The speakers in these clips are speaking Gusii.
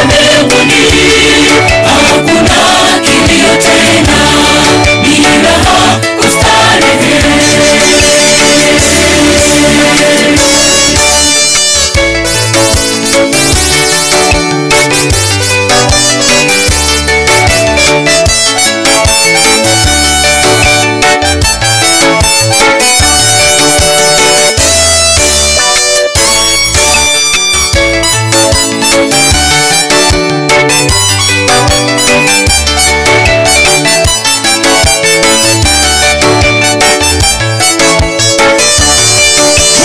mbinguni, hakuna kilio tena, ni raha kustarehe.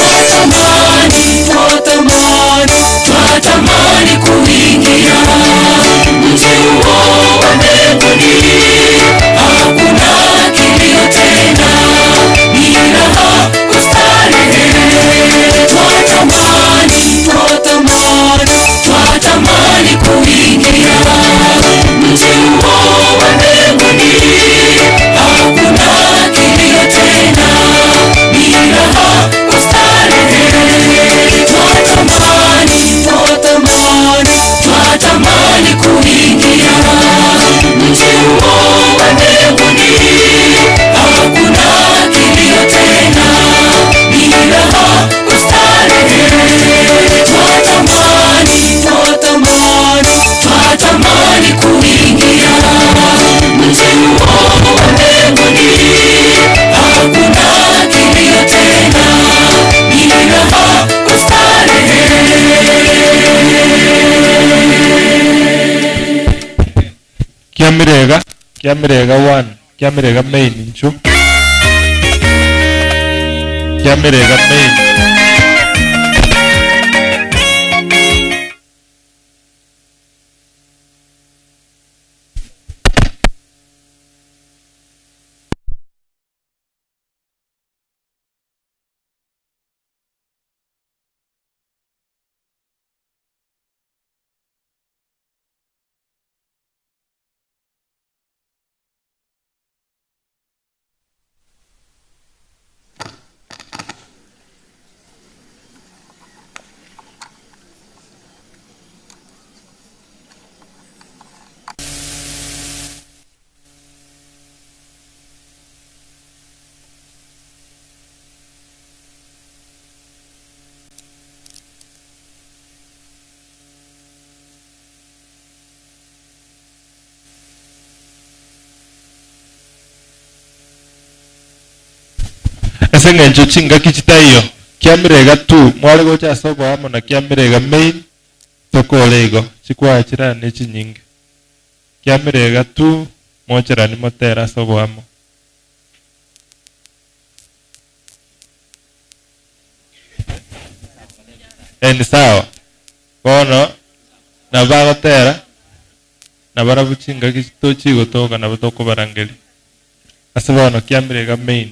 Twatamani, twatamani, twatamani kuingia mji huo wa mbinguni, hakuna kilio tena, ni raha kustarehe. Twatamani, twatamani, twatamani kuingia mji huo wa mbinguni, hakuna kilio tena, ni raha kustarehe. Twatamani, twatamani, twatamani kuingia mji huo wa mbinguni, hakuna kilio tena, ni raha kustarehe. Twatamani, twatamani, twatamani kuingia mji huo wa mbinguni, hakuna kilio tena, ni raha kustarehe. Kiamirega, Kiamirega 1, Kiamirega main inchu. Kiamirega main. Ase eng'encho chingaki chitaiyo Kiamirega 2 mware gocha ase oboamo na Kiamirega main tokore igo chikwaya chirane chinyinge Kiamirega 2 mocherani motere ase oboamo. Eh, ni sawa bono nabo bagotera nabarabwo chingaki tochigotoka nabo tokobarangeria ase bono Kiamirega main.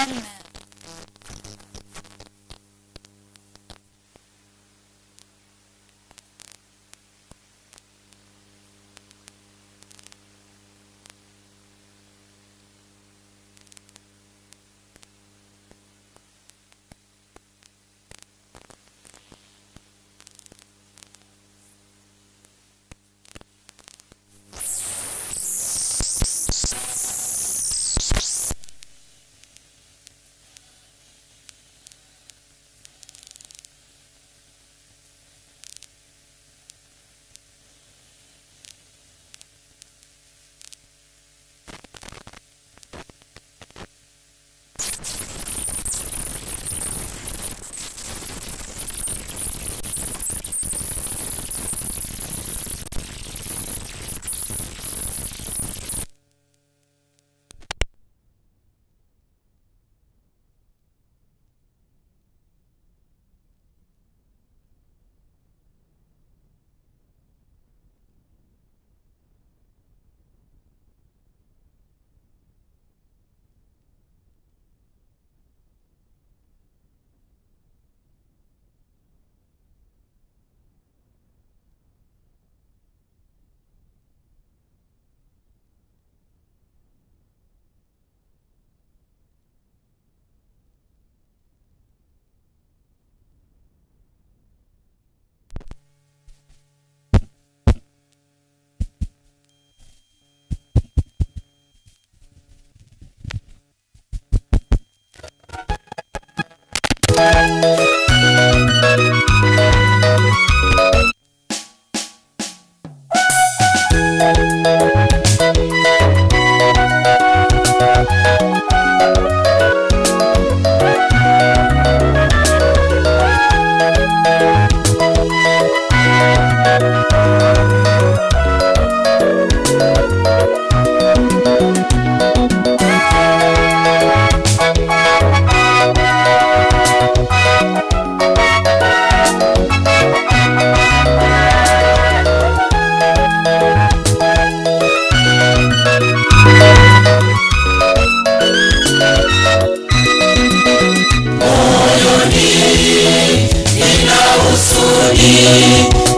Amen.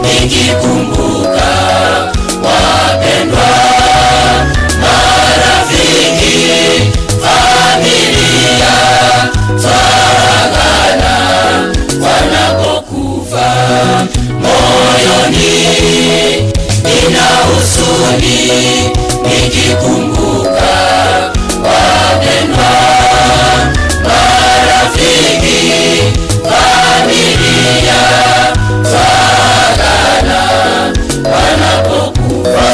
Nikikumbuka wapendwa, marafiki, familia, twaragana wanapokufa. Moyoni nina huzuni nikikumbuka wapendwa, marafiki, familia, twaragana wanapokufa.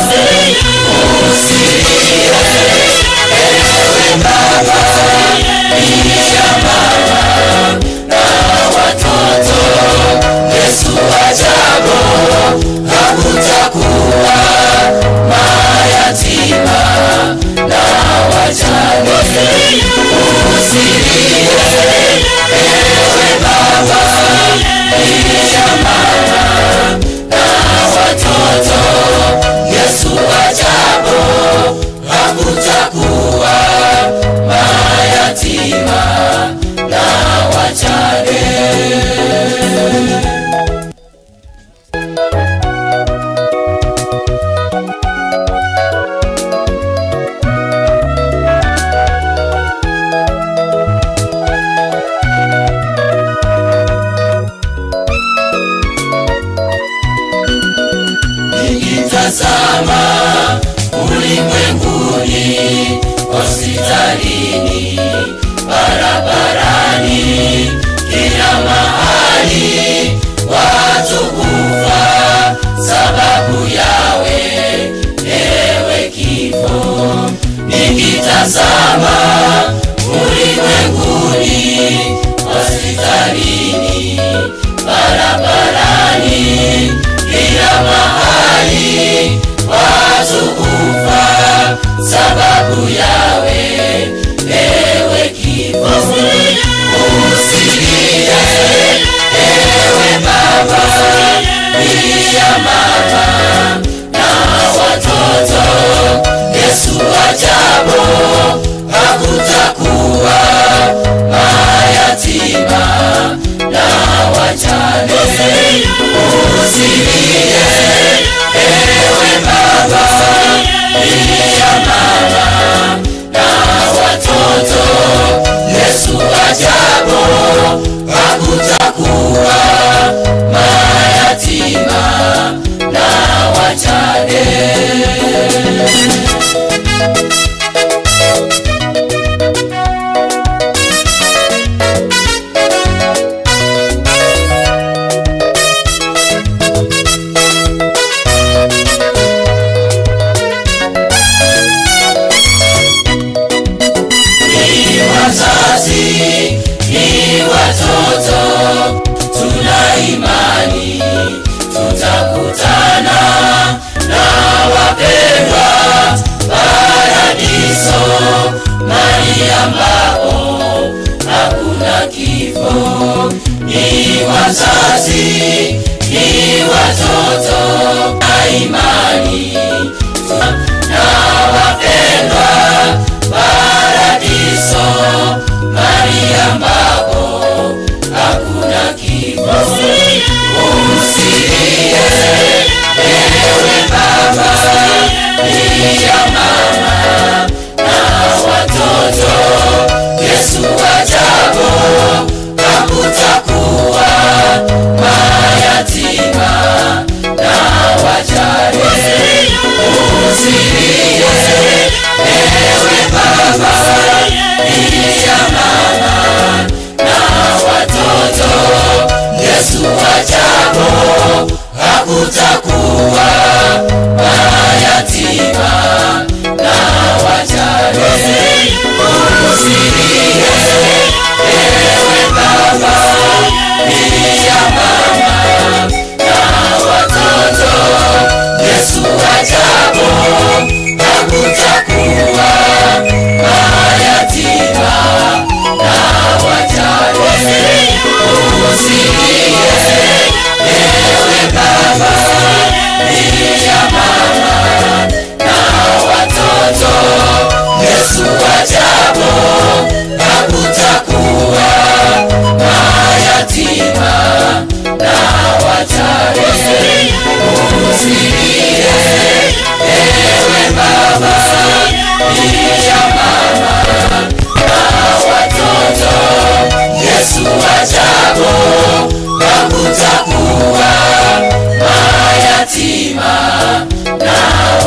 Usilie ewe baba, kisha mama na watoto, Yesu ajapo hakutakuwa mayatima na wajane. Usilie ewe baba, kisha mama na watoto, Yesu ajapo hakutakuwa mayatima na wajane. Nikitazama ulimwenguni, hospitalini, barabarani, kila mahali watu kufa sababu yawe ewe kifo. Nikitazama ulimwenguni, hospitalini, barabarani, kila mahali watu kufa sababu yawe ewe kifo. Usilie ewe baba, pia mama na watoto, Yesu ajapo hakutakuwa Pia mama na watoto, Yesu ajapo hakutakuwa mayatima na wajane. Ni wazazi, ni watoto, tuna imani tutakutana na wapendwa paradiso, mahali ambapo hakuna kifo. Ni wazazi, ni watoto, na imani na wapendwa paradiso, mahali ambapo hakuna kifo. Usilie ewe baba, pia mama na watoto, Yesu ajapo hakutakuwa mayatima na wajane. Usilie ewe baba, pia mama na watoto, Yesu ajapo hakutakuwa mayatima na wajane. Usilie ewe baba, pia mama na watoto, Yesu ajapo hakutakuwa mayatima na wajane. Usilie ewe baba, pia mama na watoto, Yesu ajapo hakutakuwa mayatima na wajane. Usilie ewe baba, pia mama na watoto, Yesu ajapo hakutakuwa mayatima na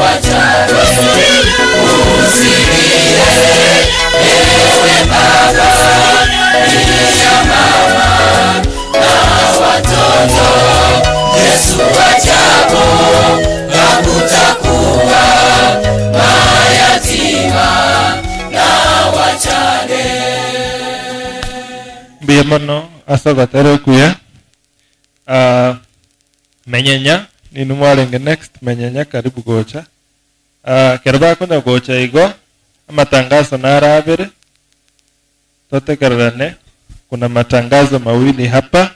wajane. Usilie ewe baba, pia mama na watoto, Yesu ajapo hakutakuwa mayatima na wajane. Mbuya mono ase ogotera okuya. Menyenya ninu mwarenge next menyenya karibu gocha. Kero bakonya gocha igo amatangazo narabere totekererane. Kuna matangazo mawili hapa.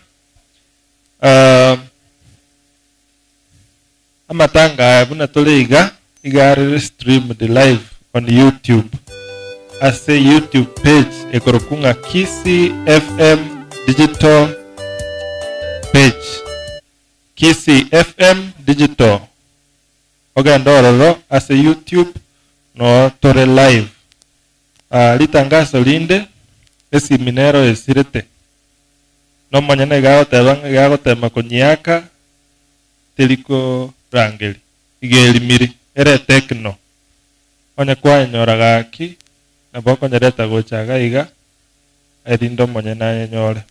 Amatanga aya buna tore iga igarire streamed live on YouTube ase YouTube page ekorokunga Kisii FM Digital page, Kisii FM Digital ogenda ororo ase YouTube no tore live. Litangazo linde esimi nero esirete nomonyene igagoteba igagotema konyiaka teriko rangeri igerimiri ere tekno onye kwanyora gaki nabo okonyereta gochaga iga erinde omonyene ayenyore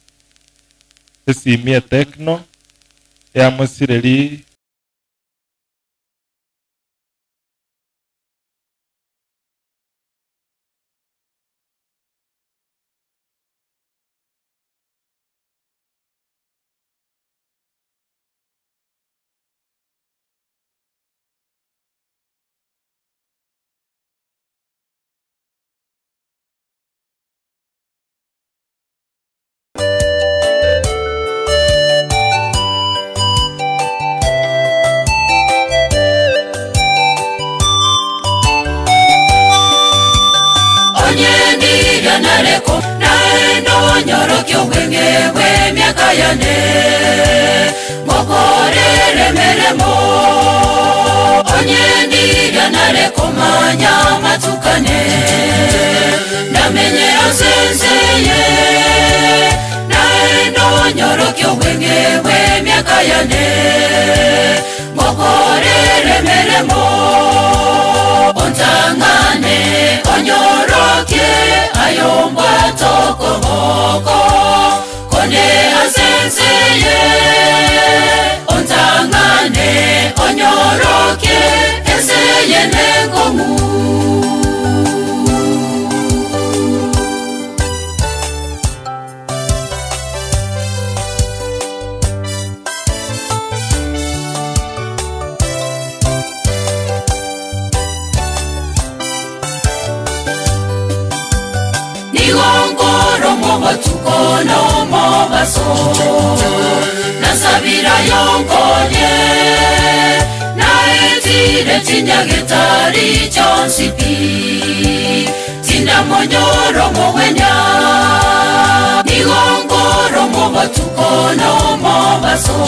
esimi etekno yamosireri. Onyendiria nareko naendo nyorokia obwenge bw'emiaka yane mokorere meremo. Onye ndiria nare komanya matukane Ndamenye asenseye Naendo nyoroke obwenge bw'emyaka yane Ngokorere meremo Ontangane onyoroke ayombwa tokoboko Kone asenseye Ontangane onyoroke eseye nenkomu Nigongoro mobatuko no mobaso Nasabira yonkonye Naetire tinyagetari chonsipi Tindamonyoro mowenya Nigongoro mobatuko no mobaso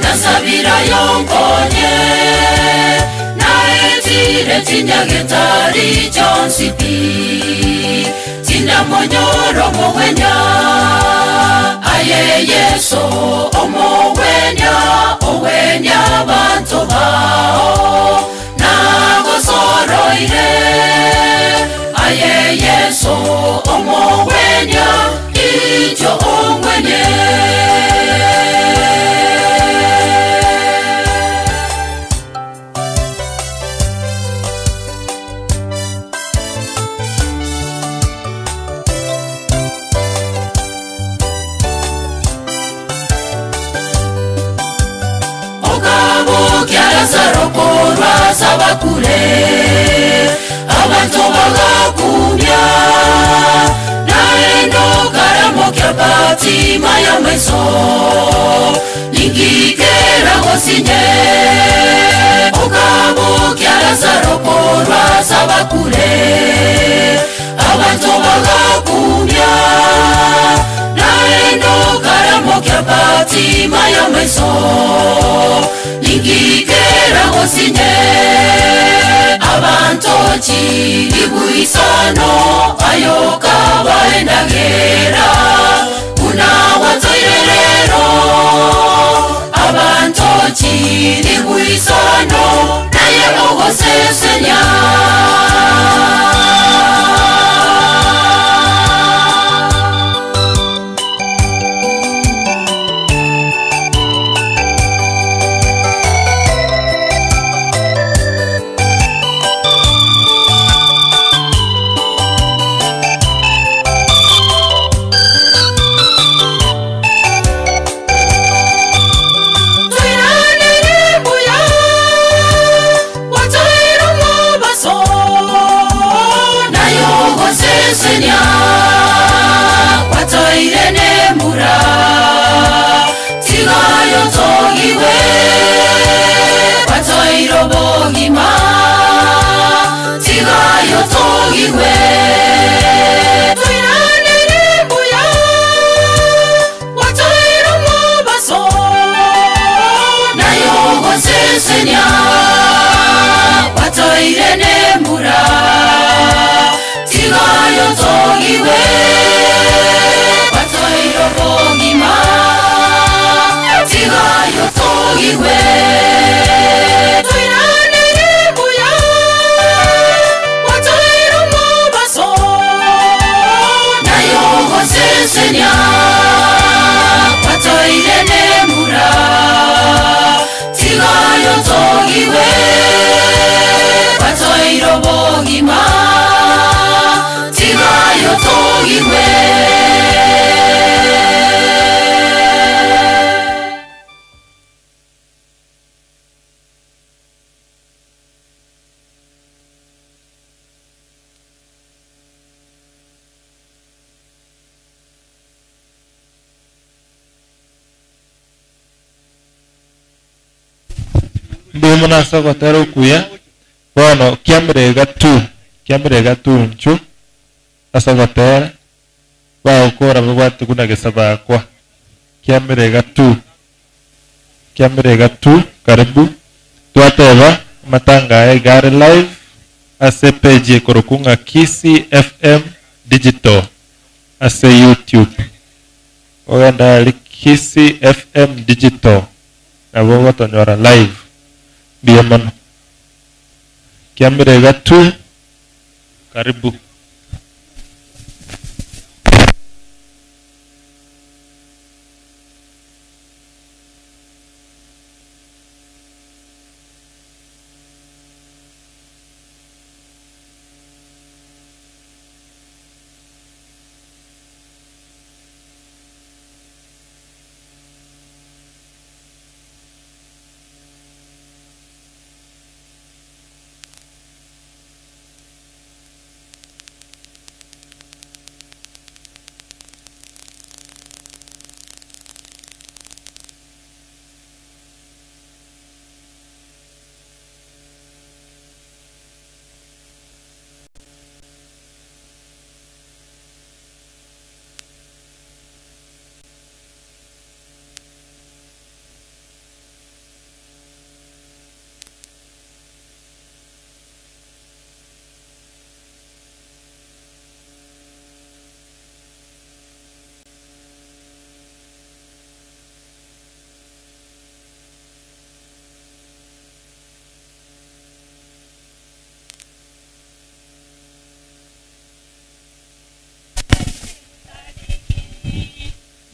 Nasabira yonkonye Naetire tinyagetari chonsipi Tindamonyoro mowenya Aye Yesu omowenya owenya bantu bao Nagosoroire Aye Yesu omowenya icho ongwenye Okabukia Lazaro korwa sabakure Abantu bagakumya Naendo karamokia batima ya maiso Ninkikera gosinye Okabukia Lazaro korwa sabakure Abantu bagakumya Naendo karamokia batima ya maiso Ninkikera gosinye Abantu chiribuisano ayoka baendagera Una watoirerero Abantu chiribuisano naye ogosesenya Mbuya mono ase ogotera okuya bono kiamerega tu kiamerega tu nchu ase ogotera bagokora babwate kunagesa bakwa kiamerega tu kiamerega tu karibu. Twateba amatanga aya iga are live ase epage ekorokwa ng'a Kisii FM Digital ase YouTube. Ogende aria Kisii FM Digital nabo ogotonyora live. Mbuya mono. Kiamire iga tu. Karibu.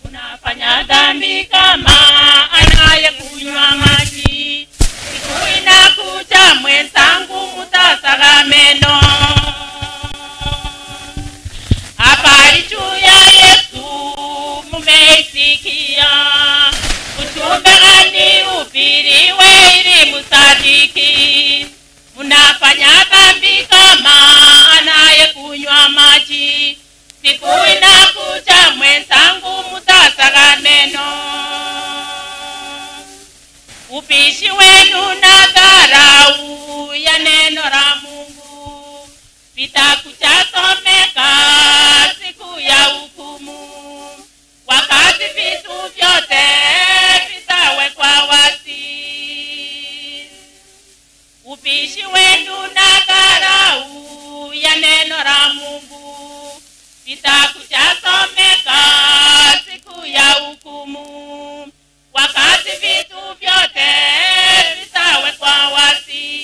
Unafanya dhambi kama anayekunywa maji. Siku inakuja mwenzangu, mutasaga meno. Habari juu ya Yesu mumeisikia, ujumbe gani uhubiriwe ili musadiki? Munafanya dhambi kama anayekunywa maji. Siku inakuja mwenzangu, mutasaga meno. Upishi wenu na dharau ya neno la Mungu vitakuchasomeka siku ya hukumu, wakati vitu vyote vitawekwa wazi. Upishi wenu na dharau ya neno la Mungu vitakuchasomeka siku ya hukumu, wakati vitu vyote vitawekwa wazi.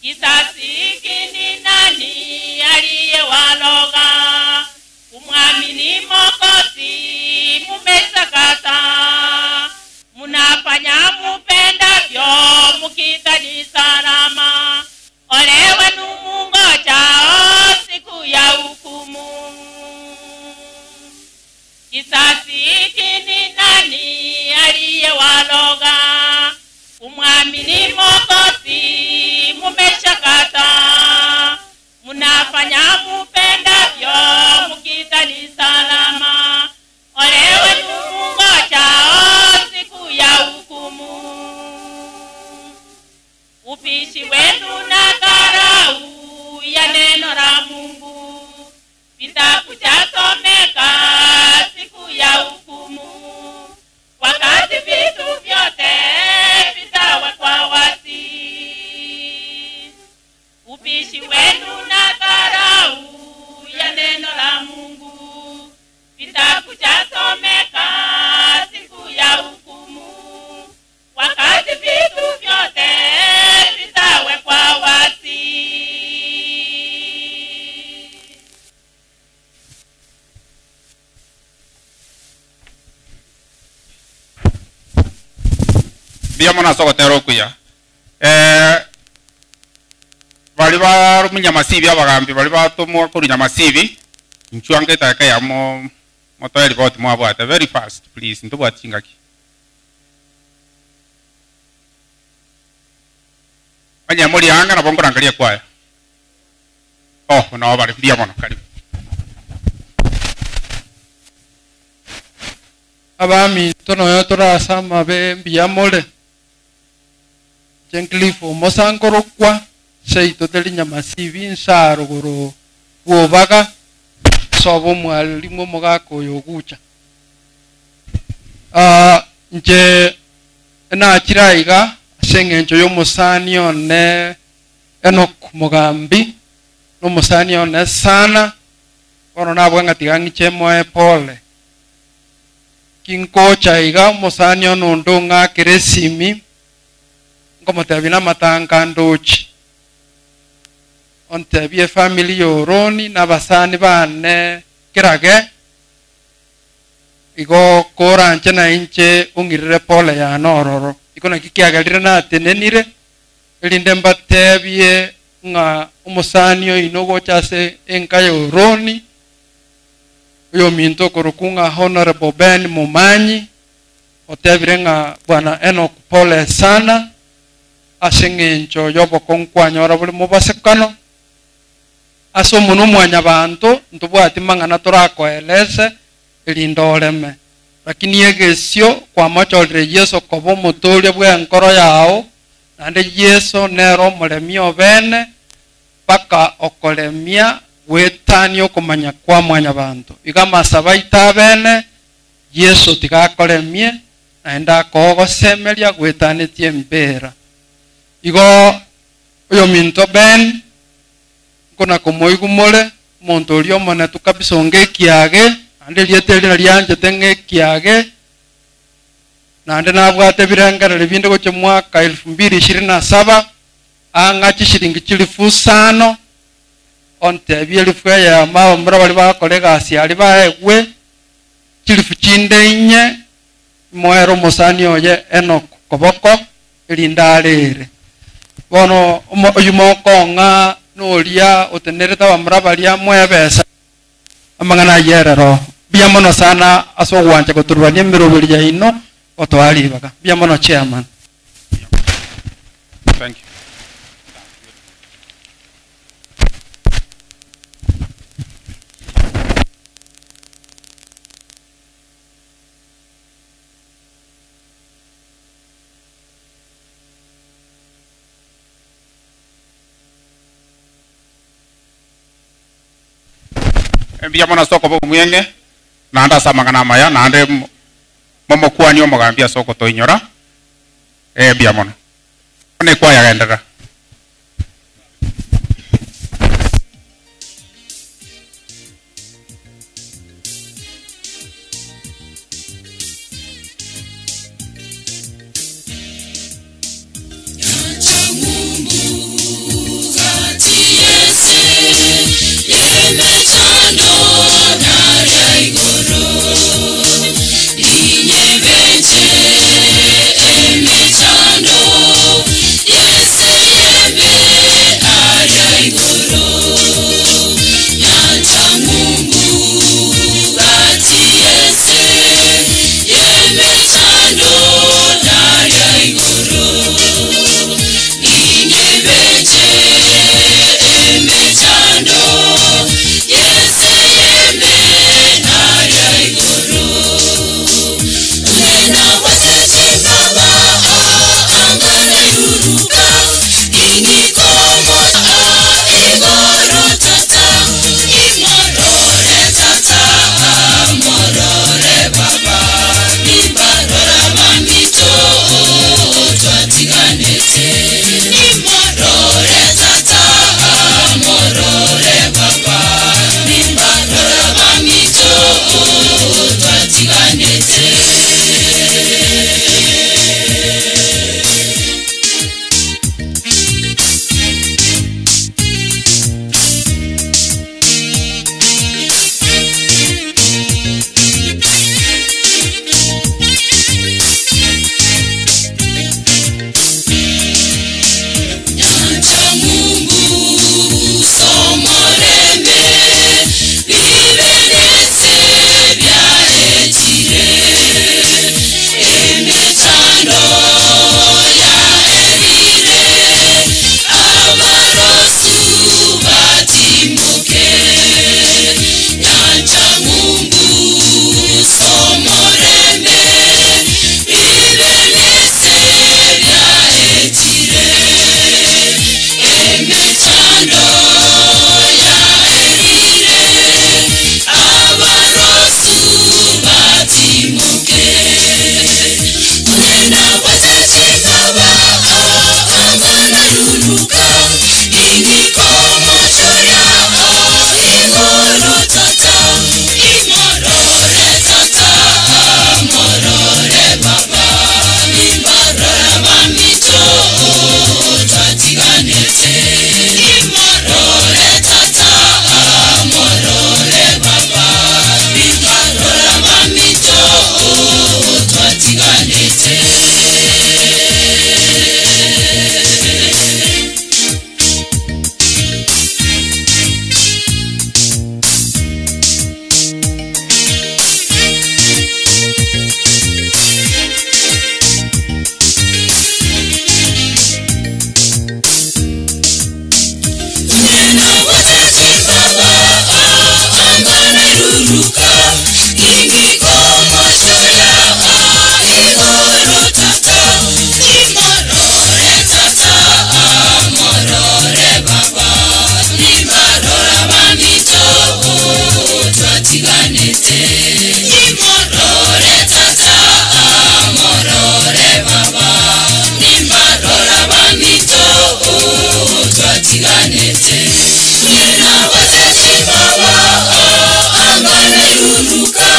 Kisasi hiki ni nani aliyewaloga? Kumwamini Mwokozi mumesakata, munafanya mupendavyo mukitani salama. Ole wenu mungojao siku ya hukumu. Kisasi hiki ni nani aliyewaloga? Kumwamini Mwokozi mumeshakata, munafanya mupendavyo mukitani salama. Ole wenu mungojao siku ya hukumu. Upishi wenu na dharau ya neno la Mungu vitakuchasomeka siku ya hukumu, wakati vitu vyote vitawekwa wazi. Upishi wenu na dharau ya neno la Mungu vitakuchasomeka siku ya hukumu, wakati vitu vyote vitawekwa wazi. Mbuya mono ase ogotera okuya. Eh, bari ba munyamasibi abagambi bari batomwa korwa nyamasibi inchwange etaka yamo motoe ripoti mwabwate very fast please ntobwate chingaki onye morianga nabo nkorangeria kwaya oh no bari mbuya mono karibu Abaminto noyo torase amabe mbuya more inche Cliff omosankorokwa seito teri nyamasibi nsa rogoro bwobaga soba omwalimu omogaka oyo ogucha. Inche Nachire aiga ase eng'encho y'omosani one Enock Mogambi, nomosani one sana, bono nabua ng'a tiga ng'iche moe pole. Kingocha iga omosani one onde ong'akere esimi, nkomotebia namatanga ndochi. Ontebie efamiri ya Oroni na abasani bane kerage, igo koranche nainche ong'irere pole yane ororo. Igo naki kiagerire natenenire, erinde mbatebie ng'a omosani oino gocha ase enka ya Oroni, oyominto okorokwa ng'a Honorable Ben Momanyi, otebire ng'a Bwana Enock pole sana, ase eng'encho y'obokongu kwanyora bore mobasekano, ase omonwa omwanyabanto ntobwati mang'ana torakoelese erinde oreme. Lakini egesio kwamochorire Yeso koba omotoria bw'enkoro yao, naende Yeso nere omoremia obene, mpaka okoremia gwetania okomanya kwa mwanyabanto. Iga amasabo aito abene, Yeso tiga akoremie, naende akogosemeria gwetanetie embera. Igo oyominto Ben, nkona komoigwa more, omonto oria omonetu kabisa onge ekiage, naende erieta eria narianchete ng'a ekiage, naende nabwate ebirengererio binde gochia mwaka elfu mbili ishirini na saba, ang'a chishilingi chilifu isano, ontebie elifu eyemo abamura baria bagokora egasi aria baegwe, chilifu chinde inye, moere omosani oye Enock koboko, erinde arere. Bono oyio mokong'a noria otenerete abamura baria mwebesa amang'ana ayio erero. Mbuya mono sana ase ogwancha goturubania emeroberi yaino gotoa ribaga. Mbuya mono chairman. Thank you. Mbuya mono ase okoba omweng'e, naende ase amang'ana amaya, naende momokuani omogambi ase ogotoinyora, eh, mbuya mono. Bono ekwayagenderera. Twatiganete Nabwate chimbaba Angana iruruka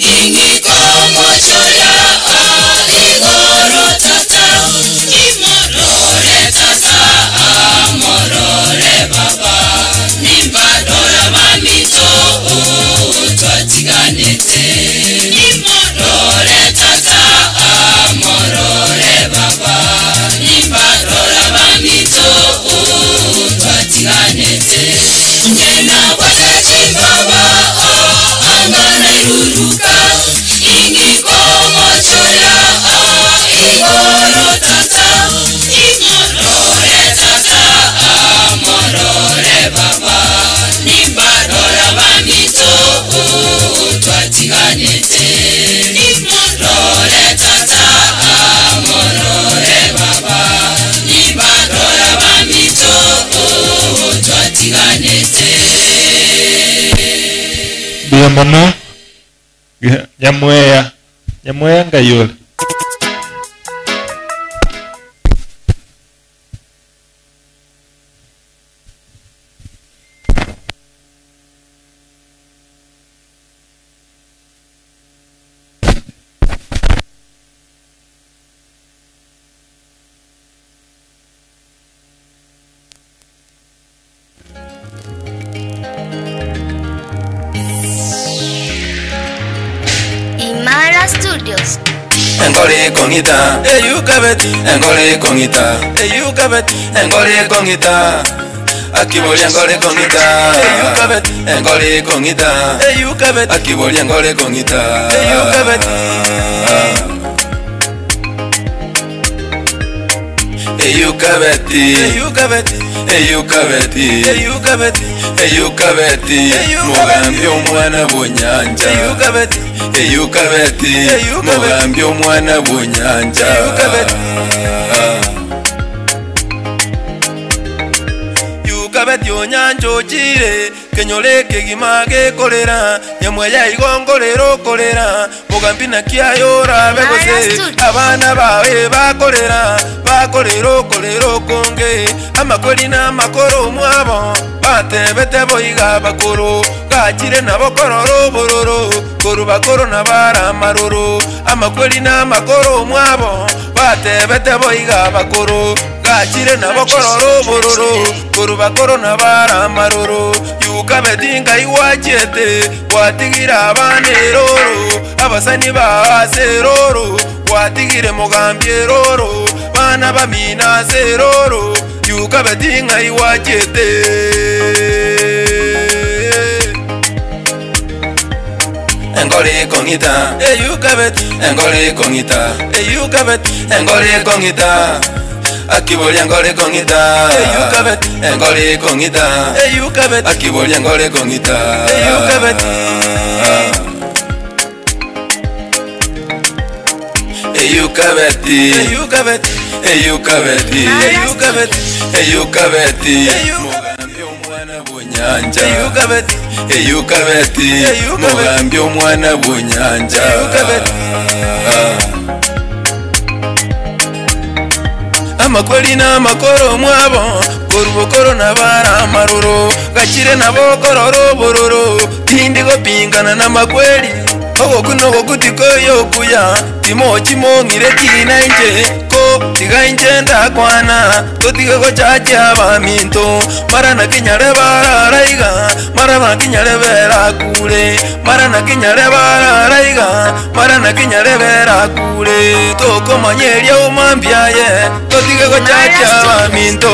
Ingiko mochoria Igoro tata Imorore tata Amorore baba Nimbadora mamito Twatiganete Imorore tata Amorore baba Nimbadora mamito Twatiganete Nabwate chimbaba Angana iruruka Ingiko mochoria Igoro tata Imorore tata Amorore baba Nimbadora mamito Twatiganete Imorore tata Amorore baba Nimbadora mamito Twatiganete Mbuya mono Nyamweya Nyamweya ngai ore. Imara Studios. Engore kong'ita eyukabeti engore kong'ita eyukabeti engore kong'ita akibori engore kong'ita eyukabeti engore kong'ita eyukabeti akibori engore kong'ita eyukabeti eyukabeti eyukabeti eyukabeti eyukabeti eyukabeti mugambi omwana bw'onyanja eyukabeti eyukabeti mugambi omwana bw'onyanja yukabeti onyanja ochire kenyore kegima gekorera nyamwe yaigongorera okorera mugambi nakiayorabe gose abana bawe bakorera bakorera okorera okonge amakweri n'amakoro omwabo batebete boiga bakoro gachire nabo korora obororo koru bakoro nabara amaroro amakweri n'amakoro omwabo batebete boiga bakoro gachire nabo korora obororo koru bakoro nabara amaroro yukabeti ngai gwachete gwatigire abana eroro abasani baase eroro gwatigire mugambi eroro bana bamina ase eroro yukabeti ngai gwachete engore kong'ita eyukabeti engore kong'ita eyukabeti engore kong'ita akibori engore kong'ita eyukabeti engore kong'ita eyukabeti akibori engore kong'ita eyukabeti eyukabeti eyukabeti eyukabeti eyukabeti eyukabeti mugambi omwana bw'onyanja eyukabeti eyukabeti mugambi omwana bw'onyanja amakweri n'amakoro omwabo korubokoro nabara amaroro gachire nabo korora obororo tindi gopingana n'amakweri ogoku nogoku tikoyokuya timochimong'ire kina inche ko tiga inche ndakwana totige gochacha abaminto mara nakinyare bararaiga mara nakinyare berakure mara nakinyare bararaiga mara nakinyare berakure tokomanyeria omambiaye totige gochacha abaminto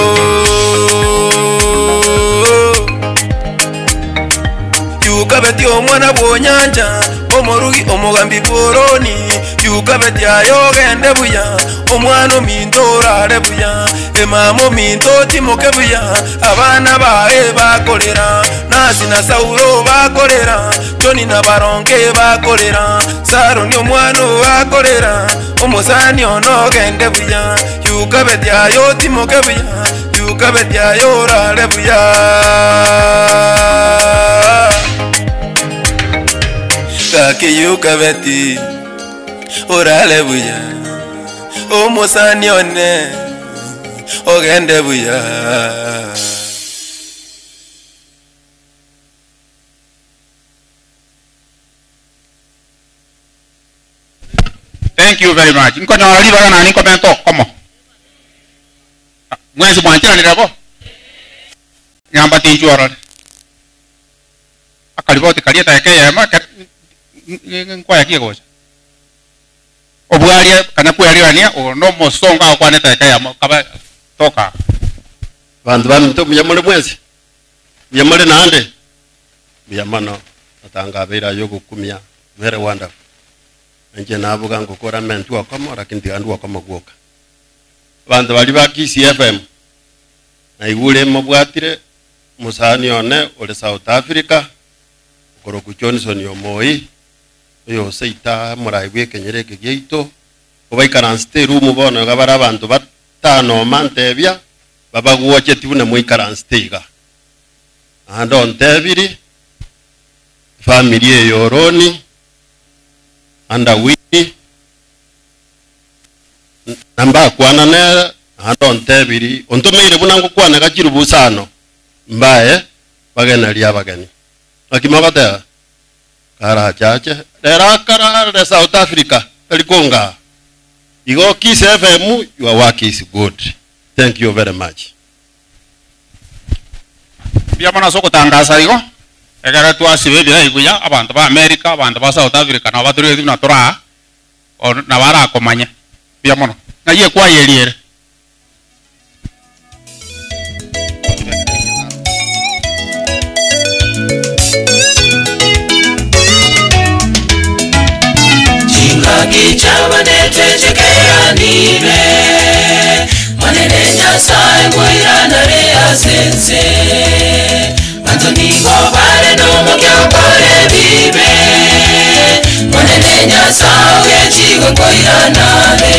yukabeti omwana bw'onyanja omorugi omogambi bworoni yukabeti ayo ogende buya omwana ominto orare buya emama ominto otimoke buya abana bae bakorera nasi na saulo bakorera joni na baronke bakorera saroni omwana obakorera omosani ono ogende buya yukabeti ayo otimoke buya yukabeti ayo orare buya kakiyukabeti orale buya omosani one ogende buya. Thank you very much. Nkonyora ribaga nani nkomenta okomo. Mwensi mwanchiranire bo? Nyamba tinchu orore. Akariboti karia edageka eyemo ekero nkwaya ki egocha. Obwarie kanya kwerigania oyo na omosongo agokwana edageka eyemo kaba toka. Abanto baminto mbuya more mwensi? Mbuya more naende? Mbuya mono, matanga abeire aye ogokumia, very wonderful. Inche naboga ngokora mentwe okomo lakini tiga ndwe okomo gwoka. Abanto baria ba Kisii FM naigure mobwatire omosani one ore South Africa okorokwa Johnson Omoi oyo oseita omorai bw'ekenyoro eke giaito obaikaransete eroom bono iga bare abanto batano oma ntebia babagwocheti buna moikaransete iga. Naende ontebiri efamiri eye Oroni under Winnie na mbakwana nere naende ontebiri ontomeire buna ngokwana iga chirubu isano mbae bagenerie abageni. Naki mogoteba? Karachache rero akarare South Africa tari kongaa. Igo Kiss FM your work is good. Thank you very much. Mbuya mono ase ogotangasa igo, ekero twasiba ebirai buya, abanto ba America, abanto ba South Africa nabo batorigetie buna tore aa, bono nabo arakomanye. Mbuya mono. Ng'ai ekwaya eria ere? Chingaki chiabanetwe chikeranire, Monene Nyasae ngoiranare ase ense. Banto nigo bare nomokia okore ebibe, Monene Nyasae ogechigwe ngoiranare.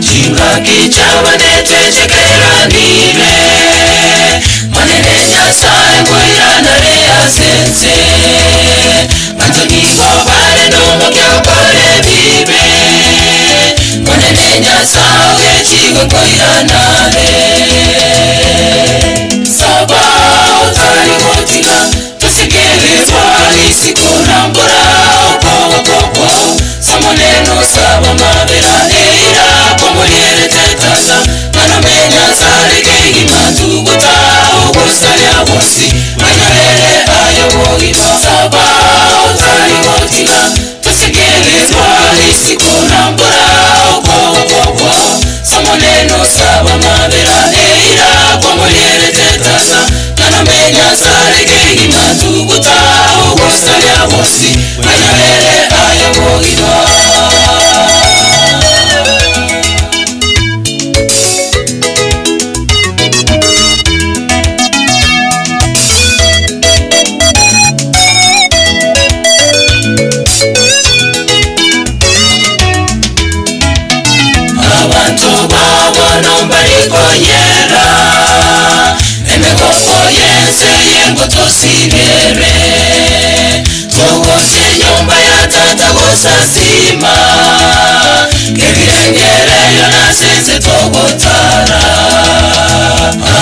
Chingaki chiabanetwe chikeranire, Monene Nyasae ngoiranare ase ense. Banto nigo bare nomokia okore ebibe, Monene Nyasae ogechigwe ngoiranare. Saba otari gotiga, tosekererwa risiko rambura okoboko kwao. Samoneno saba mabera eira komoriere tata, nanomenya sare kegima tuguta ogosaria bonsi, banyorere ayo bogima. Saba otari gotiga, tosekererwa risiko rambura okoboko kwao. Samoneno saba mabera eira komoriere tata, nanomenya sare kegima tuguta ogosaria bonsi, banyorere ayo bogima. Abantu babona mbarikonyera, emegoko yense yengo tosibere, twogoche nyumba ya tata gosasima, kebirengereyo nasense twogotara.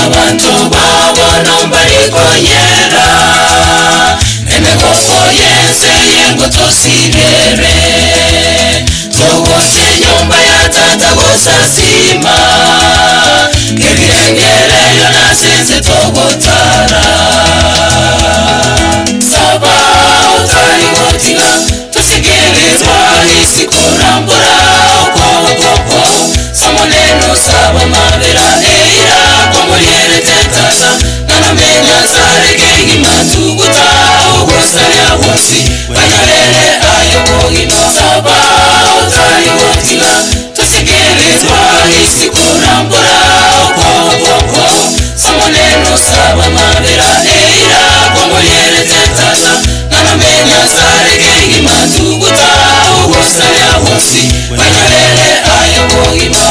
Abantu babona mbarikonyera, emegoko yense yengo tosibere, twogoche nyumba ya tata gosasima, kebirengereyo nasense twogotara. Saba otari gotiga, tosekererwa risiko rambura okoboko kwao. Samoneno saba mabera eira komoriere tata, nanomenya sare kegima tuguta ogosaria bonsi, banyorere ayo bogima. Saba otari gotiga, tosekererwa risiko rambura okoboko kwao. Samoneno saba mabera eira komoriere tata, nanomenya sare kegima tuguta ogosaria bonsi, banyorere ayo bogima.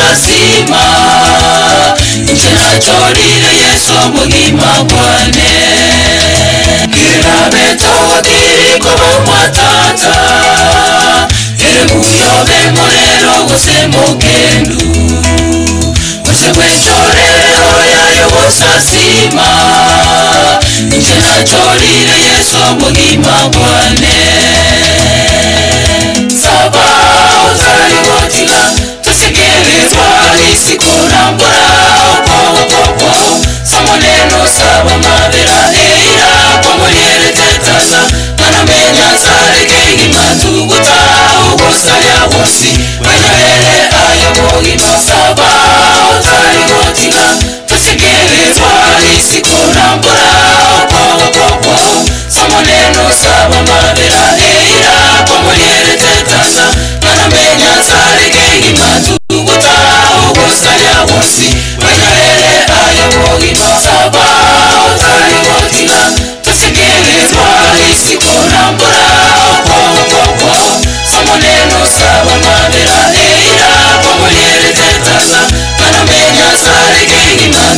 gosasima Inche nachorire Yesu obogima bwane Kerabe togotiri koba mwa tata Ere buyobe morero gose mokendu Gose bwechorero yayo gosasima Inche nachorire Yesu obogima bwane Saba otari gotiga tusigerezwa isikurambura okwo samoneno saba mabera eira kwamuliere tetata manamenya nsareke tuguta ugosalia wosi wenyerere ayo bogima saba otari gotiga tusigerezwa isikurambura okwo samoneno saba mabera eira kwamuliere tetata manamenya nsareke tuguta ugosalia wosi wenyerere ayo bogima saba otari gotiga tusigerezwa isikurambura okwo samoneno saba mabera eira kwamuliere tetata manamenya nsareke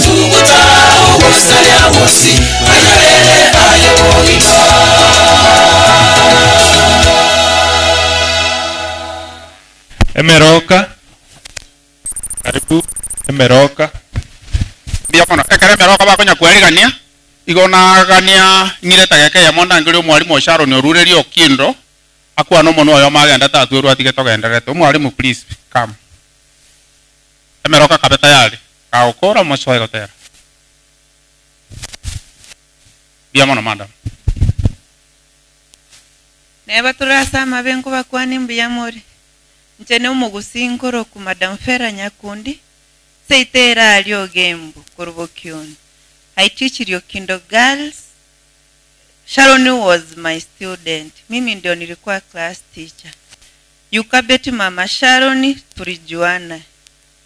tuguta ugosalia wosi wenyerere ayo bogima Emeroka. Karibu emeroka. Mbia mono ekere emeroka bakonya kwerigania igo nagania ng'ireta geke yamo ndangeri omwarimu Sharon orurerie okindo akwana omono oyo magenda tatwerwo atige togenderete omwarimu please come emeroka kabe tayari kagokora mosoe gotera mbia mono madam. Neba turasama benko bakwani mbuya muri nche ne omugusinkoro ku madam Fera Nyakundi seitera alio gembo kurubokioni I teach Riokindo girls. Sharon was my student. Mimi ndio nilikuwa class teacher. Yukabeti mama Sharon tulijuana.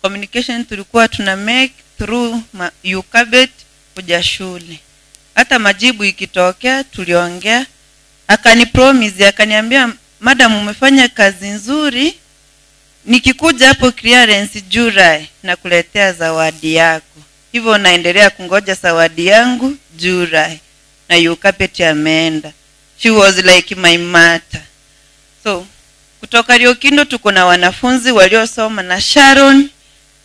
Communication tulikuwa tuna make through Yukabet kuja shule. Hata majibu ikitokea tuliongea. Akani promise, akaniambia madam umefanya kazi nzuri, nikikuja hapo clearance July nakuletea zawadi yako. Hivyo naendelea kungoja zawadi yangu July na Yukabet ameenda. She was like my mother. So kutoka Riokindo tuko na wanafunzi waliosoma na Sharon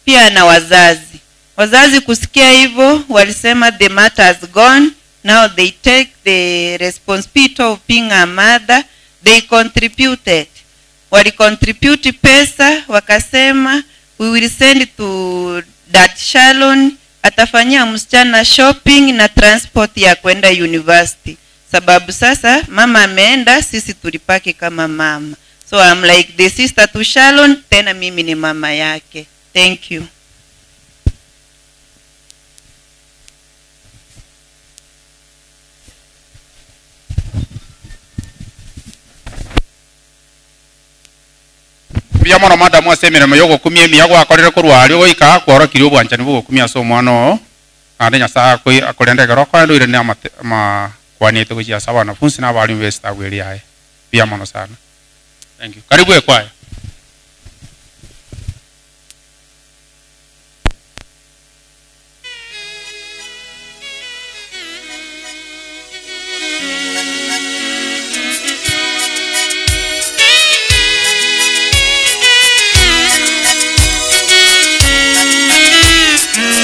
pia na wazazi. Wazazi kusikia hivyo walisema the matter has gone. Now they take the responsibility of being a mother. They contributed. Walicontribute pesa wakasema we will send to that Sharon atafanyia msichana shopping na transport ya kwenda university. Sababu sasa mama ameenda, sisi tulipaki kama mama. So I'm like the sister to Sharon, tena mimi ni mama yake. Thank you. Mbia mono madam ase emiremo yogokumia emiya gwakorire korwa aria goika kworokirie obwanchani bogokumia ase omwana oo naende Nyasaye akorenda ekero okoenda oirane amakwaniete gochia ase abanafunzi na abarimu ba esitabu eria yaye. Mbia mono sana. Thank you. Karibu ekwaya. Thank you.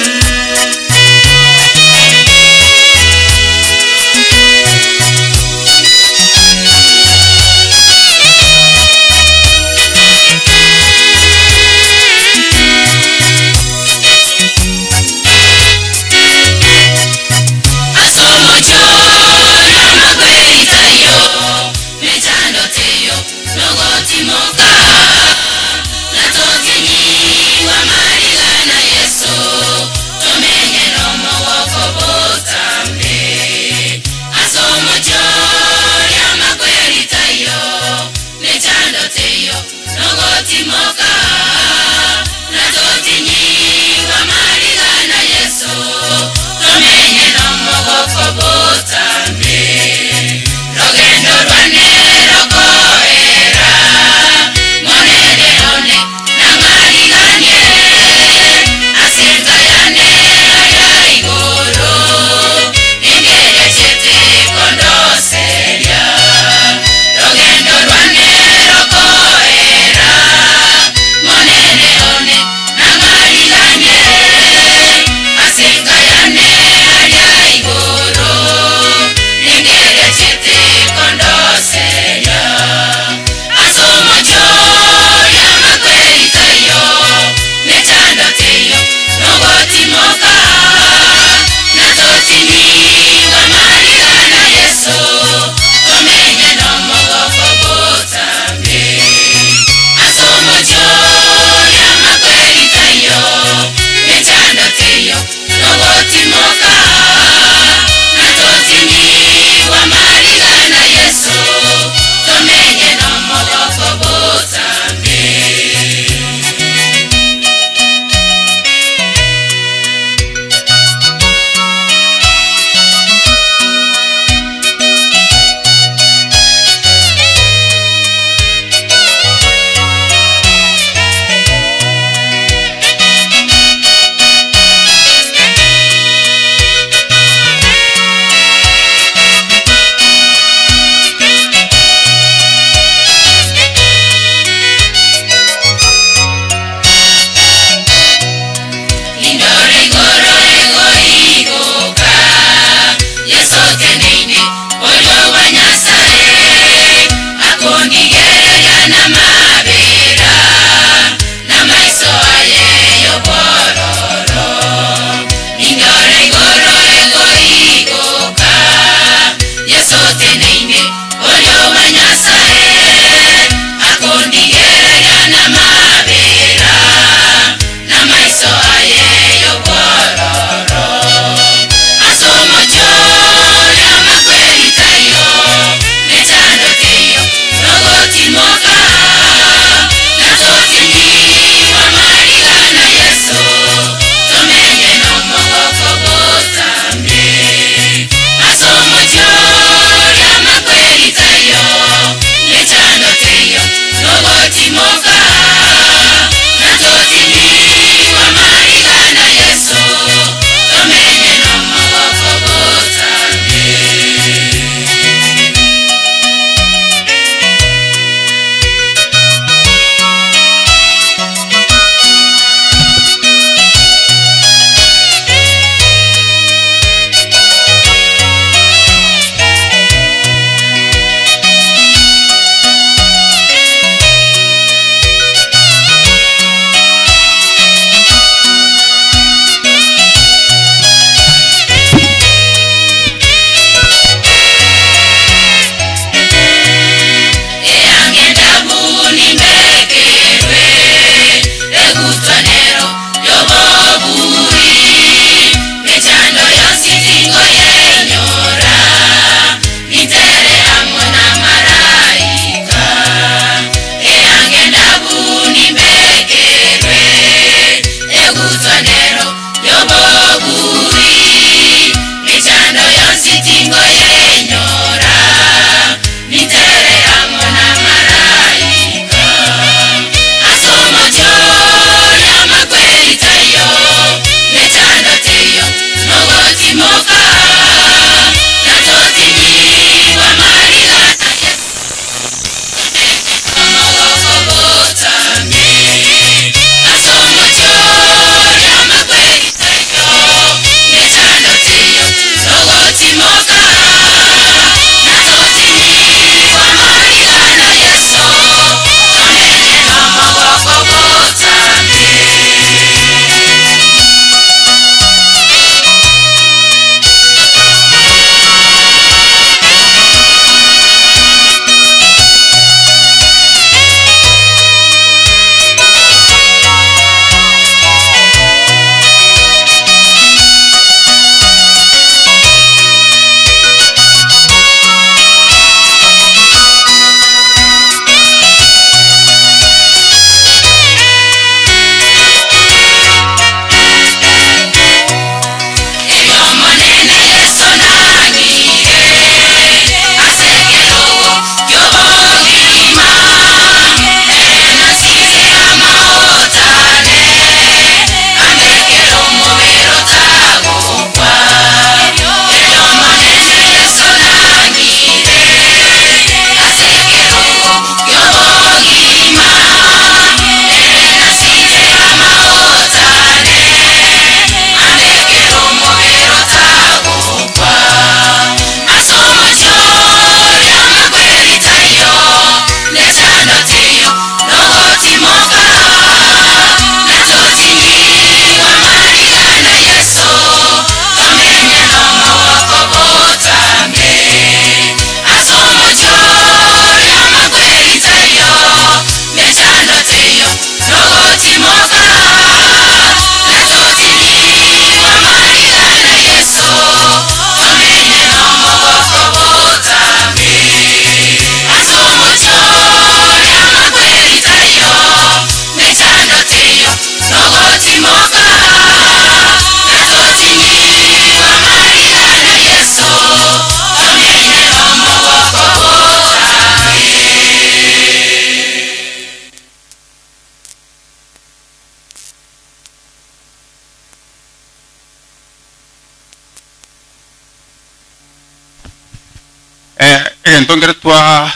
Egento nkere twa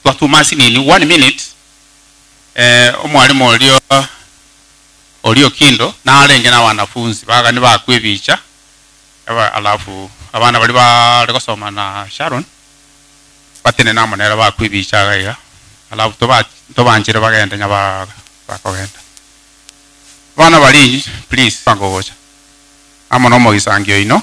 twatuma asinini one minute eh, omwalimu orio orio Okindo narenge na wanafunzi bagani bakwa ebicha aba alafu abana baria bare gosoma na Sharon batenene amo nere bakwa ebicha iga iga alafu toba tobanchere bagende nya ba bakogenda. Abana baria please bangogocha amo na omogisangio oino.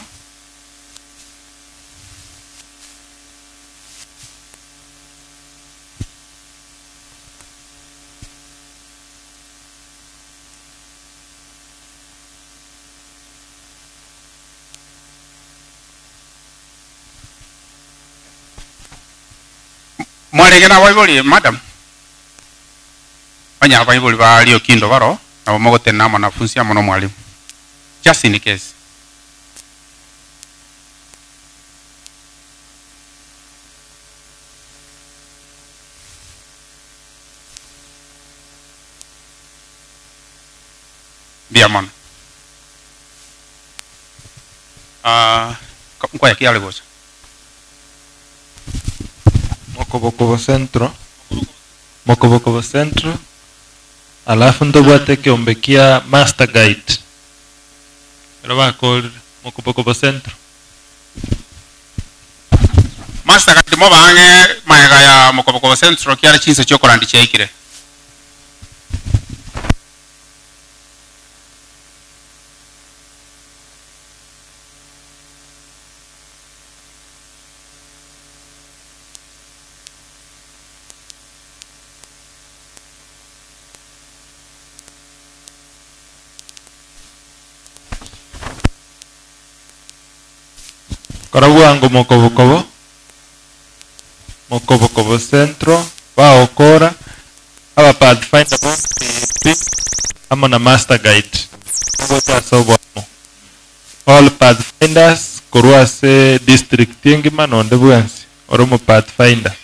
Mwarenge na abaibori madam? Onye abaibori ba Riokindo baro, nabo mogotenena amo na funsi amo na omwalimu. Just in case. Mbuya mono. Ah, nkoya ki are gocha? Mokobokobo Central, Mokobokobo Central, alafu ntobwate ekeombe kia Master Guide. Ekero bakorire, Mokobokobo Central. Master Guide mobe ang'e magega ya Mokobokobo Central kiare chinsa chiokorandia chiaikire. Kora bwango mokobokobo, mokobokobo central, bagokora, aba pathfinder bonsi pi, amo na master guide, mogocha ase oboamo. All pathfinders korwa ase district engima na onde bwensi ore omo pathfinder.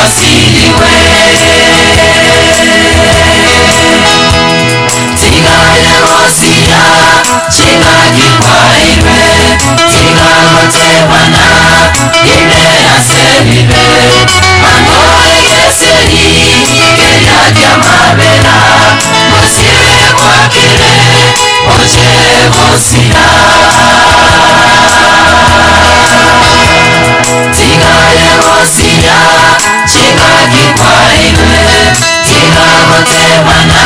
wasiriwe Tigaye gosiya chingakikwairwe Tigagotebana ime asebibe Mangoegeseri keria mabera Mosibe kwakire oche gosira Tigaye gosiya chingakikwairwe Tigagotebana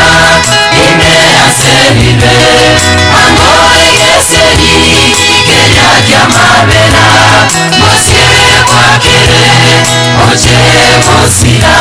ime asebibe Mangoegeseri keria mabera Mosibe kwakire oche gosira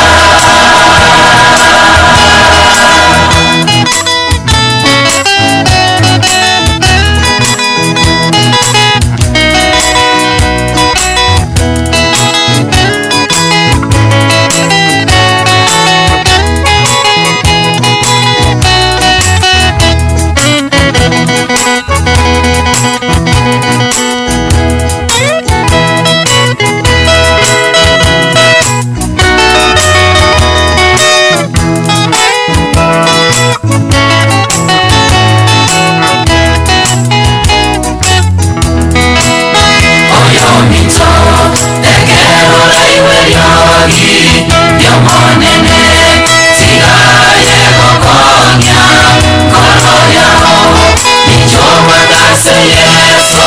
Oyominto ekerora iwe ryogi ryomonene tigaye gokonya ngoro yao nichobwatase Yeso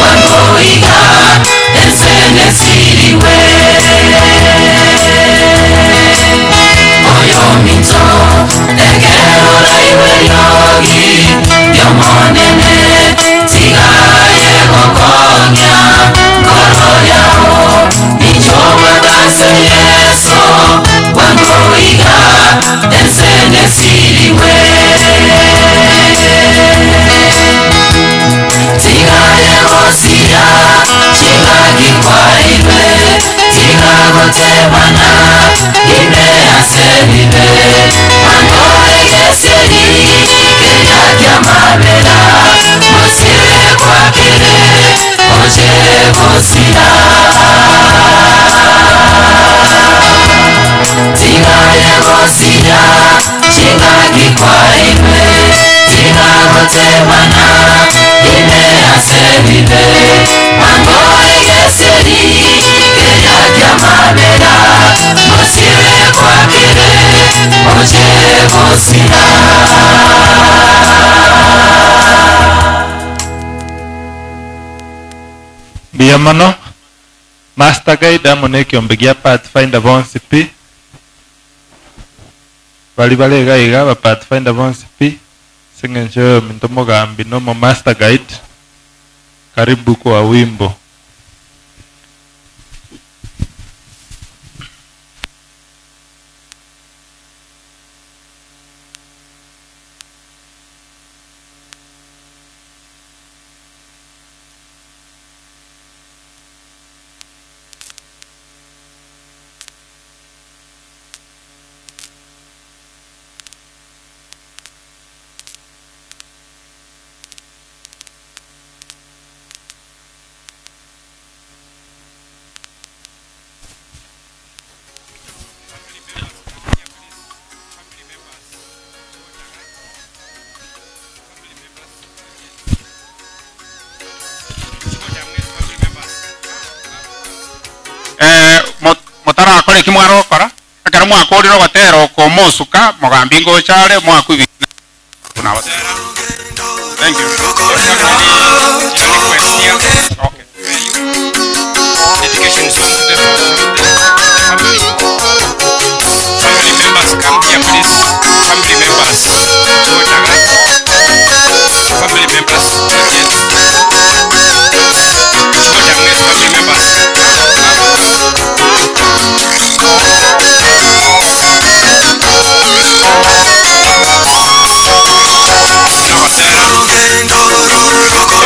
wangoiga ensene siriwe Oyominto ekerora iwe ryogi ryomonene tigaye gokonya ngoro yao nichobwatase Yeso wangoiga ensene siriwe Tigaye gosiya chingakikwairwe tigagotebana ime asebibe Mangoegeseri keria mabera Mosibe kwakire oche gosira Tigaye gosiya chingakikwairwe tigagotebana ime asebibe Mangoegeseri keria mabera Mosibe kwakire oche gosira Mbuya mono master guide amo na ekiombe gia pathfinder bonsi pi bari bare iga iga ba pathfinder bonsi pi ase eng'encho oyo ominto omogambi na omo master guide karibu kwa wimbo. Mutarakora eki mwarokora ekero mwakorire ogotera oko mosuka mogambi ngochare mwakuibi Thank you. Okay. Dedication song to the family. Family members, come here, please. Family members. Family members, yes. Family members. Rugendo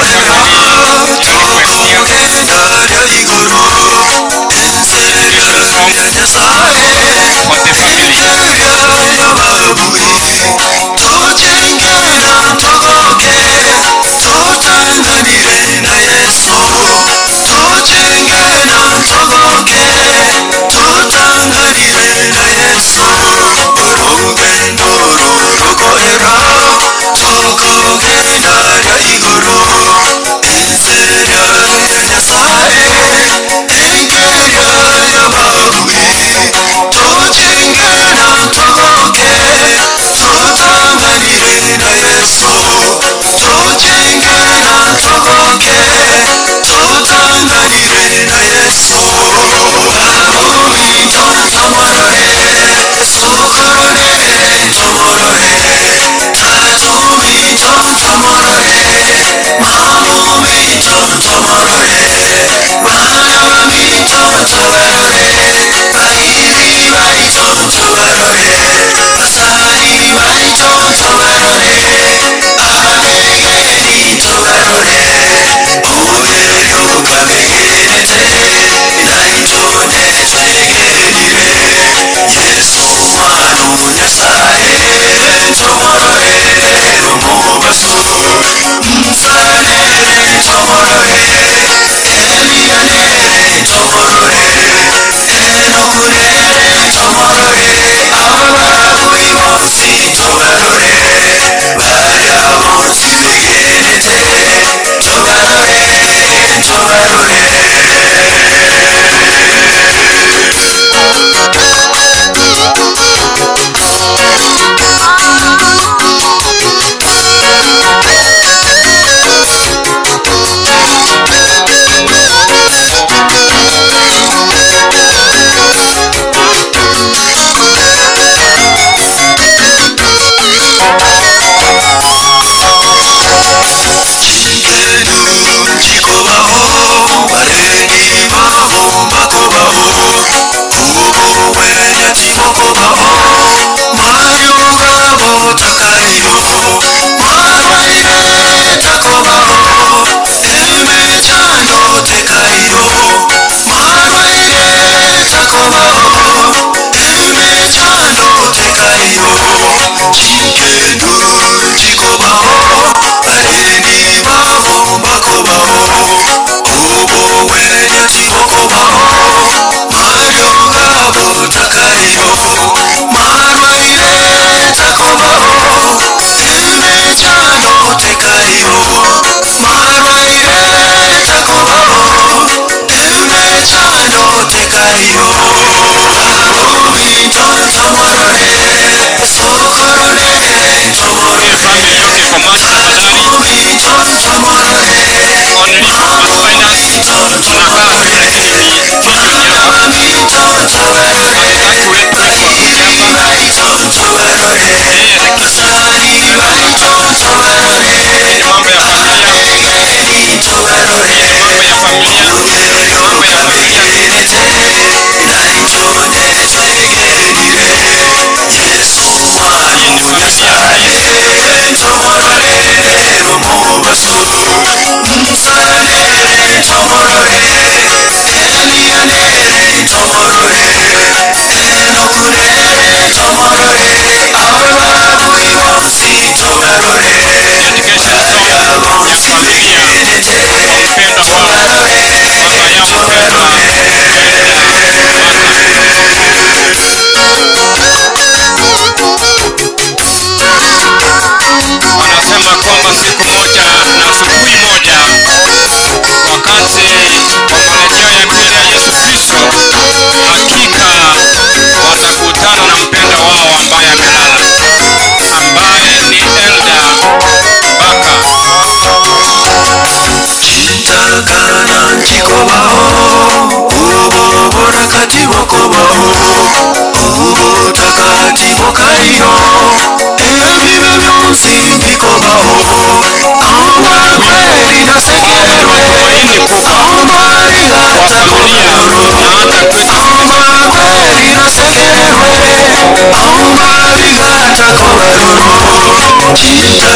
Familia inapoendelea kuomboleza,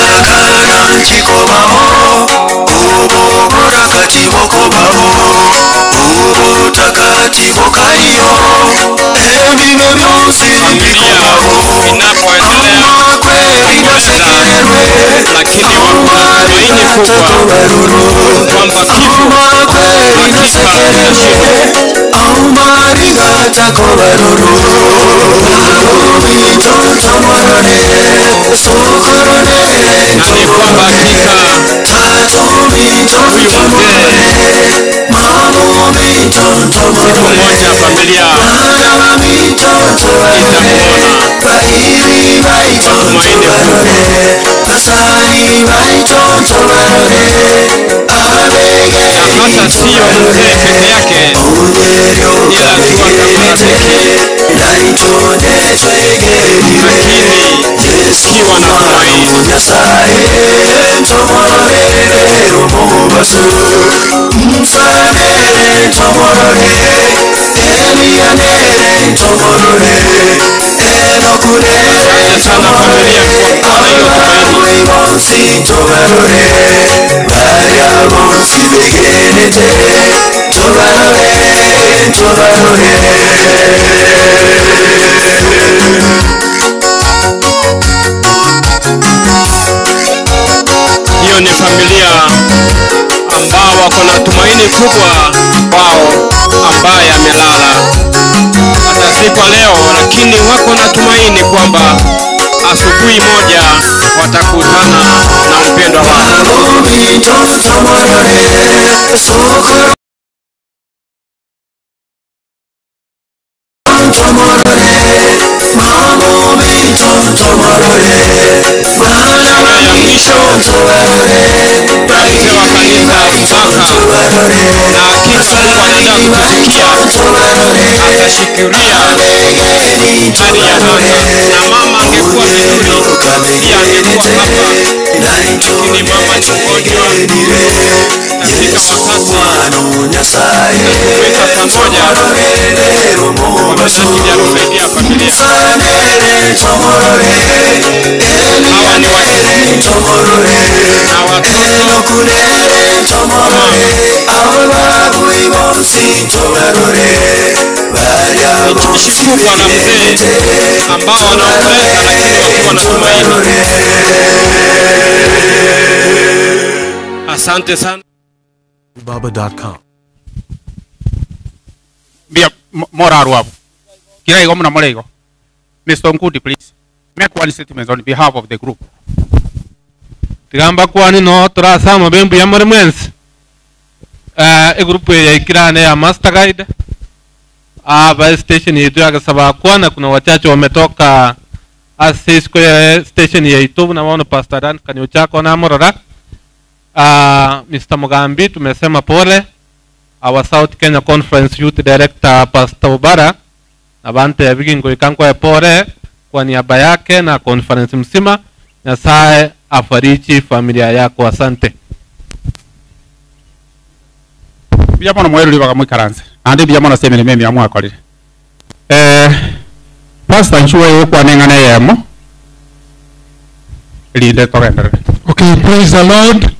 lakini wako na tumaini kubwa kwamba kifo hakika kitashindwa. Na ni kwamba hakika huyu mzee siku moja familia itamuona kwa tumaini kubwa, na hata siyo mzee peke yake, ila akiwa kama rafiki, lakini ukiwa na tumaini. Asante sana familia kwa kuwa na hiyo tumaini. Hiyo ni familia ambao wako na tumaini kubwa wao ambaye amelala atazikwa leo, lakini wako na tumaini kwamba asubuhi moja watakutana na mpendwa wao. Ishara ya mwisho ya mzee wa kanisa mpaka na hakika Mungu anaenda kutusikia, atashikilia hali ya anga, na mama angekuwa vizuri pia angekuwa hapa, lakini mama ni mgonjwa. Itafika wakati tutajumuika pamoja kwa minajili ya kusaidia familia. Hawa ni wajukuu na watoto wa mama. Ni jeshi kubwa la mzee ambao wanaomboleza lakini wakiwa na tumaini. Asante sana. Baba.com. Mbia morarwo abo kira igo muna more igo. Mr. Nkundi, please make one statement on behalf of the group. Tigamba kwani no turasama bembu ya muri mwensi. Egrupu ya ikirane ya master guide aba station yetu ya Gasaba kwana kuna wachache wametoka ase square station ya Itobu na waona Pastor Dan Kanyochako na Morora. Mr. Mugambi tumesema pole. Our South Kenya Conference Youth Director Pastor Obara na bante ya bigingo ikankwa pole kwa niaba yake na conference mzima. Nyasaye afariji familia yako, asante. Mbia mono mweruri baga mwikaranse ande mbia mono semene memi amwakorire. Pastor nchuwe yokwaneng'ana yemo linde togenderere. Okay, praise the Lord.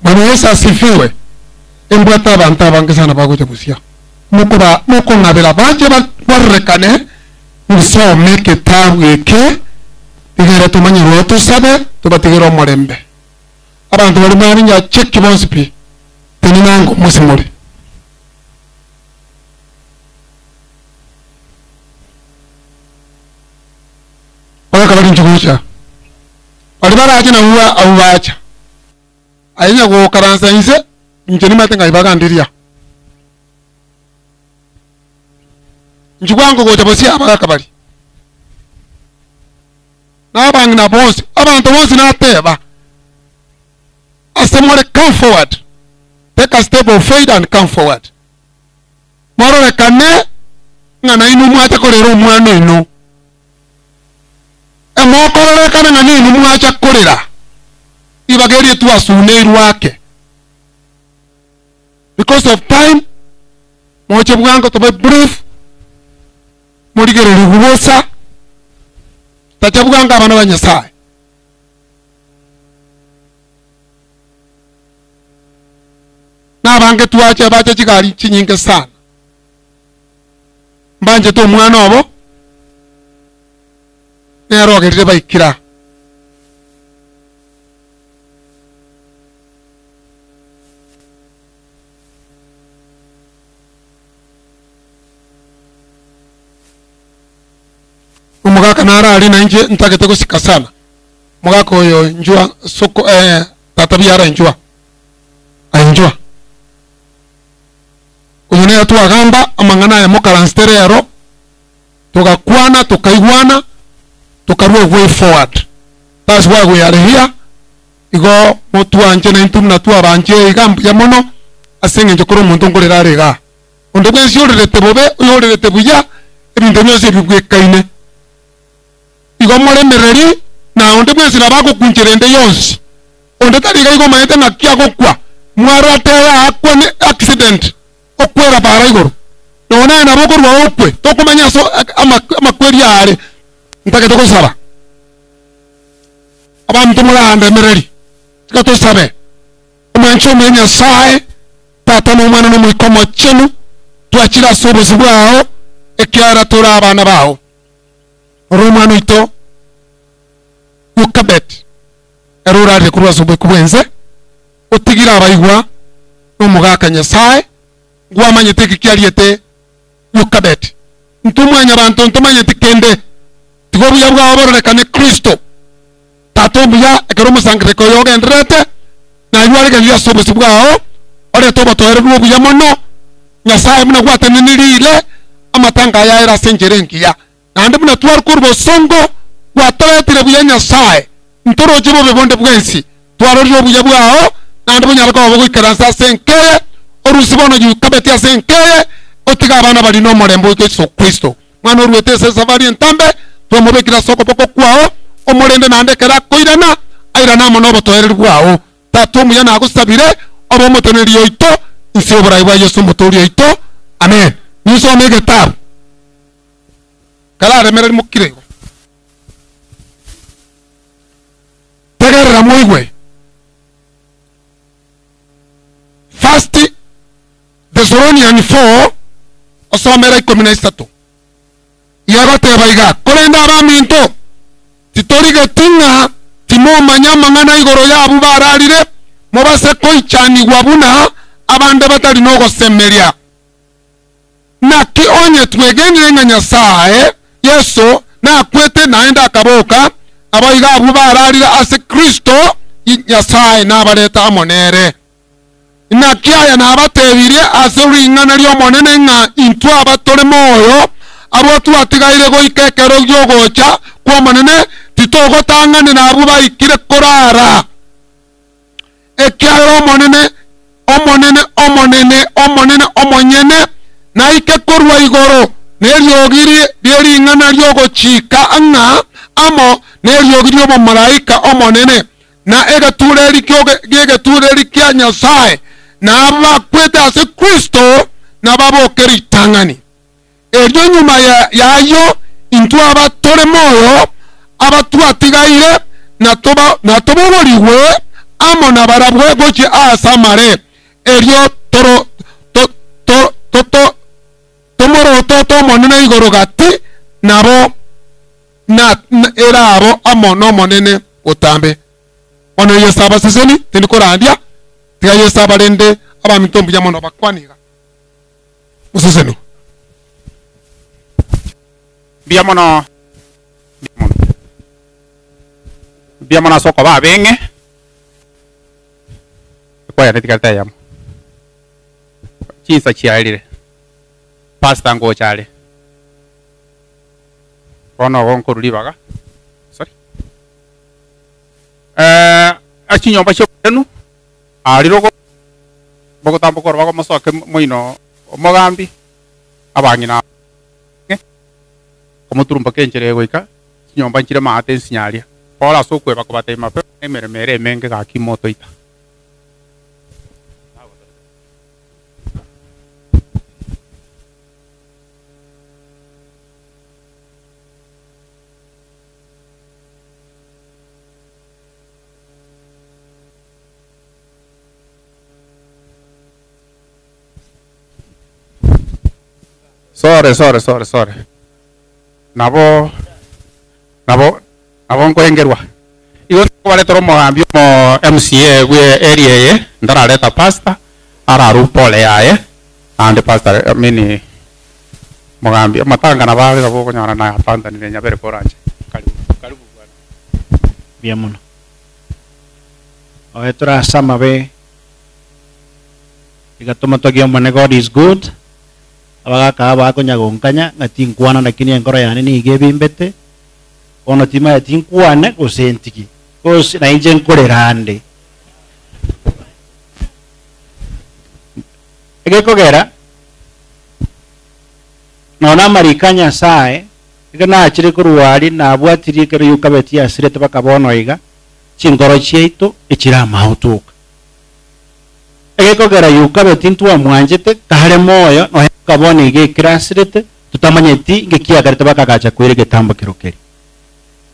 Bwana Yesu asifiwe. Embwata abantu abange sana bagocha busia. Mukuba mukung'abira baje barekane musome kitabu eke tigere tumanyirwe tusabe tubatigere omurembe. Abantu bari mwarinya cheki bonsi pi. Teni nango musimuri. Baka bari nchukucha. Bari baraje na uwa abubacha. Ainya gukaransa inse nje nimate ngaibagandiria. Njugwango gocha bosi abagaka bari. Nabangina bonsi, abantu bonsi nateba. Asemore come forward. Take a step of faith and come forward. Mororekane ng'ana inu mwacha korera omwana ino. Emokororekane ng'ana inu mwacha korera. Ibagerie twasune irwake. Because of time, moche bwango tobe brief. Murigereri gubosa. Tacha bwango abana ba Nyasae. Nabange twacha bacha chigari chinyinge sana. Mbanchete omwana obo, nere ogerire baikira. Omogaka naro aria na inche ntagete gosika sana. Omogaka oyo njua soko eh, tata biara njua. Aye njua. Oyo nere twagamba amang'ana aya mokaransete rero, togakwana tokaigwana, tokarua way forward. That's why we are here. Igo motwanche na intwe buna twabanchire iga mbuya mono ase eng'encho kore omonto nkorera are igaa. Onde bwensi orerete bobe, oyorerete buya, ebinto bionsi ebi bwekaine. Igo moremereri, na onde bwensi nabo agokunchera ende yonsi. Onde tari iga igo omanyete ng'aki agokwa, mwarate aakwe ne accident, okwera para igoro. Nonya naye nabo okorwa okwe, tokomanya ase amakweri are. Ntagete gosaba abanto morandemereri, tiga tosabe. Omwanche omuya Nyasae, Tata na Omwana na Omoika Omochenu, twachire ase obosio bwao, ekiagera tore abana bao. Rora omwana oito Yokebedi, ere orarire korwa ase oboiko bw'ense, otigire abaigwa nomogaka Nyasae, ngwamanyete eki kiariete Yokebedi. Intwe mwanyabanto ntomanyeti kende, tiga obuya bwao bororekane Kristo. Tata omuya, ekero omosangererekano oyo ogendererete, na ayio aregenire ase obosio bwao, orete obotoereru obuya mono, Nyasae buna gwatenenirie ire amatanga aya aere ase enchera engiya, naende buna tware korwa bosongo, gwatoretire buya Nyasae, ntoroche bobe bonde bwensi, twarorire obuya bwao, naende bonyare koba bogoikaransa ase enka eye, orusie bono Yokebedi ase enka eye, otige abana baria nomorembe oito Yeso Kristo. Mwana oruete ase esafari entambe, twamobekire ase okoboko kwao, omorende naende ekero akoirana, airane amo nobotoereru bwao. Tata omuya nagosabire, obe omoteneneri oito, inse y'oborai bwa Yeso Omotoori oito. Amen. Ninsome egetabu. Kararemereri mokire igo. Tegerera moigwe. First Thessalonian 4 osomera 13. Yagoteba iga, Korende abaminto, titorigeti ng'a timomanya amang'ana igoro y'abwo bararire, mobase koichanigwa buna abande batari nogosemeria. Naki onye twegenire ng'a Nyasae, Yeso, nakwete naende akaboka, naboigo abwo bararire ase Kristo, Nyasae nabarete amo nere. Naki aya nabatebirie ase ring'ana ri'Omonene ng'a intwe aba tore moyo, abwo twatigaire goika ekero gi'ogocha kw'Omonene, titogotang'anera abwo baikire korara. Ekiagera Omonene, Omonene, Omonene, Omonene omonyene naike korwa igoro neriogi rie ring'ana ri'ogochika ng'a amo neriogi ri'omomalaika omonene, na egetureri gi'egetureri kia Nyasae, na abwo bakwete ase Kristo nababoke ritang'ani. Erio nyuma y'ayio intwe aba tore moyo, abatwatigaire, natobogorigwe amo nabarabwo gochia aase amare, erio tomorotote Omonene igoro gati nabo ere abo amo n'Omonene botambe. Bono Yeso abaseseni, tindi korandia, tiga Yeso abarende abaminto mbuya mono bakwane iga. Mosesenigwe. Mbuya mono, mbuya mono. Mbuya mono ase okoba abeng'e. Ekwaya netigarete eyemo. Chinsa chiarire. Pastor ngocha are. Bono ogo nkorwa ribaga. Sorry. Eh, ase chinyomba chi'obochenu, aria rogo bogotamboka orobago mosoke moino omogambi, abang'ina abang'e, komoturumboka enchera eye goika chinyomba nchire maate ensinyo aria. Pore ase okweba kobatebia mapema ng'a emeremo ere emenge gaki motoita. Sore sore sore sore. Nabo nabo nabo nkoengerwa. Igo nkobaretera omogambi omo MCA bwe area eye ntarareta pastor ararue pole yaye naende pastor I mean mogambi amatanga nabo are nabo okonyora nayatantanire nyabere koranche. Karibu karibu bwana. Mbuya mono. Oye tore ase amabe iga tomotogie Omonene God is good. Abagaka aba bakonya gonkanya ng'a tinkwana lakini enkoro yane nigo ebimbete, bono timanyeti nkwane gose ntige, gose nainche nkorera ande. Egekogera nonya amariko a Nyasae, ekero nachire korwa aria nabwatirie ekero Yokabeti yasirete baka bono iga, chinkoro chiaito echire amaotoka. Egekogera Yokabeti ntwamwanchete kare moyo, nonya mpaka bono iga ekero asirete, totamanyeti ngeki akerete bakagacha koira egetambo kero keria.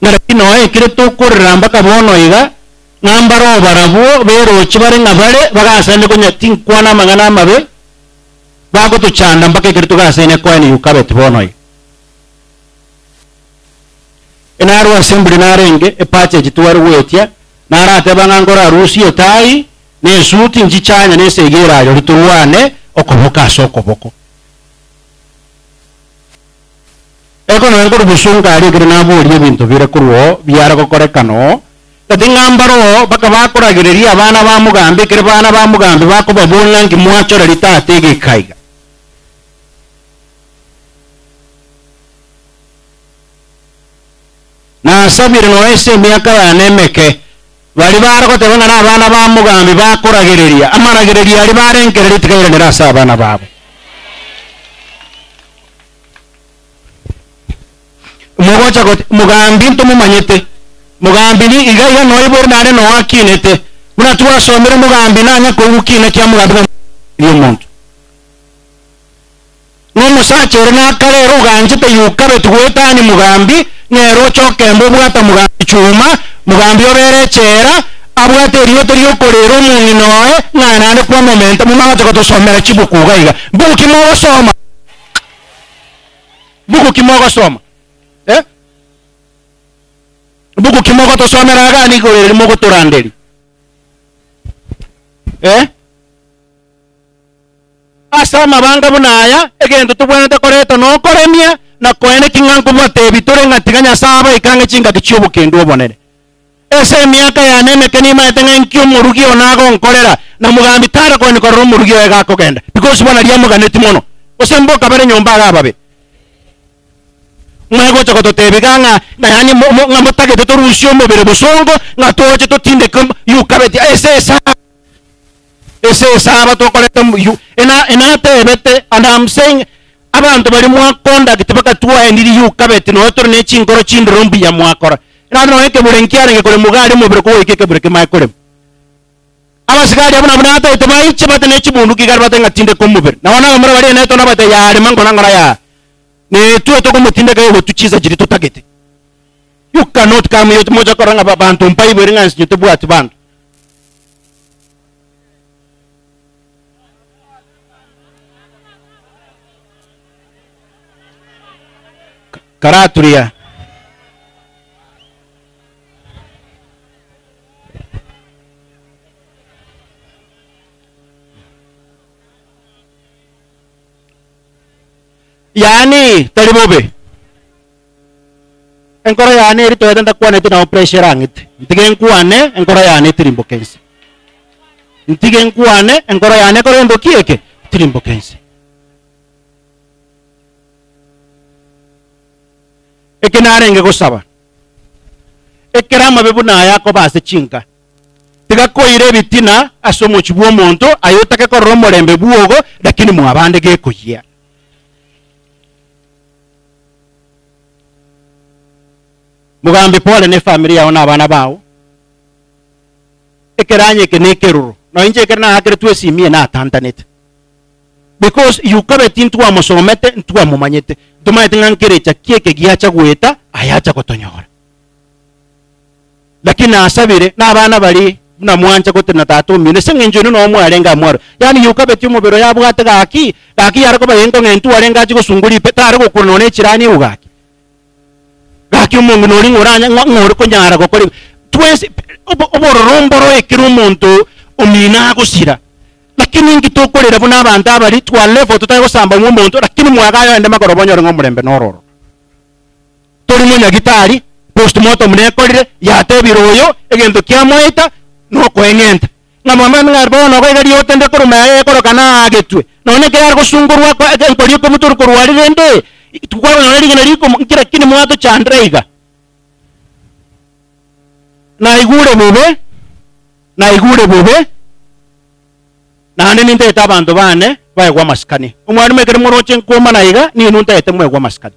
Ng'a lakini nonya ekero tokorera mpaka bono iga, ng'a mbaroo barabwo beroche bare ng'a bare bagasaine konya tinkwana amang'ana amabe, bagotochanda mpaka ekero togasaine koenia Yokabeti bono iga. Enarwe assembly narenge, epatch tware goetia, Narateba ng'a nkorarusie etai, na esuti nchichanye, na esegi erayori torwane okoboko ase okoboko. Eko nonya nkorwa bosongo aria ekero naboria ebinto bire korwa oo biare gokorekana oo, gati ng'a mbare oo mpaka bakoragereria abana ba mogambi ekero bana ba mogambi bakobaboria ng'a nki mwachoreri tata egeka iga. Nasabire nonya ase emiaka yane emeke, baria bare goteba ng'a nabana ba mogambi bakoragereria, amaragererio aria barengereria tikairanera ase abana babo. Mogocha goti, Mogambi ntomomanyete, mogambi ni iga iga noibore naende noo akinete. Buna twasomire mogambi nanya koigwa kina kia mogambi ng'a omonto. Nomosacha ore nakare ere oganchete Yokabeti goetania mogambi, nere oche okemba obwata mogambi chuma, mogambi obere echela, abwate erioto riokoreera omong'ina oye, ng'a naende kwamomenta, momanye gocha gotosomera chibuku iga iga. Mbuku ki mogosoma? Mbuku ki mogosoma? Eh? Mbuku ki mogotosomera iga nigo ere mogotoranderia? Eh? Ase amabanga buna aya, egento tobwenerete koreta nokoremia na koeneki ng'a nkobatebi tore ng'a tiga Nyasae abaike ang'e chingaki chi'obokendu obonene. Ase emiaka yane emeke nimaete ng'a inki omorugi one agonkorera, na mogambi tara koeni korora omorugi oye gakogenda, because bono aria amoganeti mono, gose mboka bare nyomba iga ababe. Mwaye gocha gototebia iga ng'a ng'a yaani mo mo ng'a motagete torusie omobere bosongo, ng'a toche totindeke yukabeti ase esa. Ase esaba tokoreta yu ena enatebete and I'm saying abanto baria mwa conduct bakatwaeniri you kabeti nonya tore ne chinkoro chindoro mbuya mwakora. Naende nonya ekebure nkiarenge koremwa iga aria omobere kogoika ekebure kemae koremwa. Abasigari abwo nabwo natagete baiche bate ne chibunduki iga aria batebe ng'a tindeka omobere. Na bono abamura baria eneto nabatebia yaa rema ngora ngora yaa. Netwe tokomotindeka egotwa chinsa chiria totagete. You cannot come here moche korora ng'a banto mpaibore ng'a nsinyo tebwati banto. Karaturia. Yaani tari bobe. Enkoro yane eri toete ntakwaneti nao pressure erang'ite. Ntige nkwane enkoro yane etirimboke inse. Ntige nkwane enkoro yane ekore gento ki eke? Etirimboke inse. Eke narenge gosaba, ekero amabe buna aya akoba ase chinka, tiga koira ebitina ase omochie bw'omonto, aye otake korora omorembe bwogo, lakini mwabande gekoyia. Mogambi pole ne efamiri yao na abana bao, ekeranya eke ne ekeroro, nonya inche ekero naakeretwe esimi eye natantanete because yukabeti ntwamosomete ntwamomanyete, ntomanyete ng'a nkerecha ki eke giacha goeta aye acha gotonyora. Lakini nasabire na abana baria. Buna mwancha gotenena tata omino, ase engencho inwe noo mwarenge amwaro. Yaani Yokabeti omobere oye abwate gaki, gaki yare koba enkong'u entwe arenge achie gosungwa ripe, tare gokura nonya echirani ewu gaki. Gaki omong'ina oria ng'a oranya ng'a ng'a ore konyara gokora igo. Twensi obo obororo mboro ekero omonto omino agosira. Lakini inki tokorera buna abanto abari twa level totari gosamba ng'a omonto lakini mwagaye oende magoroba onyore ng'a omorembe noro ororo. Tori monyagitari, postmortem nekorire, yatebire oyo egento kiamoeta nokoeng'enta. Ng'a mwamanya ng'a bono iga iga riote nde korwa mayega ekorokana aagetwe. Nonya ekero are gosungorwa kwa enkori ekomutorwa korwa aria rende, tikwarora rigena rikomo nki lakini mwatochandera iga. Naigure bobe, naigure bobe, naende nintagete abanto bane baegwe amasikani. Omwalimu ekero moroche nkomana iga, ninwe ntagete moegwe amasikani.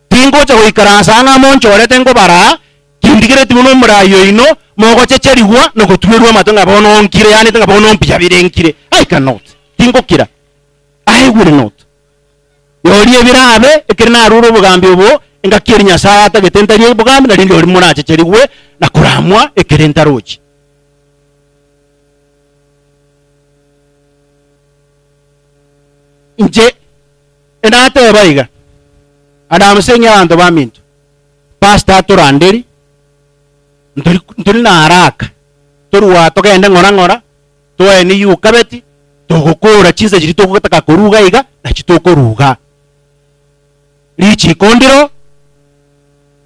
Tingocha goikaransa ang'e amo nchorete nkobaraa, tindigereti buna omoraai oino, mogochecherigwa na gotwerwa amato ng'a bono nkire, yaani ng'a bono mbuya bire nkire. I cannot. Tingokira. I will not. Rirorio ebirabe, ekero narure obogambi obo, engaki eria Nyasae atagete ntarie obogambi, nario rirorio morachecherigwe na koramwa ekere ntarochi. Inche enateba iga, and I'm saying abanto baminto, pastor atoranderi, ntori ntori na haraka, torwa togende ng'ora ng'ora, toeni yukabeti, togokora chinsa chiria togotaka koruga iga, nachi tokoruga. Richiko ndiro,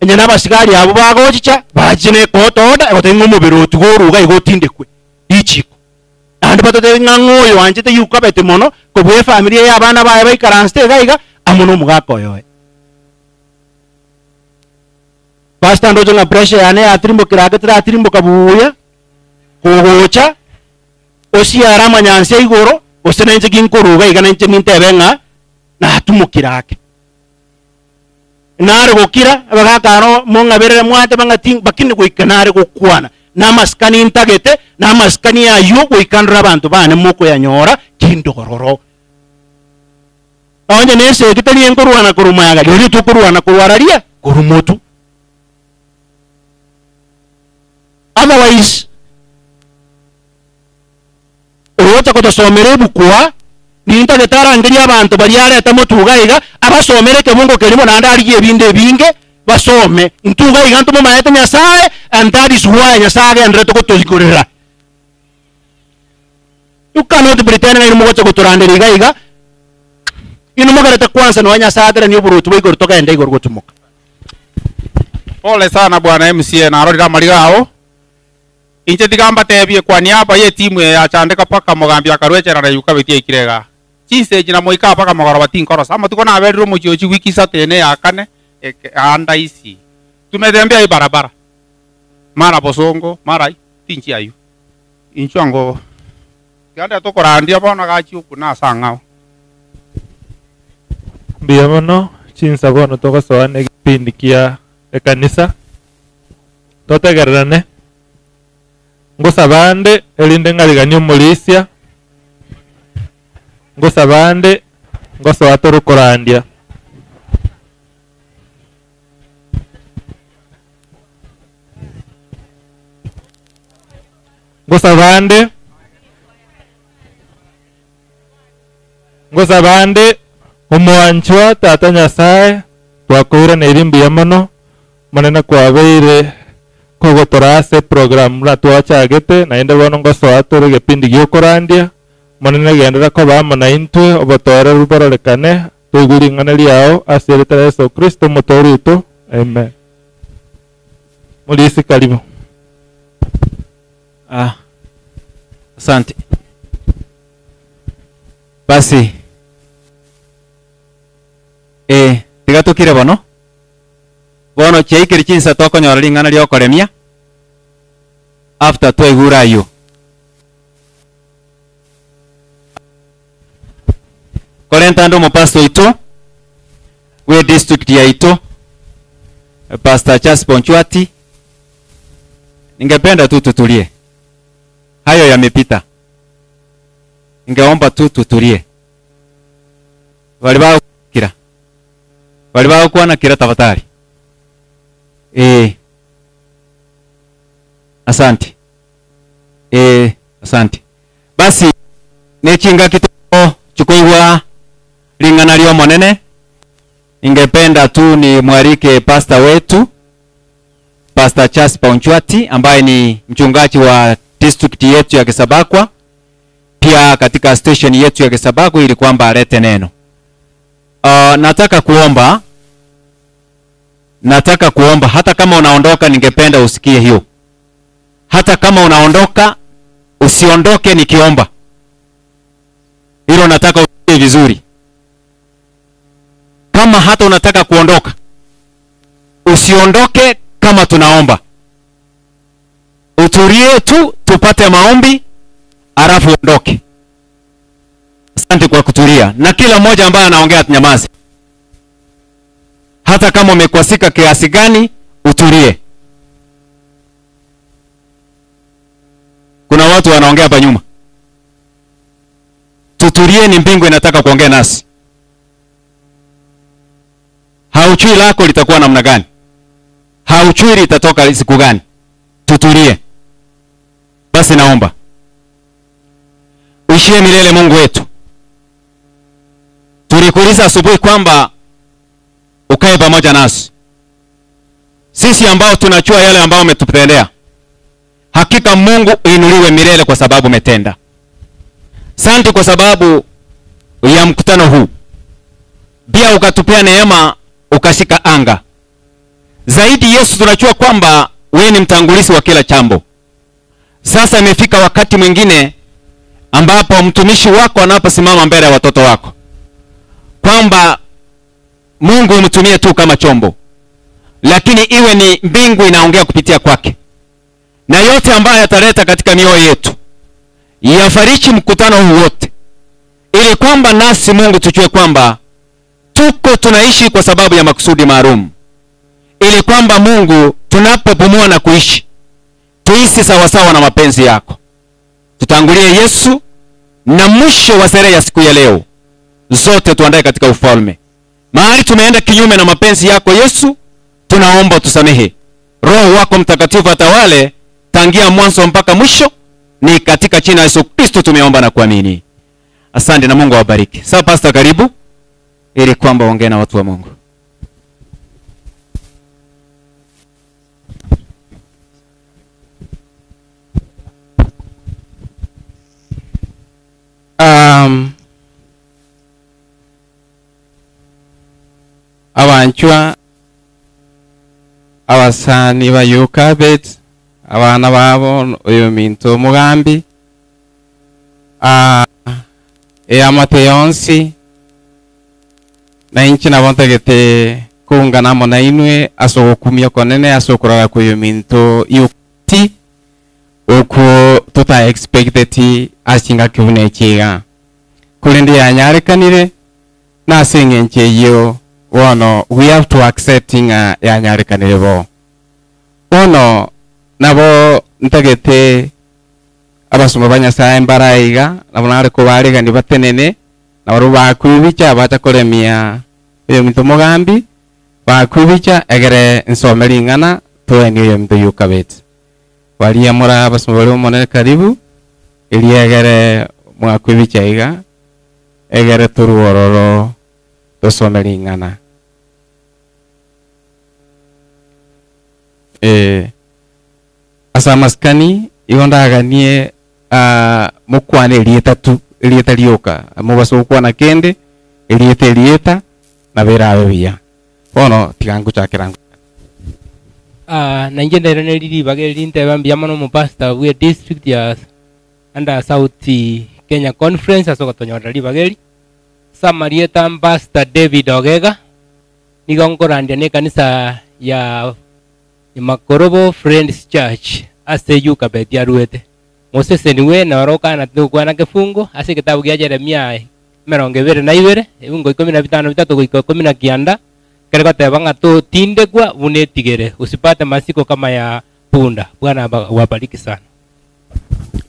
onye na abasigari abwo bagochicha, bache na ecourt order, egotebia ng'a omobere otiga oruga iga otindekwe, richiko. Naende batotebie ng'a ng'o oyo oanchete yukabeti mono kobua efamiri eye abana baye baikaransete iga iga amo na omogaka oyoye. Pastor ndoche ng'a pressure yane yatirimbokire ake teratirimboka buya, kogocha osiare amanyansi aigoro gose nainche ginkoruga iga nainche nintebe ng'a natumokire ake. Nare gokira, abagaka aro mong'aberere mwateba ng'a ti lakini goika nare gokwana, na amasikani ntagete, na amasikani ayio goika ndore abanto bane mokoyanyora kinde ororo. Onye na esegi tari enkorwana korwa maega, rirorio tokorwana korwa araria korwa motu. Otherwise, oyocha gotosomera ebuku aa, nintagete arangerie abanto baria arete motwe iga iga, abasomere ekebungo kerimo naende arigie ebinde ebinge basome. Intwe iga iga ntomomaete Nyasaye and that is why Nyasaye agenderete gotoigorera. You cannot pretend ng'a inwe mogocha gotoranderia iga iga, inwe mogerete kwansa nonya Nyasaye ateranie oboruoti bwa igoro togende igoro gotimoka. Pole sana bwana MCA narorire amariga ao. Inche tiga mbatebie kwa niaba y'etimu eye yachandeka mpaka omogambi akarua echela na Yukabeti aikire igaa. Chinsa echi namoika aa mpaka mogoroba tinkorosa. Amatuko naberire omochie oyo chiwiki isato ene ya kane eke anda isi. Tumetembea ebarabara mara bosongo mara tinchi aywo. Inchuo ango tiga ndete okorandia bono gachia okuna ase ang'ao. Mbuya mono, chinsa bono togosoa negepindi kia ekanisa. Totegererane, ngosaba ande, erinde ng'ariganie omorisia, ngosaba ande, ngosoa tore korandia. Ngosaba ande, ngosaba ande, omwanchwa Tata Nyasae, twakoiraneiri mbuya mono, Omonene kwabeire kogotoraa ase eprogram buna twachagete, naende bono ngosoa tore egepindi gi'okorandia. Omonene genderera koba amo naintwe, obotoereru bororekane, toigwe ring'ana riao ase erieta ria Yeso Kristo Omotoori oito. Amen. Morisi karibu. Ah, asante. Basi, eh, tiga tokire bono. Bono chiaikire chinsa tokonyora ring'ana ri'okoremia after twaigure ayio. Korenta ande omopastor oito bwe district yaito Pastor Jasper Onchwati, ningependa tu tutulie, hayo yamepita, ningeomba tu tutulie. Bari bagokira Baria bagokwana kera tafadhali. Ee. Asante. Eh, asante. Basi ne chingaki tochikoigwa ring'ana ri'Omonene, ningependa tu nimwalike pastor wetu Pastor Jasper Onchwati ambaye ni mchungaji wa district yetu ya Kisabakwa, pia katika station yetu ya Kisabakwa, ili kwamba alete neno. Nataka kuomba, nataka kuomba, hata kama unaondoka, ningependa usikie hiyo. Hata kama unaondoka, usiondoke nikiomba. Hilo nataka usikie vizuri. Kama hata unataka kuondoka, usiondoke kama tunaomba. Utulie tu tupate maombi, alafu uondoke. Asante kwa kutulia, na kila mmoja ambaye anaongea tunyamaze. Hata kama umekwasika kiasi gani, utulie. Kuna watu wanaongea hapa nyuma. Tutulie, ni mbingu inataka kuongea nasi. Hauchui lako litakuwa namna gani, hauchui litatoka siku gani. Tutulie basi. Naomba uishie milele, Mungu wetu. Tulikuuliza asubuhi kwamba ukae pamoja nasi, sisi ambao tunajua yale ambayo umetutendea. Hakika Mungu uinuliwe milele kwa sababu umetenda. Asante kwa sababu ya mkutano huu, pia ukatupea neema ukashika anga zaidi. Yesu, tunajua kwamba wewe ni mtangulizi wa kila jambo. Sasa imefika wakati mwingine ambapo mtumishi wako anaposimama mbele ya watoto wako, kwamba Mungu umtumie tu kama chombo, lakini iwe ni mbingu inaongea kupitia kwake, na yote ambayo yataleta katika mioyo yetu yafariji mkutano huu wote, ili kwamba nasi Mungu tujue kwamba tuko tunaishi kwa sababu ya makusudi maalum, ili kwamba Mungu tunapopumua na kuishi tuishi sawasawa na mapenzi yako. Tutangulie Yesu, na mwisho wa sherehe ya siku ya leo zote tuandae katika ufalme. Mahali tumeenda kinyume na mapenzi yako Yesu, tunaomba tusamehe. Roho wako Mtakatifu atawale tangia mwanzo mpaka mwisho. Ni katika jina la Yesu Kristo tumeomba na kuamini. Asante na Mungu awabariki. Sasa pastor, karibu ili kwamba uongee na watu wa Mungu. Abanchwa abasani ba Yukabet abana babo oyo minto omugambi eamate yonsi na inchi nabo ntagete kuungana amo na inwe ase ogokumia konene ase okoraga kwa oyo minto yuti okwo tota expected ase chingaki buna echiga korende yanyarekanire na ase eng'encho eyio bono we have to accept ng'a yanyarekanire bo bono nabo ntagete abasoma ba Nyasaye mbaraiga nabo nare kobaregani batenene nabo bakwibicha bacha koremia oyo minto mogambi bakwibicha egere nsome ring'ana toeni oyo minto yukabete baria mora abasoma bari omonene karibu eri egere mwakwibicha iga egere toruororo tosome ring'ana ase amasikani igo ndaganie mokwane erieta tu erieta rioka mobasa gokwana kende erieta erieta nabo erabe buya bono tiga ngochakera Na inche ndere neriribaga rinteba mbuya mono omopastor bwa district ya under South Kenya Conference ase ogotonyorera ribaga eri. Samarieta Pastor David Ogega nigo nkorandia na ekanisa ya Makorobo Friends Church ase Yukabeti aruete. Moseseniwe noro okana tokwana kefungo ase ekitabu gia Jeremia 22 ebungo 15 bitatu goika 19 kere goteba ng'a totindekwa buna etigere usipate masiko kama ya punda. Bwana wabariki sana.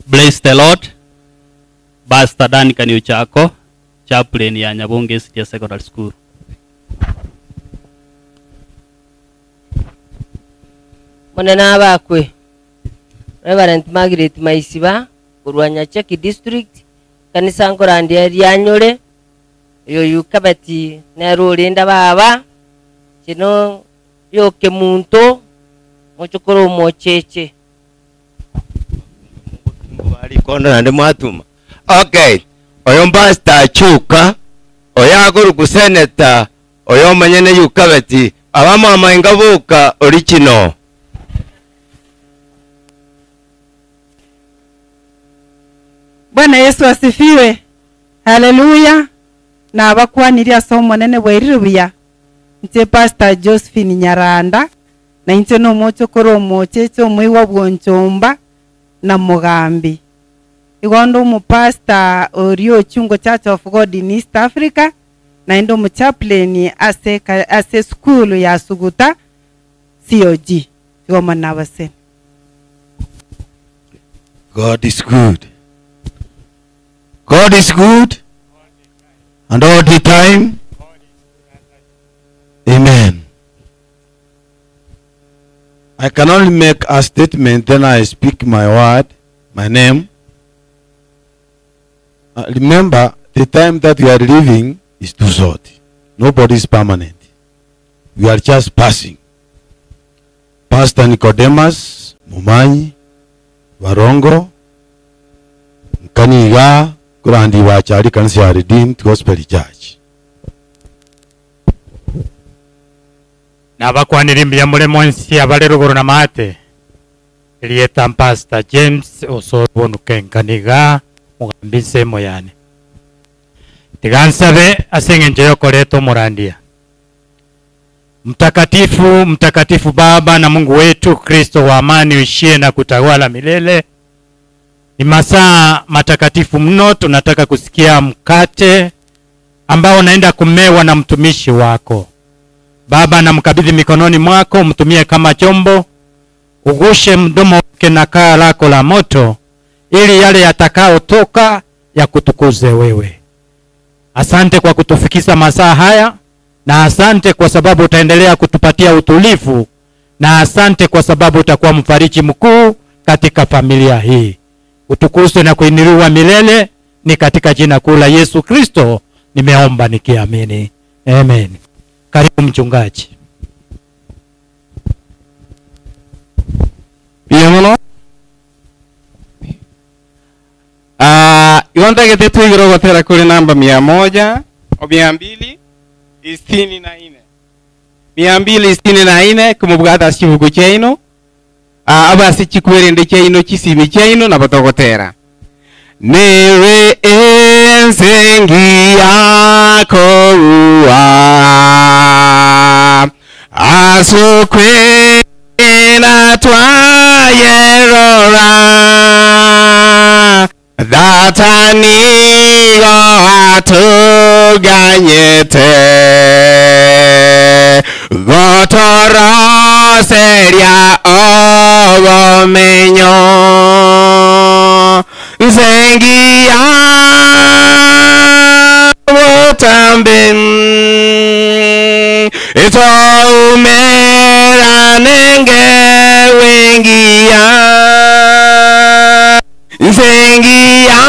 Bless the Lord. Pastor Dan Kaniuchako, chaplain ya Nyabonge Senior Secondary School. Monene abakwe. Reverend Margaret Maisiba korwa Nyacheki District, ekanisa nkorandia Rianyore, oyo Yukabeti nere orenda baba, inche no yokemunto, mochokoro omocheche. Rikondo naende mwatuma. Okay, oyo Pastor Chuka, oyo akorokwa Senator, oyo omonyene Yukabeti, abamwamainga boka original. Bwana Yesu asifiwe. Haleluya. Nabakwanirie ase Omonene bwairire buya. Inche Pastor Josephine Nyaranda, na inche nomochokoro omocheche omoigwa bw'onchomba na mogambi. Igo onde omopastor oria Ochungo Church of God in East Africa, naende omochaplain ase ase esukuru ya Suguta COG. Igo Omonene abasene. God is good. God is good and all the time. Amen. I can only make a statement, then I speak my word, my name. Remember, the time that we are living is too short. Nobody is permanent. We are just passing. Pastor Nicodemus Mumanyi, Barongo, Nkaniga, Kurandi Wachari Kanisa ya Redeemed Gospel Church. Nabakwanire mbuya more mwensi abare rogoro na maate. Erieta Pastor James Osoro Nkaniga mugambi ensemo yane. Tiga nsabe ase eng'encho yokoreta omorandia. Mtakatifu, mtakatifu Baba na Mungu wetu Kristo wa amani uishie na kutawala milele. Ni masaa matakatifu mno, tunataka kusikia mkate ambao unaenda kumewa na mtumishi wako. Baba, namkabidhi mikononi mwako, mtumie kama chombo, ugushe mdomo wake na kaa lako la moto, ili yale yatakayotoka yakutukuze wewe. Asante kwa kutufikisha masaa haya, na asante kwa sababu utaendelea kutupatia utulivu, na asante kwa sababu utakuwa mfariji mkuu katika familia hii. Utukuzwe na kuinuliwa milele, ni katika jina kuu la Yesu Kristo nimeomba nikiamini. Amen. Karibu mchungaji. Mbuya mono. Igo ntagete twaigure ogotera kore namba mia moja o mia mbili sitini na ine. Mia mbili sitini na ine komobwata ase chibuku chiaino, abe ase chikwerende chiaino chisimi chiaino nabo togotera. Nere ensengi yakorua asukwe na twayerora Thatanigo atuganyete gotoroseria obomenyo nsengia botambe itoumera nenge wengia nsengia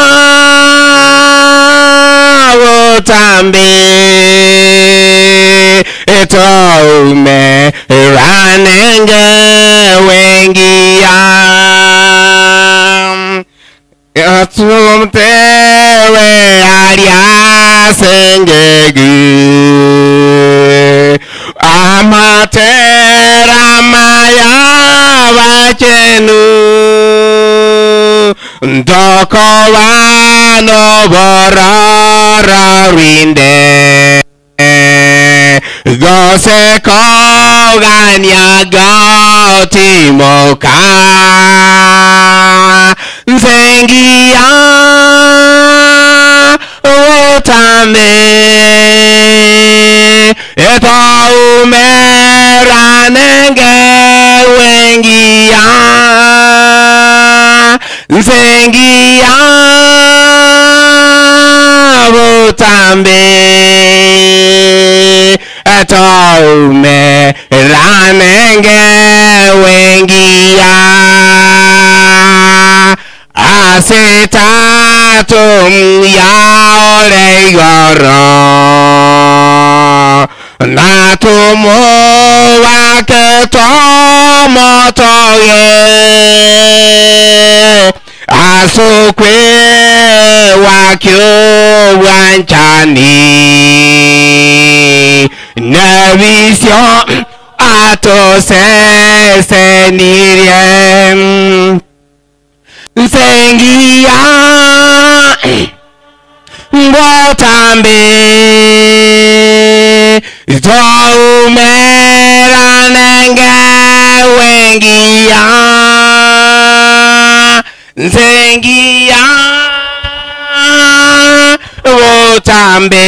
botambe itoumera nenge wengia Atumtewe ariasengegi amatera maya bachenu ndoko bano borora rinde gose kogania gotimoka nsengia otame etoumera nenge wengia nsengia botambe etoumera nenge wengia. Natumyaore igoro natumubake tomotoge asukwe wakyobwanchani nebisyo atosesenirie nsengia ngotambe twaumeranenge wengia nsengia botambe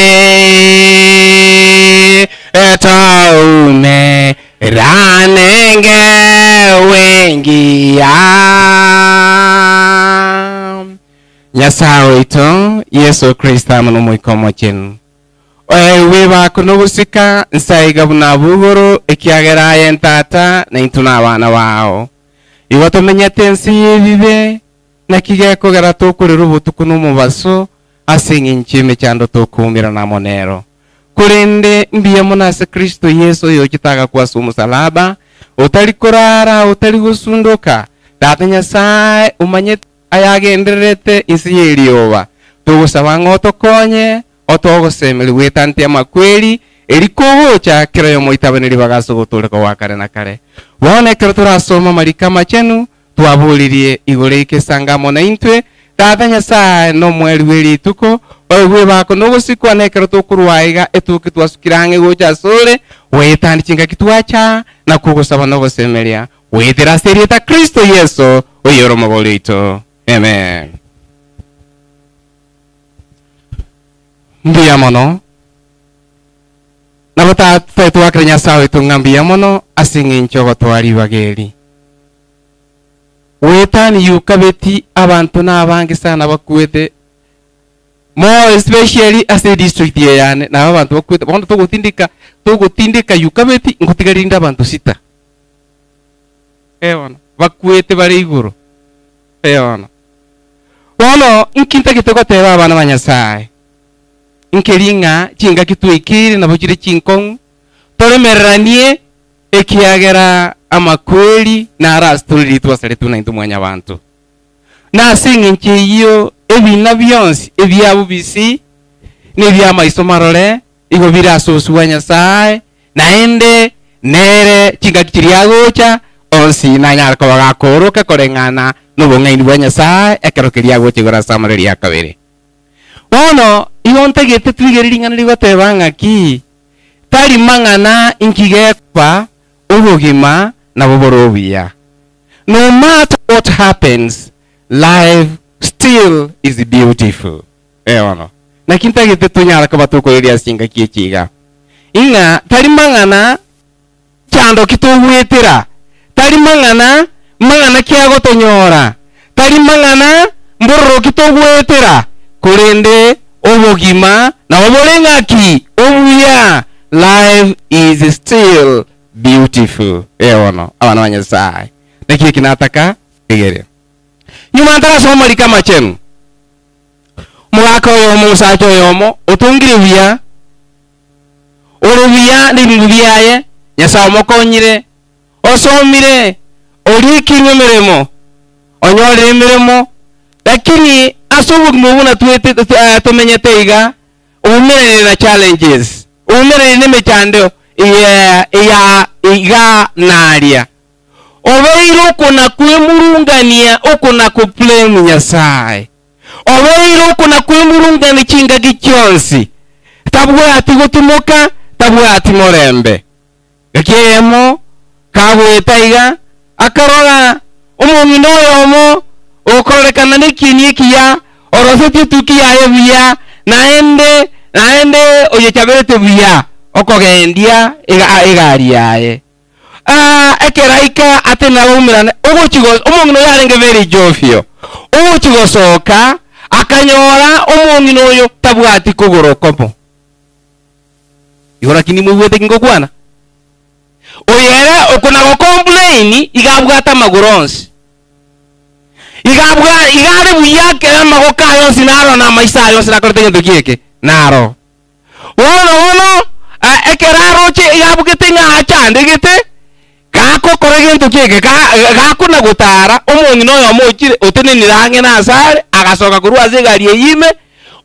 twaumeranenge wengia Nyasaye witũ Yesu Kristo amo n'omoika omochenu oewe baku nogosika nsaiga buna bugoro ekiagera aye ntata na intwe na abana bao igo tomenyete ensi y'ebibe naki gekogera tokorera obotuko na omobaso ase eng'encho emechando tokoumera namo nero korende mbuya mono ase Kristo Yesu oyochete kwasa omosalaba otari korara otari gosundoka tata Nyasaye omanyete ayagendererete insi y'erioba togosaba ng'a otokonye otogosemeri gwetantia amakweri eri kogocha kero yomoitabaneri bagasa gotoreka gwa kare na kare bono ekero torasoma marika machenu twaboririe igoro ikesangamo na intwe tata Nyasaye nomweri bwa erituko oigwe bako nogosikwa na ekero tokorwa iga etuke twasukire ang'e gocha asore wetandi chingaki twacha na kogosaba nogosemeria wetera ase erieta Kristo Yesu oyoro omogori oito. Amen. Mbuya mono nabo twakire Nyasaye oito ng'a mbuya mono ase eng'encho ogotwara ribaga eri wetani yukabeti abantu na abange sana bakwete more especially ase district yane nabo abantu bakwete bono togotindika togotindika yukabeti ngotigarinda abantu sita eona bakwete bare igoro eona bono nkintagete goteba abana ba Nyasaye nkeri ng'a chingaki twikire nabo chire chinkong'u toremereranie ekiagera amakweri narasitorire twasaretwe naintwe mwanya bantu nase eng'encho eyio ebina bionsi ebiabo bisi nebiamaiso marore igo bire ase obosio bwa Nyasaye naende nere chingaki chiria agocha onsi nanyara koba gakoroka koreng'ana nobong'aini bwa Nyasaye ekero keria agocha igoro ase amareri ya kabere bono igo ntagete twigere ring'ana rigoteba ng'aki tari mang'ana inkigekoba obogima nabo bore obuya. No matter what happens, life still is beautiful. Eono naki ntagete tonyara koba tokoreria chingaki echiga ing'a tari mang'ana chando kitogwetera tari mang'ana mang'ana kiagotonyora tari mang'ana mbororo kitogwetera korende obogima nabo bore ng'aki obuya. Life is still beautiful. Eono abana ba Nyasaye naki eki nataka igere nyuma ntarasoma marika machenu omogaka oyomo omosacha oyomo otongire buya ore buya n'ebintu biaye Nyasaye omokonyire osomire orikirwe emeremo onyorire emeremo lakini ase obogima obwo natwete tomenyete iga oumerere na challenges oumerere na emechando iya iga naria obeire okona kwemurungania okona kublame Nyasaye obeire okona kwemurungania chingaki chionsi tabwati gotimoka tabwati morembe gakiemo kagweta iga akarora omong'ina oyomo okorekana nekini ekiya orosetie tuki yaye buya naende naende oyechaberete buya okogendia egari yaye ekeraika ate nabaumerane ogochigo omong'ina oyo arenge very jovial ogochigosoka akanyora omong'ina oyo tabwati kogoro komo igo lakini mwigwete kingokwana oyere okona gocomplain igabwata amagoro onsi Iga abwa iga are buya ekero amagoko aye onsi naro na amaiso aye onsi nakorete gento ki eke? Naro. Bono bono ekero aroche iga abugete ng'a achandegete, gakokora gento ki eke, ga gakona gotara, omong'ina oyomo ochire otenenire ang'e nase are, agasoka korwa ase egari eyio ime,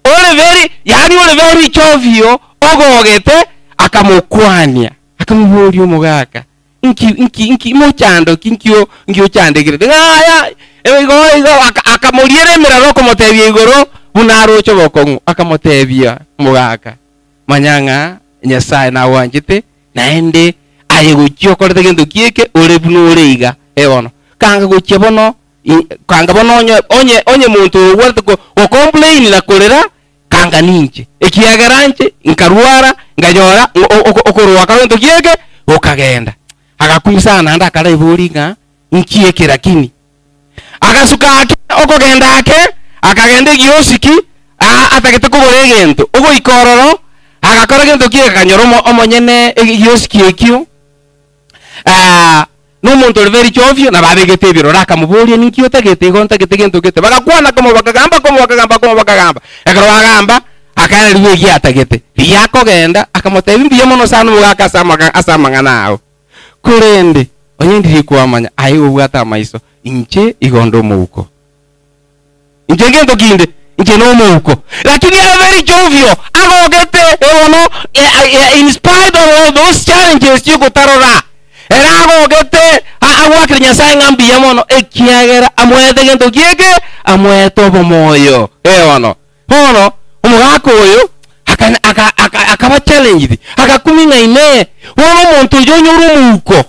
ore very yaani ore very jovial, ogogete, akamokwania, akamoboria omogaka, Inki, inki, inki, mochando ki, nki o, nki ochandekerete? Ng'a aya, igo, igo, aka, akamoriera emerero okomotebia igoro buna aroche obokong'u. Akamotebia, Omogaka, manya ng'a Nyasae nagwanchete, naende aye gochia okorete gento ki eke ore buna ore iga. Eh bono, kanga gochia bono, i, kanga bono onye, onye, onye monto oyo ogwarete ko, gocomplain na korera, Kanga ninche, ekiagera inche nkarwara, nkanyora okorwaka gento kieke gokagenda. Agakumia sana naende akaraeboria ng'a inki eke lakini. Agasuka ake okogenda ake, akagenda egiosiki aa atagete kogora egento. Ogoika ororo, agakora gento kieke akanyora omonyene egiosiki ekio. Nomonto ore very jovial, nabo abegete ebirore, akamoboria, Ninki otagete? Igo ntagete gento gete. Bagakwana komo, bakagamba komo, bakagamba komo, bakagamba. Ekero bagamba, akaererigwa egia atagete. Riria akogenda, akamotebia, Mbuya mono sana omogaka ase amaga ase amang'ana ao. Korende, onye ndirie kwamanya, aye igo obwate amaiso, inche igo nde omouko. Inche ngento kinde, inche nomouko. Lakini are very jovial, agogete bono in spite of all those challenges chiogotarora, ere agogete agwakire Nyasaye ng'a mbuya mono ekiagera amoete gento kieke, amoete obomoyo. Bono, bono omogaka oyo akaba challenged, agakumia ng'a inee, bono omonto oyo onyore omouko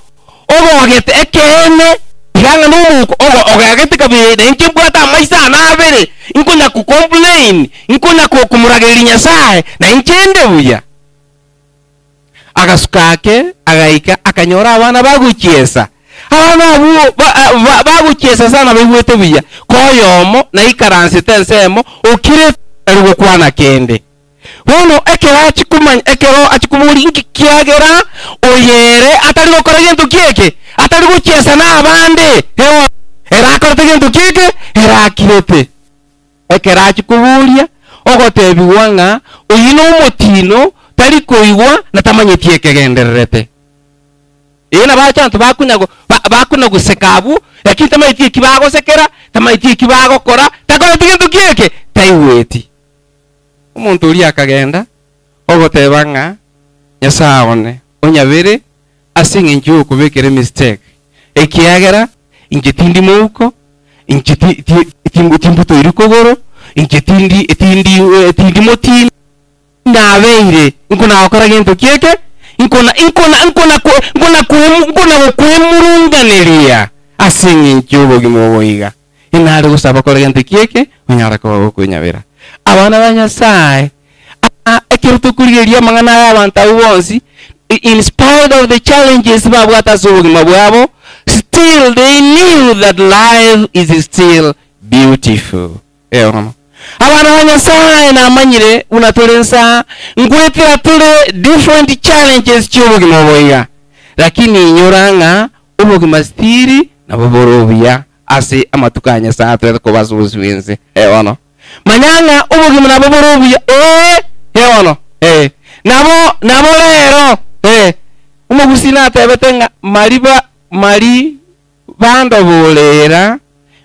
Ogogete ekeene, tiga ng'a nomouko ogo ogagete kabere, na inche mbwate amaiso ane abere, nkonya ko-complain, nkonya ko-komoragereria Nyasae, na inche inde buya. Agasuka ake, agaika, akanyora abana bagochiesa. Abana abwo ba- ba- bagochiesa sana baigwete buya, ko oyomo naikaransete ensemo, okire tari gokwana kende. Bono ekero achia komanya, ekero achia koboria inki kiagera oyo ere atari gokora gento kieke, atari gochiesa nabande, ewa, ere akorete gento kieke, ere akirete. Ekero achia koboria, ogotebigwa ng'a oyio nomotino, tari koigwa na tamanyeti ekegendererete. Ee, nabo abanto bakonya go- ba- bakona goseka abwo, lakini tamanyeti eki bagosekera, tamanyeti eki bagokora, takoreti gento kieke, taigweti. Omonto oria akagenda, ogoteba ng'a, Nyasae one, onyabere ase engencho y'okobekera emistake, ekiagera inche tindi mouko, inche ti- ti- timbu- timbutoiri kogoro, inche tindi tindi tindi motindi, nabeire nkonagokora gento ki eke, nkona nkona nkona ko nkona koemu nkona gokwemurunganeria ase eng'encho y'obogima obo iga. Inare gosaba kore gento ki eke, onyare koba gokwenyabera. Abana ba Nyasae, aa ekero tokorigereria amang'ana aya abanto abwo bonsi, in spite of the challenges babwate ase obogima bwabo, still they knew that life is still beautiful. Eeh. Abana ba Nyasae namanyire buna tore nsa ngwetera tore different challenges chi'obogima obo iga, lakini inyora ng'a obogima still nabo bore obuya ase amatuko aya Nyasae atoete koba ase obosio bw'ense. Ee bono. Manya ng'a obogima nabo bore obuya, ee, ee bono, ee. Nabo, nabo rero, ee. Omogusii natebete ng'a mariba, mari bandoborera,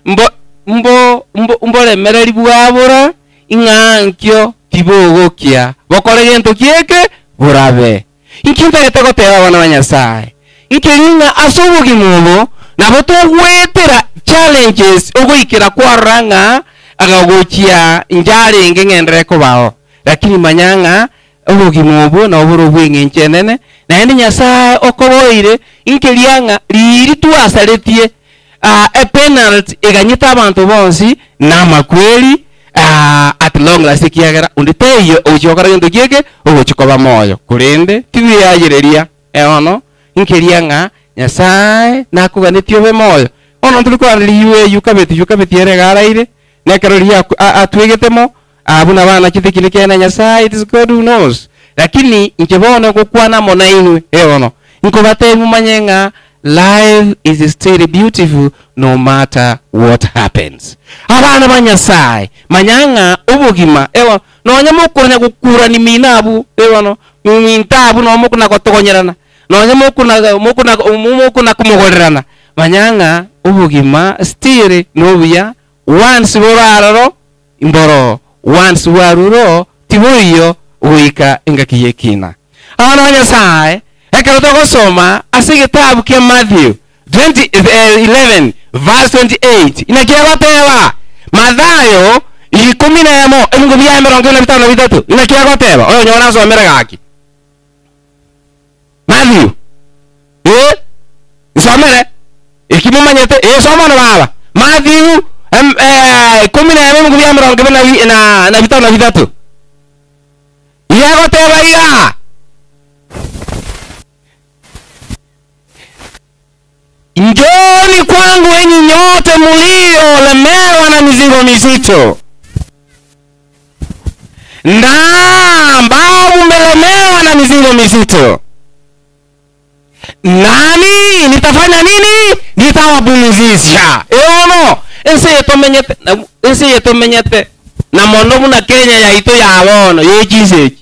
mbo, mbo, mbo, mboremereri bwabora, ing'a nkio tibogokia, bokore gento ki eke? Borabe. Inki ntagete goteba abana ba Nyasae? Nkeri ng'a ase obogima obo nabo togoetera challenges ogoikera kwarora ng'a agagochia inche arenge ng'enderere kobao. Lakini manya ng'a obogima obwo nabo bore obw'eng'encho enene, naende Nyasae okoboire nkeria ng'a riiri twasaretie epenalty eganyete abanto bonsi na amakweri at long last ekiagera onde taiyo ogochia gokora gento ki eke ogochia koba moyo. Korende tibweayereria bono nkeria ng'a Nyasae nakoganetie obe moyo. Bono ntori koraneria yuwe yukabeti yukabeti ere iga araire, na ekero riria atwegete mo, buna banachete ekina kiaye na Nyasae, it is God who knows. Lakini inche bono ngokwana amo nainwe, bono nkobatebia momanye ng'a. Life is still beautiful no matter what happens. Abana ba Nyasaye, manya ng'a obogima ebo nonya mokonya gokurani mino abwo ebono minto abwo nonya mokona gotogonyerana nonya mokona mokona mokona komogorerana manya ng'a obogima still nobuya once bore aroro mboro once bwarure oo tiboiyo goika engaki y'ekina. Abana ba Nyasaye, ekero togosoma ase egetabu kia Matthew 20, eh, 11 verse 28 inaki egoteba? Mathayo 11 ebingo bia 53 inaki egoteba? Oyonyore asomere gaki. Matthew eh, nsomere eki momanyete eh, soma bono baba. Matthew em, eh, 11 ebingo bia 53 iga egoteba iga. Njooni kwangu enyi nyote mliolemewa na mizigo mizito, na ambao mmelemewa na mizigo mizito, nami nitafanya nini? Nitawapumzisha. Eono ense yetomenyete ense yetomenyete na mono buna Kenya yaito ya bono yechisechi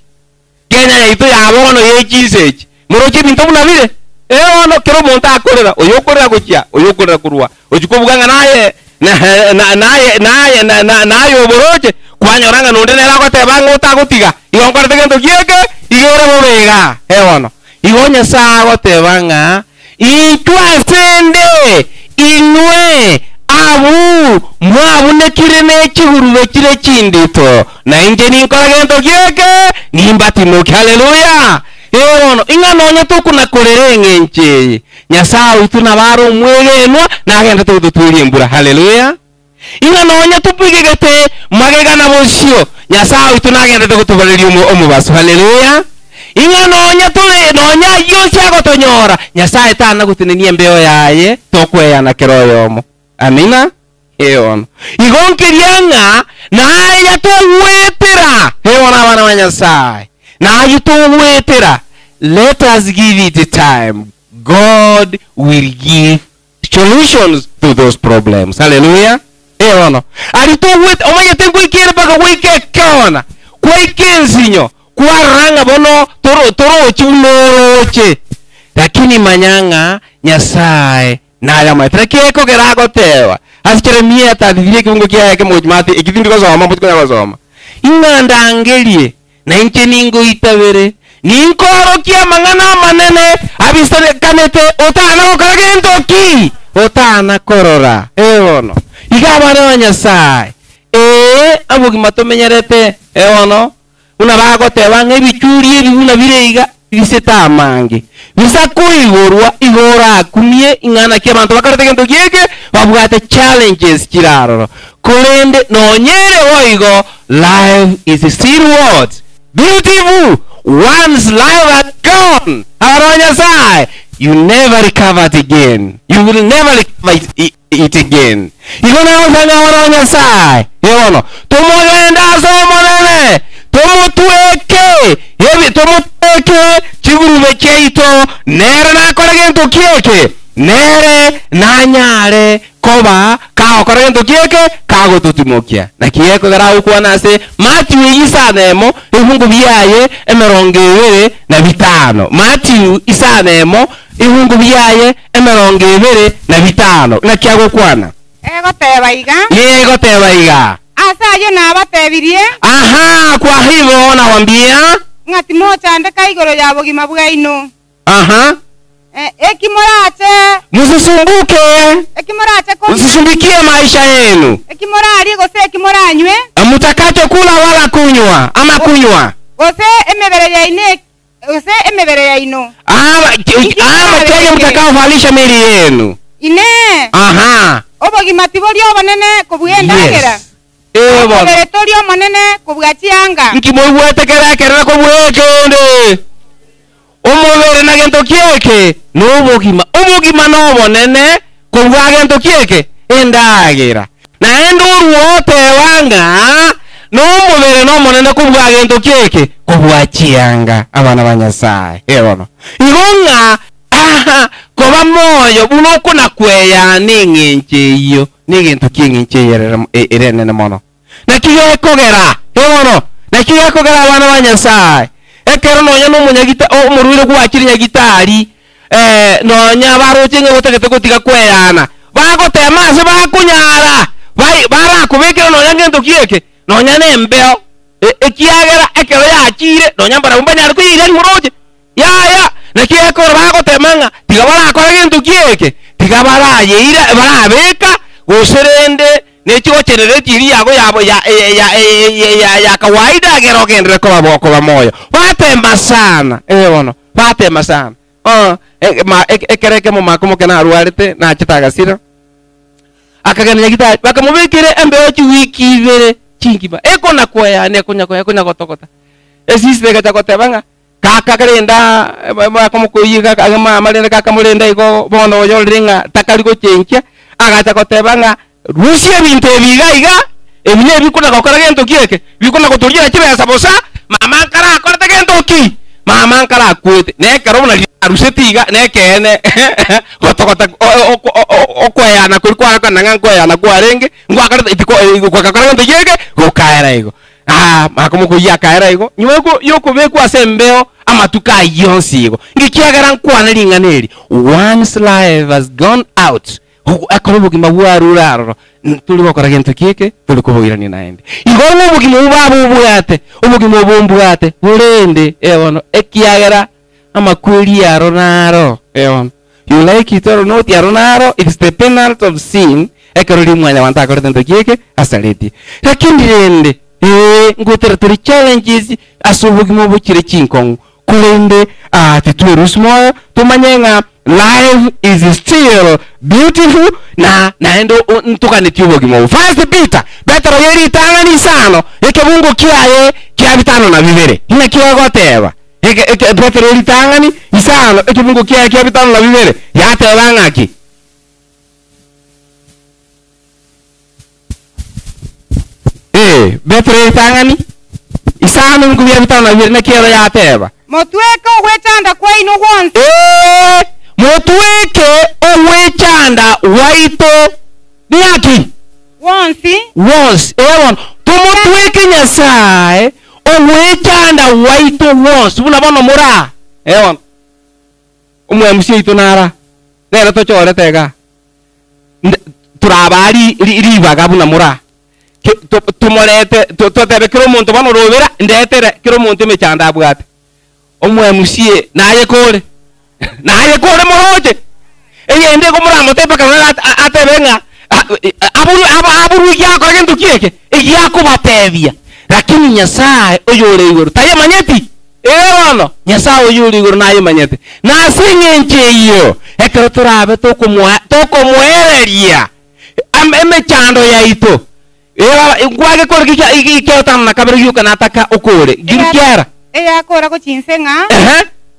Kenya yaito ya bono yechisechi moroche ebinto buna bire eono kero omonto akorera oyo okorera gochia oyo okorera korwa ochia kobuga ng'a naye na naye naye naye oboroche kwanyora ng'a nonde nere agoteba ng'a otagotiga igo nkorete gento kieke iga ere bobe iga ebono igo Nyasaye agoteba ng'a intwe asende inwe abu mwabunekire ne chigurube chire chindito na inche ninkora gento kieke nimbatimoki. Haleluya. Ebono ing'a nonya tokonakorera eng'encho eye Nyasaye oito nabo are omwegenwa nagendete gototweria embura. Haleluya. Ing'a nonya topigegete magega na bosio Nyasaye oito nagendete gotobareria omobaso. Haleluya. Ing'a nonya tore nonya ayio onsi agotonyora Nyasaye tana gotenenia embeo yaye tokweyana kera oyomo. Amina. Eono igo nkeria ng'a naye togwetera eono abana ba Nyasaye naye togwetera. Let us give it time. God will give solutions to those problems. Hallelujah. Eono ari togwete omanyete nkoikere mpaka goika ekona kwaika ensinyo kwarora ng'a bono torochi buna oroche lakini manya ng'a Nyasaye nayamaete naki ekogera agoteba ase Jeremia atathirie ekebungo kiaye kemochima ati eki tindi gosoma mbuti konya gosoma ing'a ndangerie na inche ningoitabere ninkorokia amang'ana amanene abisekanete otana gokora gento ki otana korora ebono iga abana ba Nyasaye ee abogima tomenyerete ebono buna bagoteba ng'a ebichuri ebi buna bire iga bisete amange bisa koigorwa igoro akumie ing'ana ki abanto bakorete gento kieke babwate challenges chiraroro korende nonyere boigo life is still what beautiful. Once life has gone, abana ba Nyasaye, you never recover it again. You will never recover it, it again. Igo naosanga abana ba Nyasaye ebono tomogenda ase omonene tomotweke ebi tomotweke chigurube chiaito nere nakora gento kieke nere nanyare koba kagokora gento kieke kagototimokia naki ekogera agokwana ase Matthew 5 ebungu biaye 25 Matthew 5 ebungu biaye 25 naki agokwana egoteba iga yegoteba iga ase ayo nabatebirie. Aha, kwa hivyo nawambia ng'a timochandeka igoro ya bogima bwaino. Aha, ekimorache msisumbuke, ekimorache msisumbikie maisha yenu, ekimorarie gose ekimoranywe, mtakacho kula wala kunywa ama kunywa gose emebere yaine gose emebere yaino ama chenye mtakaovalisha miili yenu ine. Aha, obogima tibori obonene kobwendagera. Yes. Ebono omobere tori omonene kobwa chianga nkimoigwetekera ekerera kobwekende omobere na gento kieke nobogima obogima nobonene kobwa gento kieke endagera naende oruoteba ng'a nomobere nomonene kobwa gento kieke kobwa chianga abana ba Nyasaye ebono igo ng'a aha Koba moyo buna okona-kweyana eng'encho eyio negento ki'eng'encho eyerere ere enene mono. Naki gekogera, ee bono, naki gekogera abana ba Nyasae, ekero nonya nomonyagita omorwaire gwachire nyagitari, eh, nonya baroche ng'a gotagete gotiga kweyana, bagotema ase bakonyara, bai barakobekera nonya ngento ki eke, nonya nembeo, ekiagera ekero yachire nonya mbarabwo mbanyare koyeirania moroche. Yaya, naki ekero bagotema ng'a tiga barakore gento ki eke, tiga barayeira barabeka, gose rende nechigocherera etiiri yago yabo ya ya ya ya kawaida egere ogenderere koba bokoba moyo. Batema sana, ee bono, batema sana. Oh, ma ekero ekemo mako moke narwarete, nachete agasira, akagenda nyagitari, bakamobekera embeo chiwiki ibere chingima, ekona koyana ekonya koya ekonya gotogota. Esista egacha goteba ng'a Kaka renda akomokoyia kaka mama rende kaka morende igo bono oyorire ng'a takari gochenchia, agacha goteba ng'a rusia ebinto ebi iga iga, ebi nebikona gokora gento ki eke, bikona gotoriera chibesa bosa, mama nkarakorete gento ki? Mama nkarakwete. Na ekero buna riaruseti iga nekeene gotogota okoeyana koria kwarekana ng'a nkoeyana kwarenge, ngwakorete tiko gokakora gento ki eke, gokaera igo. Ah, akomokoyia akaera igo, nyuma yoko yokobekwa ase embeo amatuko ayio onsi igo. Ngekiagera nkwane ring'ana eri, One's life has gone out, ekero obogima bwarure aroro, ntori gokora gento ki eke, tori koboirania naende. Igo ng'a obogima obwo baba obwate, obogima obo mbwate, borende, eh bono, ekiagera amakweri aro naro, eh bono. You like it or not, aro naro, it's the penalty of sin, ekero riria mwanyabanto akorete ntoki eke, asaretie. Lakini rende, ee, ngotera tore challenges ase obogima obo chire chinkong'u, korende ah, titwerusia moyo, tomanye ng'a life is still beautiful, na naende o- ntoganetie obogima obo. First Peter, Petero ye ritang'ani isano, ekebungo kiaye kia bitano na bibere, inaki egoteba? Eke, eke, Petero ritang'ani isano, ekebungo kiaye kia bitano na bibere, yateba ng'aki? Ee, Petero ritang'ani isano ebingo bia bitano na bibere, naki ero yateba? Motweke ogwechanda kwaino gwonsi. Ee, motweke ogwechanda gwaito ng'aki? Gwonsi. Gwonsi. Ee bono, tomotweke Nyasae ogwechanda gwaito gwonsi, buna bono more aa. Ee bono, omwemusi oito nare aa, nere tochorete igaa, Nde- torabaa ri- ri- ribaga buna more aa. Ke- to- tomorete to- totebe kera omonto bono orobera, ndetere kera omonto emechando abwate. Omwemusie naye kore, naye kore moroche. Eyende igo moramotebie mpaka nonye atebe ng'a aborwe egiakora gento ki eke? Egiakobatebia. Lakini Nyasae oyore igoro tayemanyeti? Ee bono, Nyasae oyore igoro nayemanyete. Na ase eng'encho eyio, ekero torabe tokomoereria emechando yaito, Nkwagekore kiaotano na kabere gioka nataka okore. Ngiru kiara. Eyakora gochia inse ng'a,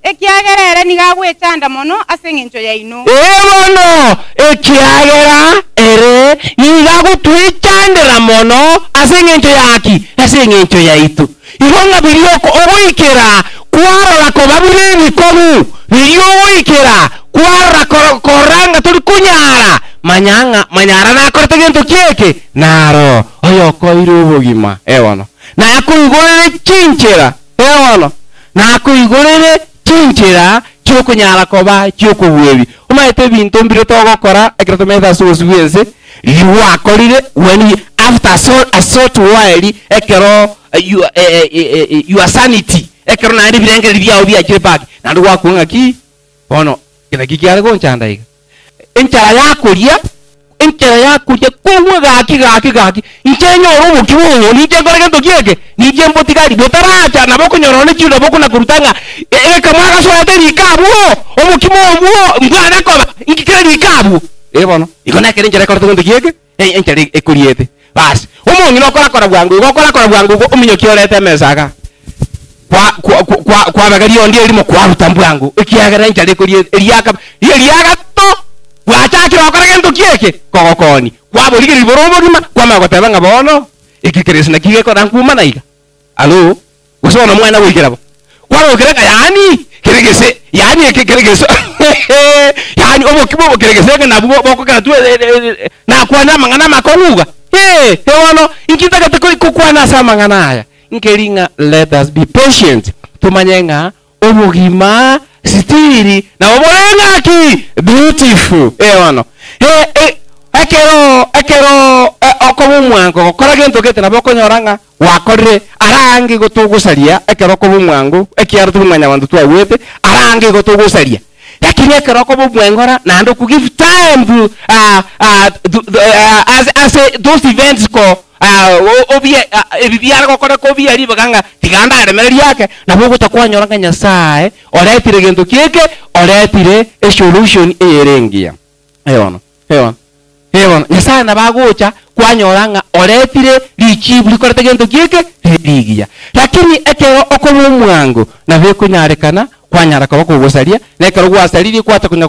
Ekiagera ere nigo agwechanda mono ase engencho yaino. Ee bono, ekiagera ere nigo agotwechandera mono ase engencho yaki? Ase engencho yaito. Igo ng'a biria ogoikera kwarora koba bire ebikong'u, biria ogoikera kwarora korora ng'a tori konyara, manya ng'a manyara nakorete gento ki eke? Naro oyokoeire obogima, ee bono, nakoigorere chinchera, ee bono, nakoigorere chinchera chi'okonyara koba chi'okobua. Omanyete ebinto mbire togokora ekero tomenyete ase obosio bw'ense, riria gwakorire when you after a short, a short while ekero your, eh, eh, eh, your sanity ekero naende ebirengererio biao biachire back naende gwakwa ng'aki bono naki kiare gonchanda iga. Enchara yakoria, enchara yakoria kogwa gaki gaki gaki, inche nyore obokima obo, ninche nkore gento ki eke, ninche mbotigari, botaracha nabo okonyora nonye chiuda bokona koruta ng'a egekamo agasoete riko abwo, obokima obwo mbwana koba, inki kere riko abwo? Eh bono, igo nekere enchara ekorete gento ki eke, enchara ekoriete. Basi, omong'ina okorakora bwango igo, okorakora bwango igo, ominyokia orete emesa igaa, kwa kwa kwa kwabega riondi erimo kwaruta mbwango, ekiagera enchara ekoria eriaka eriagato gwachakire gokora gento ki eke? Kogokoni. Kwaborigereria bore obogima, kwamanya goteba ng'a bono, eke keresi naki gekora nkumana iga. Alo, gose bono mwana goikera bo. Kwarokire ng'a yaani kere gese, yaani eke kere gese yaani. Yani obokima obokeregesege nabwo bokogera tu nakwana amang'ana amakong'uga. Ee, bono inki ntagete kokwana ase amang'ana aya nkeri ng'a let us be patient tumanye ng'a obogima sitiri nabo bore ng'aki beautiful. Bono ekero ekero okoba omwango gokora gento gete nabo okonyora ng'a gwakorire arange gotogosaria ekero okoba omwango ekiaro tobomanya banto twagwete arange gotogosaria lakini ekero okoba omwengora naende okugive time to, as, as those events ko obie ebi biara gokora kobia ribaga ng'a tiga ndaremereria ake nabo ogocha kwanyora ng'a Nyasaye oretire gento kieke oretire esolution eyere engiya. Eono eono eono Nyasaye nabo agocha kwanyora ng'a oretire richibu rikorete gento kieke rigiya lakini ekero okoba omwango nabo ekonyarekana kwanyara koba kogosaria nekero gwasaririe kwata konya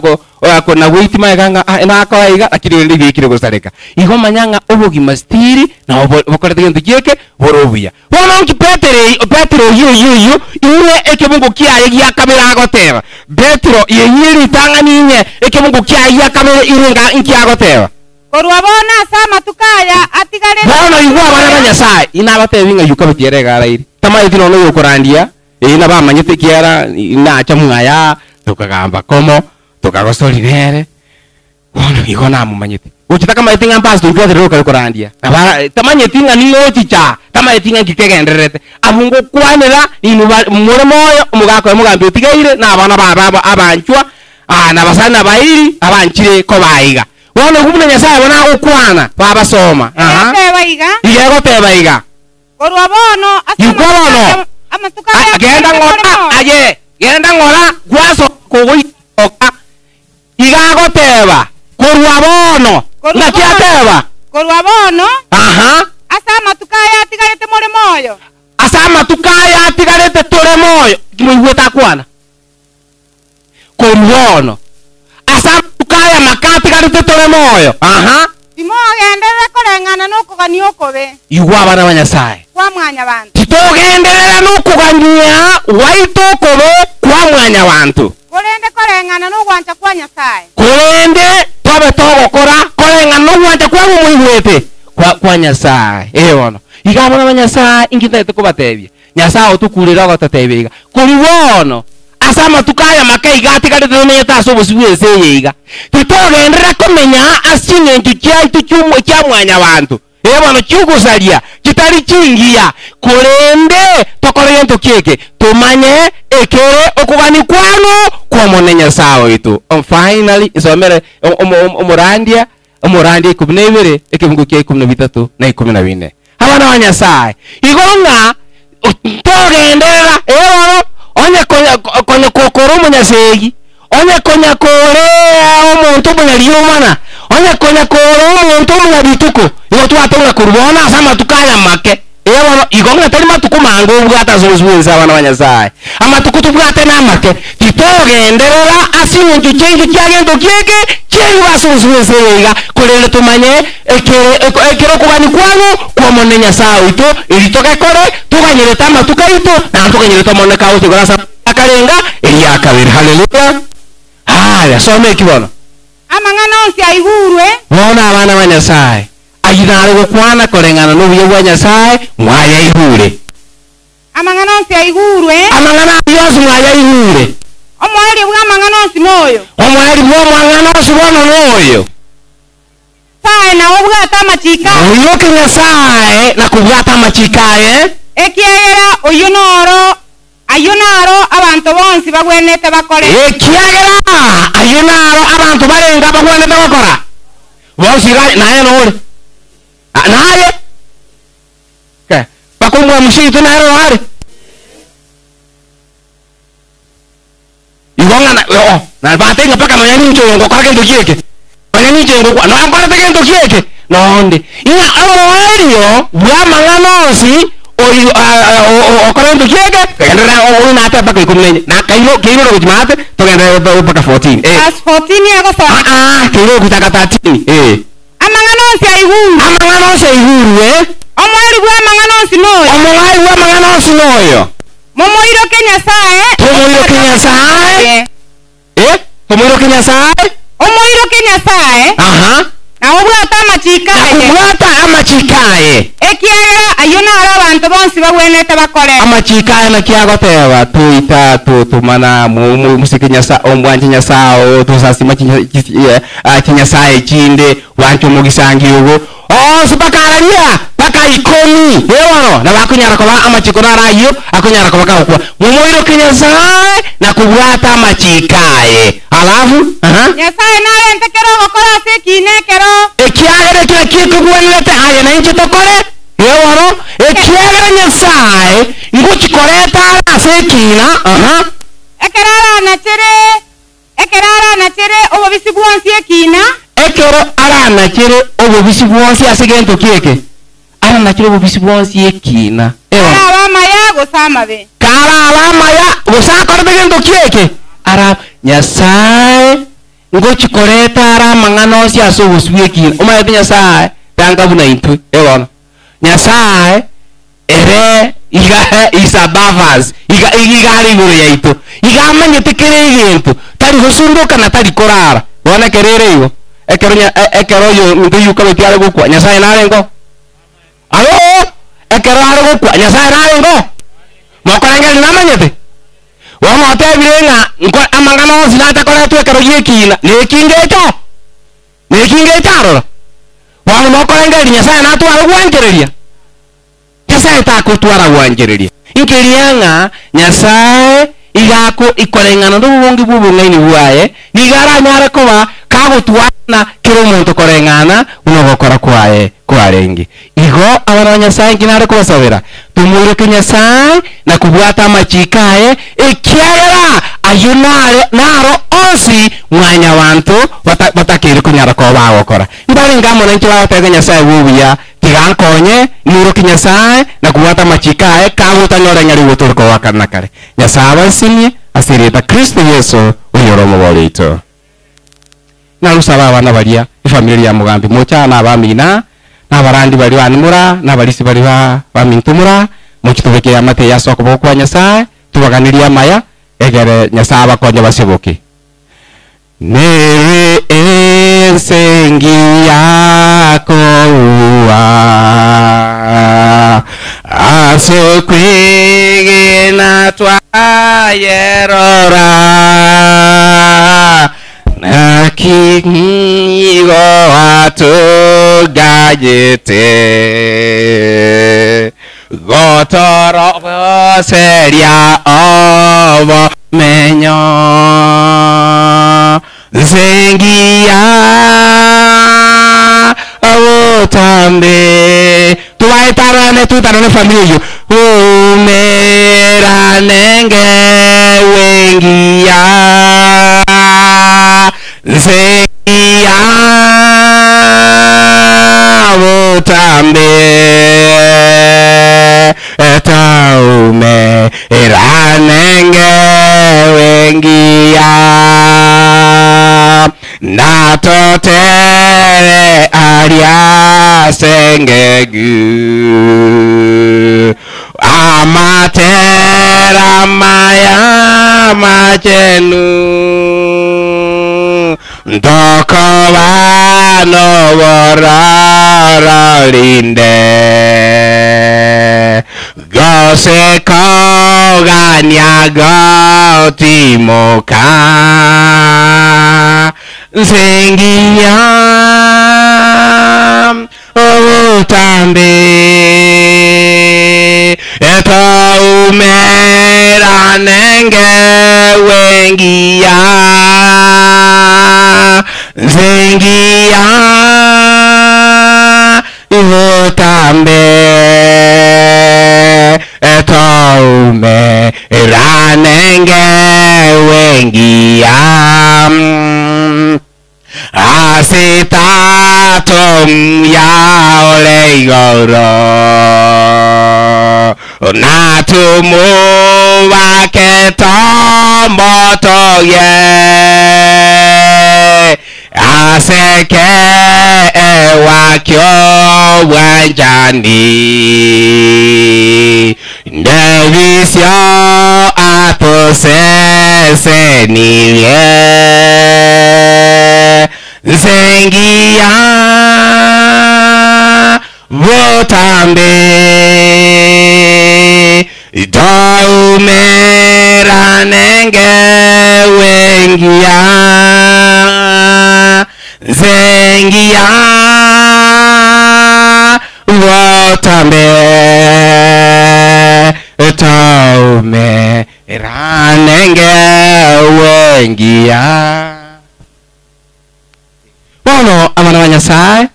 na gwitima iga ng'a nakora iga lakini rende bikire gosareka igo manya ng'a obogima stiri na bokorete gento kieke bore obuya. Bono nki Petero Petero oyo oyo oyo ire ekebungo kiaye giakabere agoteba Petero yenye ritang'ani inye ekebungo kiaye giakabere ire nga nki agoteba Korwa bono ase amatuko aya atigarete bono igwa abana ba Nyasaye inabatebi ng'a yuka betiere egaraire tamaeti nono yokorandia ina bamanyete kiara nacha mwaya tukagamba komo tukagosori nere bono igo namumanyete gochita kamaete ng'a mpastor twatherere okare korandia naba tamanyeti ng'a ning'ochicha tamanyeti ng'a nkikegendererete abwo ngokwanera ninu more moyo omogaka oyo omogambi otigaire na abana baba abanchwa na basani na bairi abanchire kobaiga bono buna Nyasaye bono agokwana babasoma. Aha. Egoteba iga iga egoteba iga korwa bono ase Igwa bono. amatuko aya genda ng'ora aye genda ng'ora gwaso kogoitoka iga agoteba korwa bono ng'aki ateba korwa bono aha ase amatuko aya atigarete more moyo ase amatuko aya atigarete tore moyo kimoigwete akwana korwa bono ase amatuko aya maka atigarete tore moyo aha timogenderera koreng'ana nokogania okobe igwa abana ba Nyasaye kwa mwanyabanto titogenderera nokogania gwaito okobe kwa mwanyabanto korende koreng'ana nogwancha kwa Nyasaye korende twabe togokora koreng'ana nogwancha kwabo moigwete kwa, kwa Nyasaye. Bono iga abana ba Nyasaye inki ntagete kobatebia Nyasaye otokurire ogototebia iga kori bono ase amatuko aya maka iga atigarete tomenyete ase obosi bwa ense eye iga titogenderera komenya ase ching'encho chiaitu chia mwanyabanto bono chigosaria chitari chingiya korende tokore gento kieke tumanye ekere okogani kwano kwomone Nyasaye oito. Finally isomere omorandia omorandia 12 ekebungo kia 13 na 14 abana ba Nyasaye igo ng'a togenderera bono onye konya kokora omonyasegi onye konya kore omonto omonyariomana onye konya kore omonto omonyabituko igo twatonga korwa ase amatuko aya make bono igo ng'a tari matuko mange obwate ase obosi bwa ense abana ba Nyasaye amatuko tobwate na amake titogenderera ase eng'encho chiaito chia gento kieke chiaigo ase obosi bwa ense eye iga korende tumanye ekere okogani kwano kwomone Nyasaye oito eri togekore toganyerete amatuko aito na toganyerete omone kagocha igoro ase akarenga eria kabere. Haleluya. Haya soma eki bono amang'ana onsi aigurwe bono abana ba Nyasaye aginare gokwana koreng'ana n'obuya bwa Nyasaye mwayaigure amang'ana onsi aigurwe amang'ana yonsi mwayaigure omweri bwa amang'ana onsi noyo omweri bwa omwang'ana onsi bono noyo Nyasaye nawe obwate amachika oyoke Nyasaye na kubwata amachika aye ekiagera oyo noro ayo naro abantu bonsi bagwenete bakore ekiagera ayo naro abantu barenga bagwenete bakora bonsi naye nore naye ke bakomwa mushito naye ware igonga na oh na batenga paka nonya nincho ngokora gento kieke nonya nincho ngokwa no ankora gento kieke nonde ina omoerio bwa mang'ana onsi oyo okora gento kieke tugenderera oyo nate mpaka 14 na kairo keiro gochimate tugenderera mpaka 14 verse 14 yagosoma keiro gutaka 13 amang'ana onsi aiguru amang'ana onsi aiguru omweri bwa amang'ana onsi noyo omweri bwa amang'ana onsi noyo momoiroke Nyasaye tomoiroke Nyasaye tomoiroke Nyasaye Omoiroke Nyasae. Aha. Na obwate amachiko aye. Na kobwata amachiko aye. Ekiagera ayio naro abanto bonsi bagwenerete bakore. Amachiko aya naki agoteba, Toita, totomana, mosike Nyasae, omwanche Nyasae oo, tosasima chinyasae chinde, bwanche omogisangi ogo. Onsi mpaka araria, mpaka ikomi. Ee bono, nabo akonyara koba amachiko naro ayio, akonyara koba kagokwa. Momoiroke Nyasae na kobwata amachiko aye. Alafu, aha. Nyasae narente kera ogokora ase ekiina ekero. Ekiagera ekio nakio ekogwenerete aye na inche tokore. Ee bono, ekiagera Nyasae ngochia koreta are ase ekiina, aha. Ekero aranachere, ekero aranachere obobisi bwonsi ekiina. Ekero aranachere obobisi bwonsi ase gento ki eke? Aranachere obobisi bwonsi ekiina. Ee bono. Karabe amaya gose amabe. Karabe amaya gose akorete gento ki eke? Ara Nyasae ngochi koreta are amang'ana onsi ase obosio bw'ekiina. Omanyete Nyasae tanga buna intwe. Ee bono. Nyasae ere iga is above us, iga iga are igoro yaito. Iga amanyete kera egento, tari gosundoka na tari korara. Bono ekero ere igo, ekero nya ekero oyo ominto oyio okabeti are gokwa, Nyasae narenge oo? Alo! Ekero are gokwa, Nyasae narenge oo? Mokorengereria namanyete? Bono otebire ng'a nko amang'ana onsi nachakoretwa ekero gi'ekiina, nekinga ekio? Nekinga ekio aroro? Bono mokorengereria Nyasae natware gwanchereria? Nyasae takotwara gwanchereria. Nkeria ng'a Nyasae iga ako ikoreng'ana nobobonge bw'obong'aini bwaye, nigo aranyare koba kagotwana kera omonto koreng'ana buna ogokora kwaye kwarenge. Igo abana ba Nyasae inki nare kobasabera? Tomoiroke Nyasae na kobwata amachiiko aye, ekiagera ayio nare naro onsi mwanyabanto bata batakeire konyara koba bagokora. Mbarenge amo nainche bagotebia Nyasae bw'obuya, Tiga nkonye, ng'iroke Nyasae, na kobwata amachiiko aye, kagotanyora ng'a rigoto rikoba kare na kare. Nyasae abasinie ase erieta Kristo Yeso, oyore Omobori oito. Narusaba abana baria, efamiri eria ya Mogambi, moche aa na abamina, na abarandi baria bane moraa, na abarisia baria ba baminto moraa, moche tobeke eamate eye ase okoboko kwa Nyasae, tobaganerie amaya, egere Nyasae abakonye baseboke. Nere ense engiya kobua, As'okwegena twayerora, Naki nigo atoganyete, Gotorogoseria obomenyo. Nse engiya botambe. Tubaetarane tuitanane efamiri eyio. Umerane ngewe engiya. Nse engiya botambe. Etaume eranenge wengiya. Natotere aria sengegu. Amatera maya machenu. Ntokoba nobororo rinde. Gose kogania gotimoka. Nsengiya obotambe. Etoumera nenge wengiya. Nsengiya obotambe. Etoumera nenge wengiya. Asitatom ya ole igoro. Natumu wake tombotoye. Aseke wakyo wanjani. Ndevisyo atoseseniye. Taumera nenge wengia Nzengia Wotambe Taumera nenge wengia Bono abana ba Nyasaye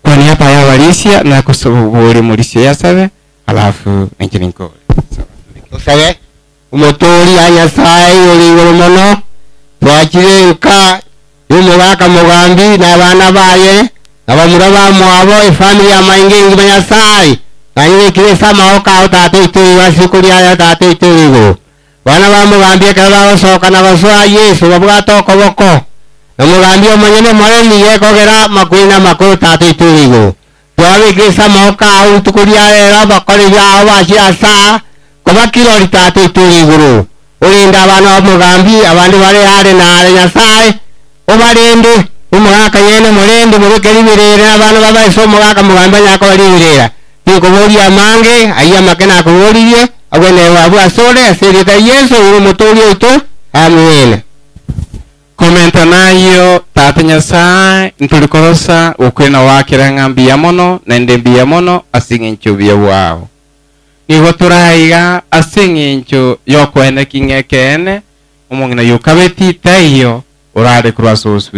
kwa niaba ya balisia na kusuburi mulisia yasabe alafu ninjini nkore Tusabe umutori ya Nyasaye uri iguru mono twakire nka y'umugaka mugambi n'abana baye n'abamura ba mwabo efamily ya maingi ngima Nyasaye nanyibikire samao kao tata ituri basikuria ya tata ituri iguru bana ba mugambi ekero bagocoka na basoa Yesu babwata okoboko na mugambi omonyene moremi yekogera makuri na makuru tata ituri iguru twabikire samao kao tukuria rero bakore byao bashira saa kuba kirori tata ituri iguru urinda abana ba mugambi abandi bari hare na hare Nyasaye ubarinde umugaka nyene murinde mubike ribirira abana babaise omugaka mugambi anyako baribirira tikuburia mange aiya make nakuburirie agwene wabu asore asirita Yesu uri muturi oito amen. Komenta nayo tata Nyasaye ntulikorosa ukwena wakira ng'ambi mono nende mbiya mono ase eng'encho buya bwao nigo turaiga ase eng'encho yokwene king'ekeene omong'ina yokabeti taiyo urare kurwa ase obusu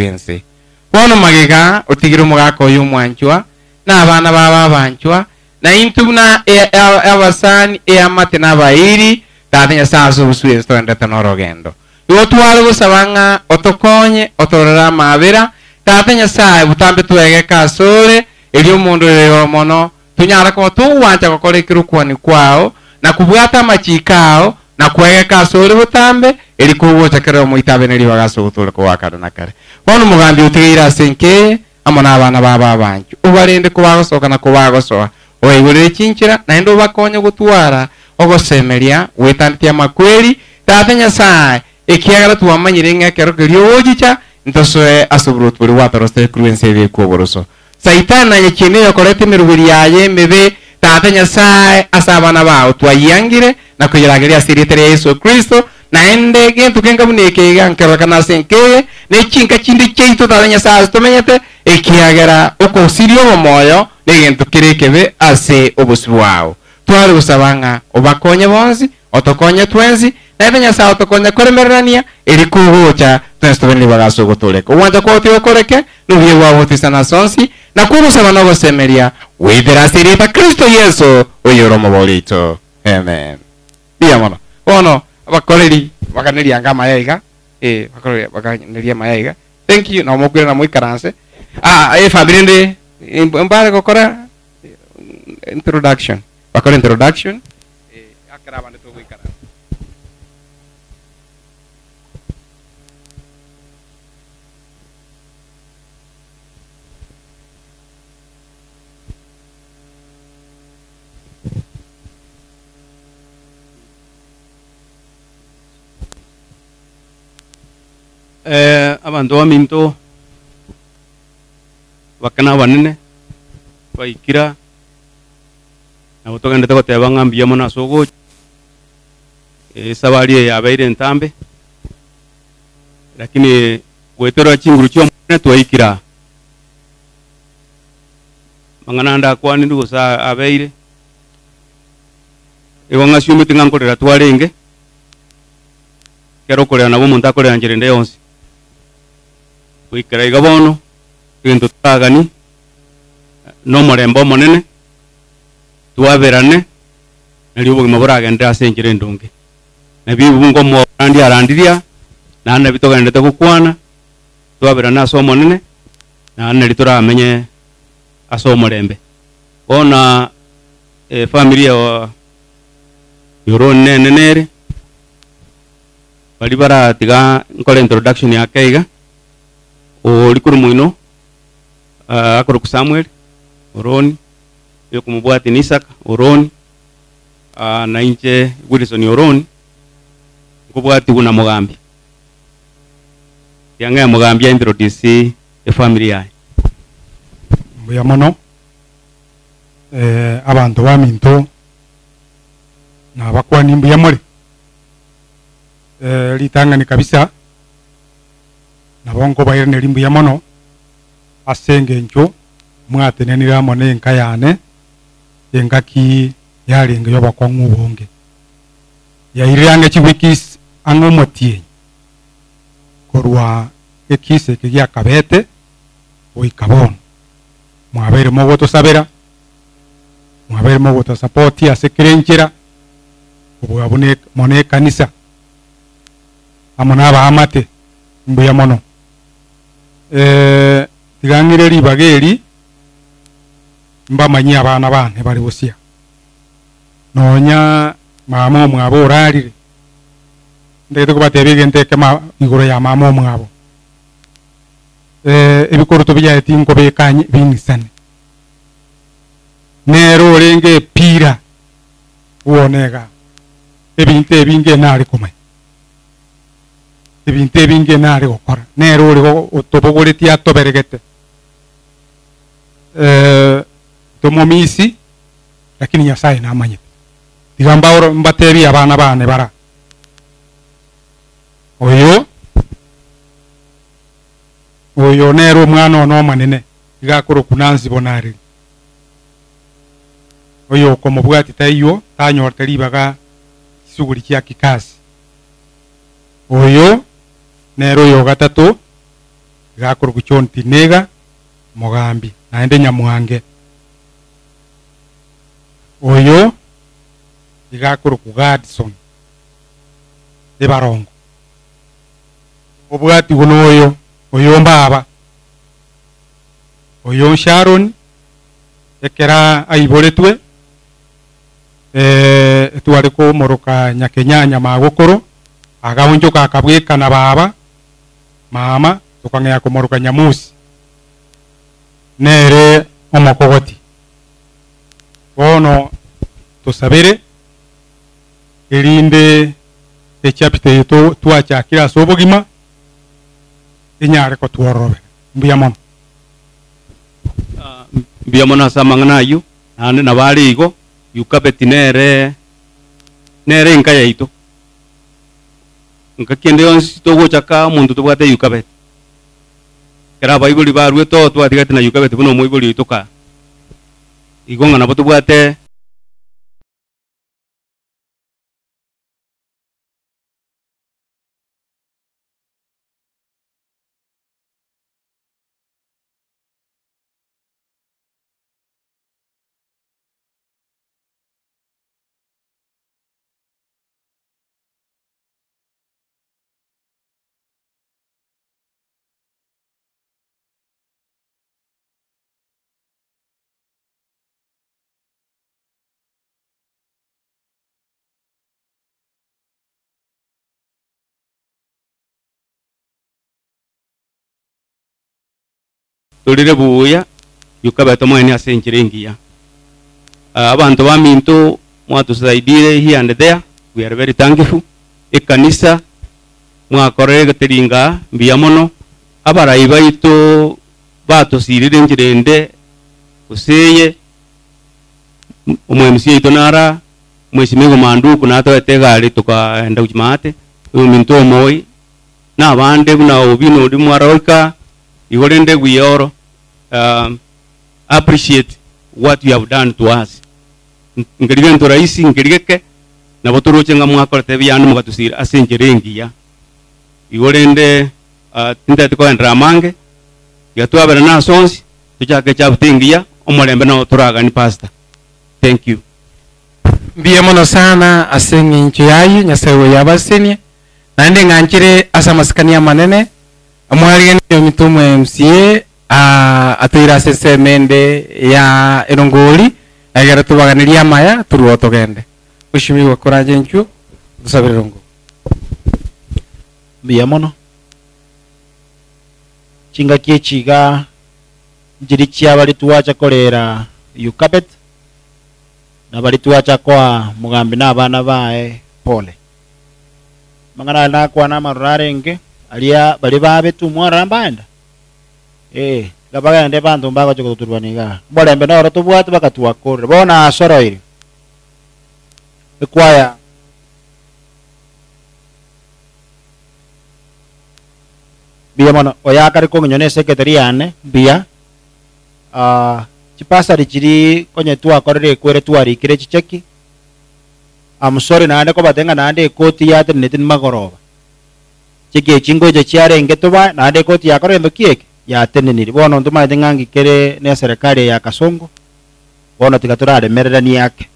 bono magega otigire omogaka oyo omwanchwa na abana baba abanchwa na intu buna abasani eamate na abairi tata Nyasaye ase obusu bwense toendete na orogendo igo tware gosaba ng'a otokonye otorore amabera tata Nyasaye butambe twegeka asore eri omondu ore igoro mono tunyara kuba togwancha gokora ekirukwani kwao na kubwata amachiko ao na kwegeka asore butambe eri kogocha kero omoitabe neri bagase gotore kowakare na kare bono omogambi otigeire ase nkeye amo na abana baba abanchu obarende kobagosoka na kobagosoa obaigorere chinchera naende obakonye gotwara ogosemeria gwetandetie amakweri tata Nyasaye ekiagera twamanyire ng'ekero keria ogochicha ntosoe ase oboroti boria bwatorosete korwa ense ebekwa oboroso Saitani na nyachiene yokorete emerubiri yaye emebe tata Nyasaye ase abana bao twayiangire na kuyirageria ase erieta ria Yesu Kristo naende gento kenga buna ekeiga nkerokana ase nkeye na echinka chinde chiaito tata Nyasaye ase tomenyete ekiagera okosiria obomoyo na egento kere ekebe ase obosi bwao tware gosaba ng'a obakonye bonsi otokonye twensi naende Nyasaye otokonye koremererania eri kogocha twensi tobeni bagase ogotoreka obwancha kwao tigokoreke nobuya bwao gotisana ase onsi na kogosaba na ogosemeria withera ase erieta Kristo Yesu oyore omobori oito amen. Mbuya mono bono abakoreri bakaneria anga amaya iga bakoreri bakaneria amaya iga thank you na mokwire na moikaranse efamily ende mbare gokora introduction bakora introduction akera abande togoikaransa. Abanto baminto bakana abanene baikira nabo togendete goteba ng'a mbuya mono ase ogocha esabari eye yabeire entambe lakini gweterwa chinguru chia omonene twaikira mang'ana ndakwanire gose abeire igo ng'asiumete ng'a nkorera twarenge kero okorera nabo omonto akorera nchera ende yonsi goikera iga bono egento twagani na omorembe omonene twaberane nari obogima boragendere ase enchera endonge nabi obungo omorandi arandiria naende nabi togendete gokwana twaberane ase omonene naende nari toramenye ase omorembe bono efamily ya yoroni nene nere bari baratiga nkore introduction yake iga ori kuri muino akoroku Samuel Oroni yokumubwati ni Isaka Oroni na inche Wilson Oroni nkubwati guna mugambi yanga mugambi ya introduce e family yaye mbuya mono abantu baminto nabakwani mbuya more Eh, ritang'ani kabisa nabo nkobairaneria mbuya mono ase engencho mwatenenire amo na enka yane engaki yarenge y'obokong'u obonge. Yairire ang'e chiwiki ang'e omotienyi korwa ekisa eke giakabete goika bono. Mwabeire mogotosabera, mwabeire mogotosapoti ase kera enchera, kobua buna mono ekanisa amo na abaamate, mbuya mono. Eh, tiga ng'ire ribaga eri mbamanyie abana bane bare bosia. Nonya mama omwabo orarire, ntagete kobatebia egento ekemo igoro ya mama omwabo. Eh, ebikoroto biaye tinkobeka anye bing'isane. Nere orenge epira bwone igaa, ebinto ebinge nare komanya, ebinto ebinge nare gokora, nere ore otobogoretie atoberegete. Eh, tomomisi, lakini Nyasaye namanyete. Tiga mbaoro mbatebie abana bane bara. Oyo oyo nere omwana one omonene, iga akorokwa Nancy Bonareri. Oyo okomobwati taiyo, tanyorete ribaga chisuguri chia kikasi. Oyo nere oyo ogatato, iga akorokwa John Tinega, omogambi, naende Nyamwange. Oyo iga akorokwa Gadson, ebarongo. Obwatigwe noyo, oyo mbaba, oyo Sharon, ekero aiboretwe, eh, etware komoroka Nyakenyanya magokoro, agaonchoka akabwekana baba, mama, tokang'ea komoroka Nyamusi. Nere omokogoti. Bono tosabere, erinde echapter eye twachakire ase obogima, enyare kotwororobera. Mbuya mono. Mbuya mono ase amang'ana ayio, naende nabo are igo, Yukabeti nere nere enka yaito. Engaki ende yonsi togochaka omonto tobwate Yukabeti. Ekero abaibori baruete oo twatigarete na Yukabeti buna omoibori oito kaa. Igo ng'a nabo tobwate. Torire buya, yokabete omogeni ase enchera engiya. Abanto baminto mwatosaidire here and there, we are very thankful. Ekanisa mwakorire egeteringa mbuya mono, abarai baito batosirire enchera ende gose eye, omo MC oito nara, Mheshimiwa Manduku natoete egari tokaenda gochia maate, oyominto omoi, na abande buna Obino oria mwaroika, igo rende we all appreciate what you have done to us. Nkeri gento rahisi, nkeri geke, nabo toroche ng'a mwakorete ebiande mogatosira ase enchera engiya. Igo rende tintagete koenderera amange, tiga twaberane ase onsi, tochake echapter engiya, omorembe nao toraganie pastor. Thank you. Mbuya mono sana ase eng'encho y'ayio, Nyasae oyo abasesenie, naende ng'anchire ase amasikani amanene, omwarigani ominto omo MCA atoire ase ensemo ende ya erongori, egere tobaganerie amaya torue oo togende. Mweshimiwa koranche inchuo, tosabere erongori. Mbuya mono. Chingaki echi iga nchiri chiabare twacha korera Yukabet, na baria twacha koa mogambi na abana baye pole. Amang'ana aya nakwana amaroro arenge, aria baria babetwe omwarara mbaenda? Ee, iga bagende abanto mbagocha gototurwania igaa. Omorembe noro tobwate bagatwakorera. Bono nasoroire ekwaya. Mbuya mono. Oyo akare kong'inywa na esekretary yane, mbuya. Ah, chibasari chiri konye twakorire ekwere twarikire chicheki. I'm sorry naende kobatebia ng'a naende ekoti yateneneti nimagoroba. Cheki echi ngocha chiarenge tobae, naende ekoti yakora gento ki eke? Yateneniri. Bono ntomaete ng'a nki kere na eserekari eye ya Kasongo, bono tiga toraremereranie ake.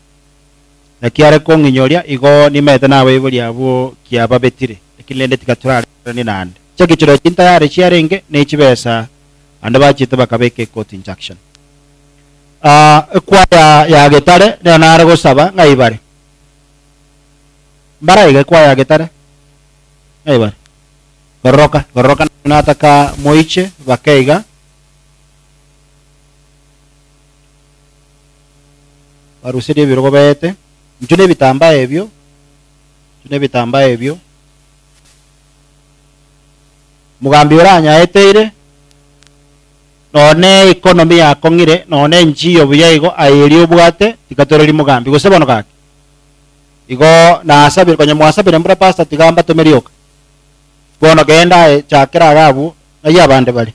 Naki are kong'inyoria, igo nimaete nabaibori abwo kiababetire, lakini rende tiga toraremereranie naende. Cheki chirochio chintayari chiarenge, ne chibesa naende bachiete bakabeka ecourt injunction. Ah, ekwaya ya Getare nero nare gosaba ng'a ibare. Mbaraiga ekwaya ya Getare? Ng'a ibare. Gororoka, gororoka nataka moiche bake iga. Baruserie ebirogo baete. Inchuo na ebitambaa ebio, inchuo na ebitambaa ebio. Mogambi oranyaeteire, nonye economy yakong'ire, nonye enchiyo buya igo, aye eria obwate, tiga torerie mogambi, gose bono gaki? Igo nasabire, konya mwasabire mbura pastor tiga mbatome rioka. Bono genda aye chakera iga abwo, ng'ai abande bare?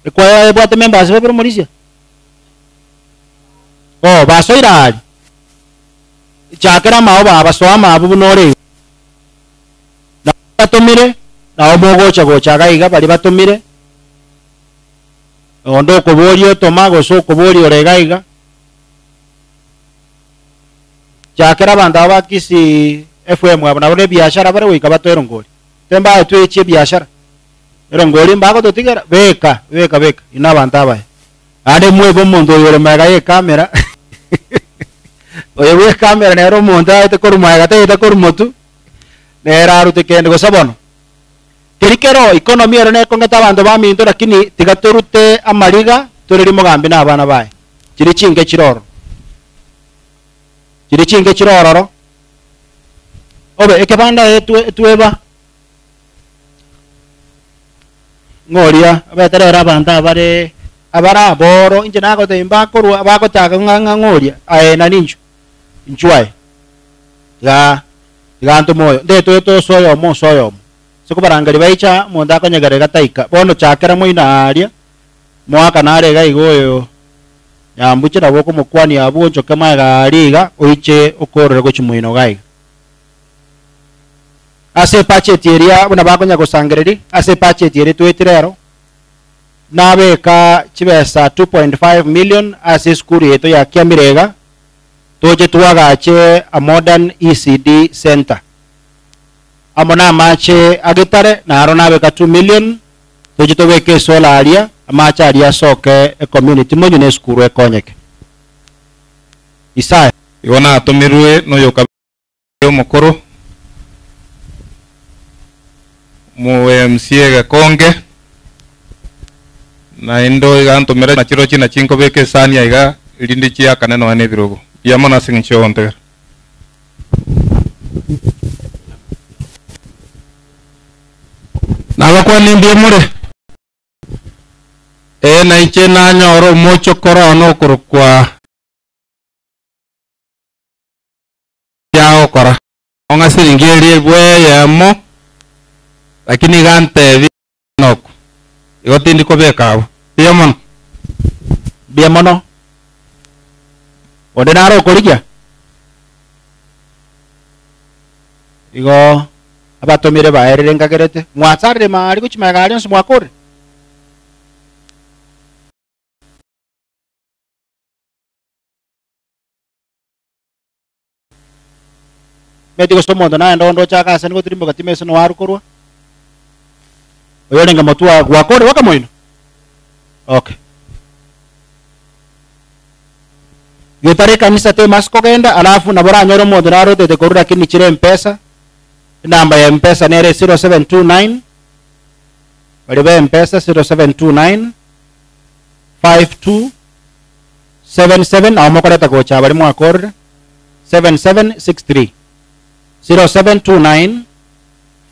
Ekwaya ebwate members babere omorisia? Oh, basoire aria. Chakera amao baba, soa amabo buna ore iga. Nabo batomire, nabo mogocha gocha iga iga baria batomire, onde okoboria otoma gose okoboria ore iga iga. Chakera abanto aba ba Kisii FM abo nabo nebiashara bare goika batoe erongori. Tembaye twechi ebiashara. Erongori mbagototigera, beka, beka, beka, inwe abanto abaya. Naende mwebe omonto oyo ore magega y'ekamera, oyo bw'ekamera nere omonto aete korwa magega tagete korwa motwe, nere arute kende gose bono. Keri kero economy ero nekong'ete abanto baminto lakini tiga torute amariga torerie mogambi na abana baye. Chiria chinke chire ororo. Chiria chinke chire ororo. Obe ekebanda etwe etweba. Ng'oria abete rero abanto abare abare aboro, inche nagotebia mbakorwa bagochaka ng'a ng'a ng'oria, aye nani inchuo? Inchuo aye. Tiga tiga ntome oyo, ndetoete ase oyomo ase oyomo. Ase kobarangeria baiche aa, omonto akonyegera iga taika. Bono chakera moino aaria, moakane are iga iga oyo Nyambuche nabo okomokwania abwo onchoke magega aaria iga, oiche okorore gochia moino iga iga. Ase ebacheti eria buna bakonya gosangereria, ase ebacheti eria twetire ero, nabeka chibesa 2.5 million ase esukuru yaito ya Kiamirega, toche twagache a modern ECD centre. Amo na amache a Getare naro nabeka 2 million, toche tobeke esolar aria, amache aria asoke ecommunity monywe na esukuru ekonyeke. Isaya. Igo natomirwe noyoka. Omokoro, omo-MC egekonge, naende iga antomera nachirochio nachi nkobeka esani aiga erinde chiakane nonya na ebirogo. Mbuya mono ase eng'encho y'ogontegera. Nabakwanie mbuya more? Ee, nainche nanyore omochokoro one okorokwa. Yagokora. Ong'a siringi eria elfu eyemo, lakini iga antebi noko. Igo tindi kobeka abwo. Mbuya mono. Mbuya mono. Onde nare okorigia? Igo abatomire baerire nkagerete, mwasarire maari gochia magega aria onsi mwakorire? Omanyete gose omonto naende onde ochake ase nigo timoka ase noaru korwa oyorenge motwe oo gwakore bakamoino okay. Getare ekanisa temasi kogenda alafu nabo oranyore omonto narotete korwa lakini chire mpesa enamba ya mpesa nere 0729 baria ba mpesa 0729 52 77 nabo mokoreta gocha baria mwakorire 7763 0729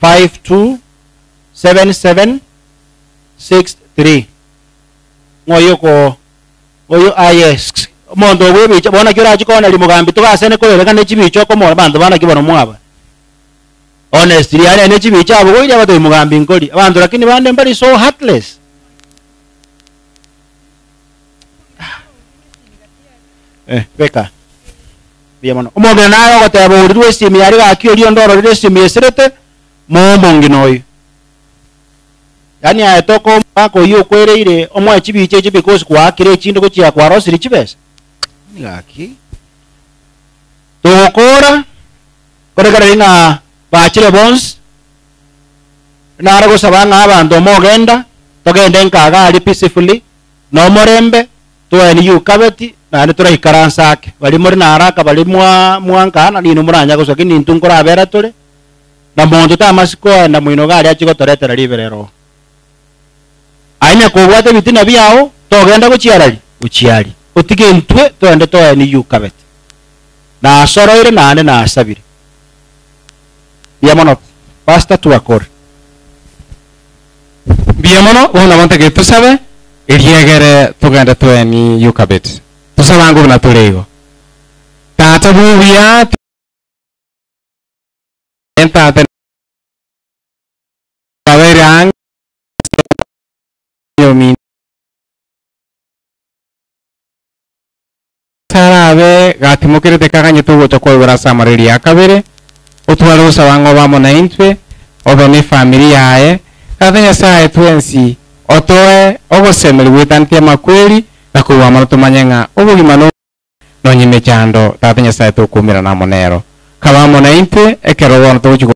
52 7763 Ng'oyio oko oyo aye sks omonto obwe ebicha bono naki orache kooneria mogambi togasene koyereka ne chibicha okomora abanto ba naki bono mwaba. Honestly, yani ene chibicha abo goiria abatoi mugambi nkori. Abanto lakini bande mbari so heartless. Eh, beka. Mbuya mono. Omong'ina naye ogoteba orirwe esimi yari gaki oria onde ororire esimi eserete, moe omong'ina oyo. Yaani aye toka omogaka oyio okwereire omoe chibicha echio because kwaakire echinde gochia kwarosirie chibesa. Yaani gaki. Togokora, korekereri ng'a bachire bonsi, nare gosaba ng'a abanto mogenda, togende nka iga aria peacefully, na omorembe, twaeni yukabeti, naende toraikaranse ake. Baria more na haraka baria mwa mwankana, ninwe moranya gosoa, lakini intwe nkorabera tore, na monto tamasi koenda moino iga aria achie gotoretera riberera oo. Aye nyakobwate ebitina biao, togenda gochia arari? Gochia aria. Otige intwe toende toeni yukabeti. Nasoroire naende nasabire. Mbuya mono Pastor twakore. Mbuya mono, bono nabo ntagete tosabe, eriegere togende toeni Yokabeti. Tosabe ango buna tore igo. Tata bw'obuya, tata yabeire ang'e ominto. Tarabe gatimokerete kaganyete ogocha kwaigoro ase amareri ya kabere, otware gosaba ng'a obe amo naintwe, obe ne efamiri yaye. Tata Nyasaye twensi otoe ogosemeria gwetaneti amakweri na korwa amo tomanye ng'a obogima no nonye emechando Tata Nyasaye tokuumerana amo nero. Kaba amo naintwe ekero bono togochia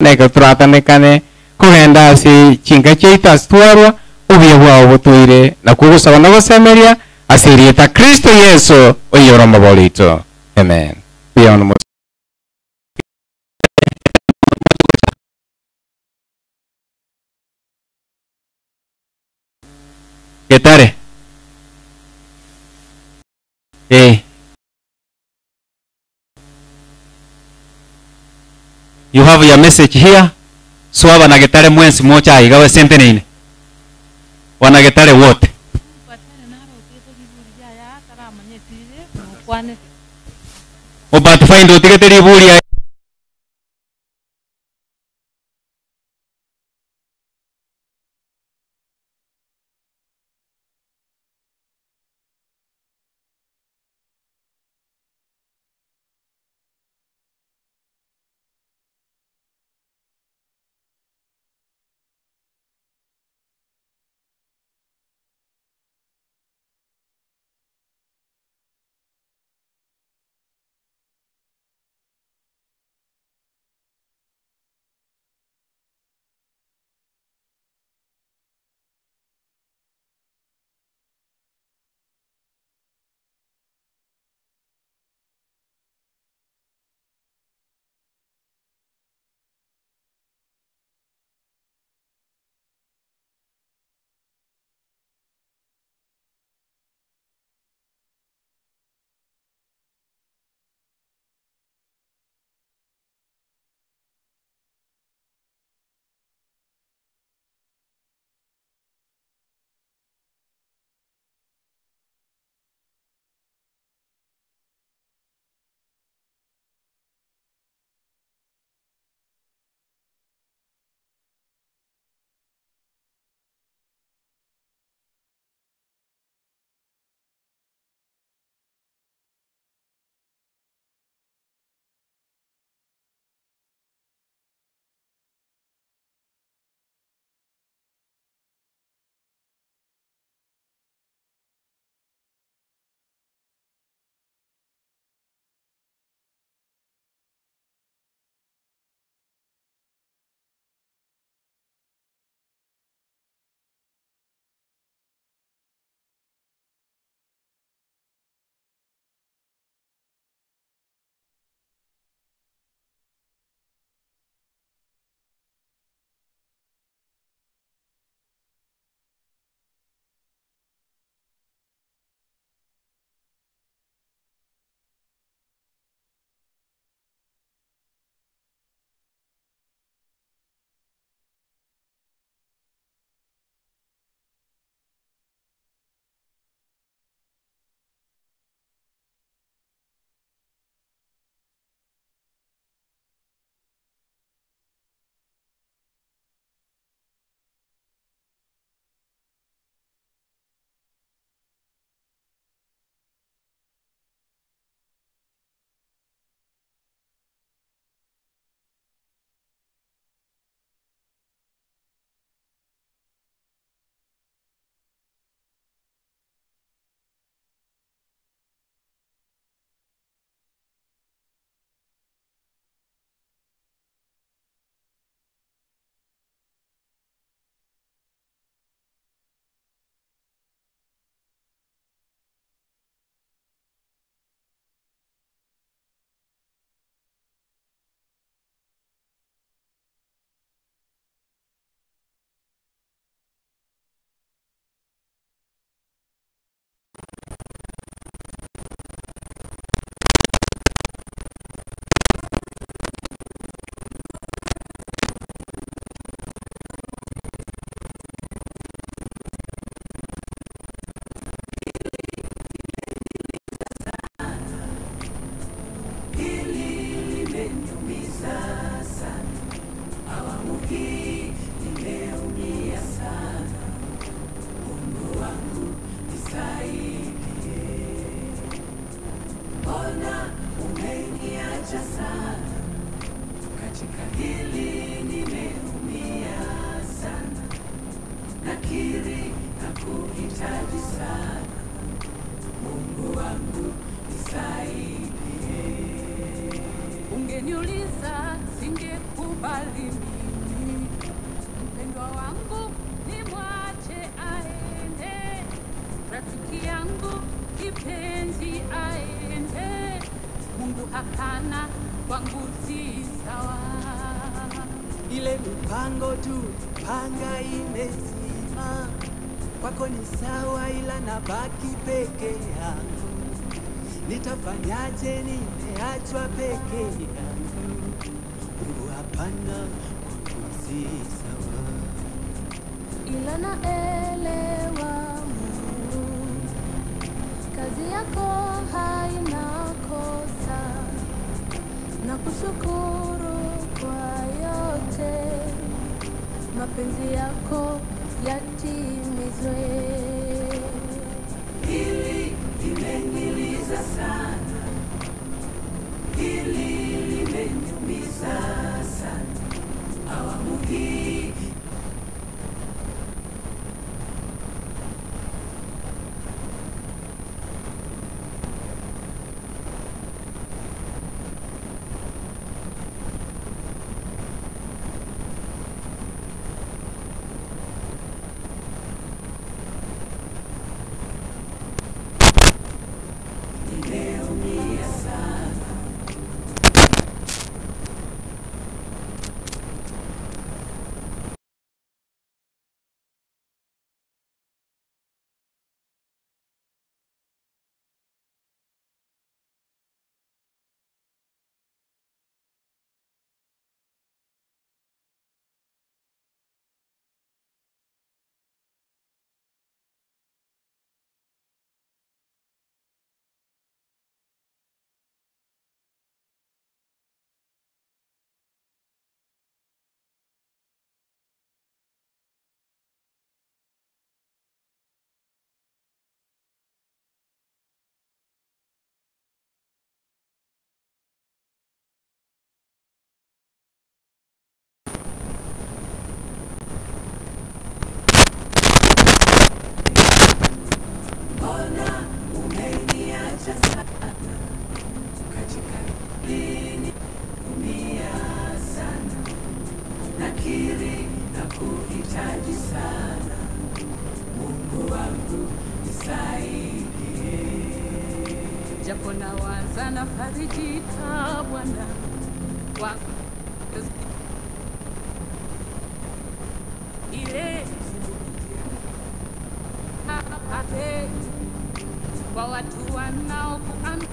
na ekero toratanekane kogenda ase chinka chiaito ase twarwa, obuya bwao botoire, nakwo ogosaba na ogosemeria ase erieta Kristo Yeso, oyore omobori oito. Amen. Mbuya mono. Getare. Eh. You have your message here. So abana Getare mwensi mocha iga we senteneine. Wana Getare wote. Obatify otigete riburi limeniliza sana, awamu hii nimeumia sana. Mungu wangu nisaidie, mbona umeniacha sana? Katika hili nimeumia sana, nakiri na kuhitaji sana. Mungu wangu nisaidie. Ungeniuliza singekubali mimi, mpendwa wangu nimwache aende, rafiki yangu kipenzi aende. Mungu hapana, kwangu si sawa. Ile mipango tu panga imezima, kwako ni sawa, ila nabaki peke yangu. Nitafanyaje? Nimeachwa peke yangu. Mungu hapana, kwangu si sawa. Ila naelewa Mungu, kazi yako haina kosa, na kushukuru kwa yote, mapenzi yako yatimizwe. Hili limeniliza sana, hili limeniumiza sana. Awamu hii nimeumia sana. Mbona umeniacha sana katika hili nimeumia sana, nakiri na kuhitaji sana. Mungu wangu nisaidie. Japo nawaza nafarijika Bwana wa ile apate kwa watu wanaokuamini.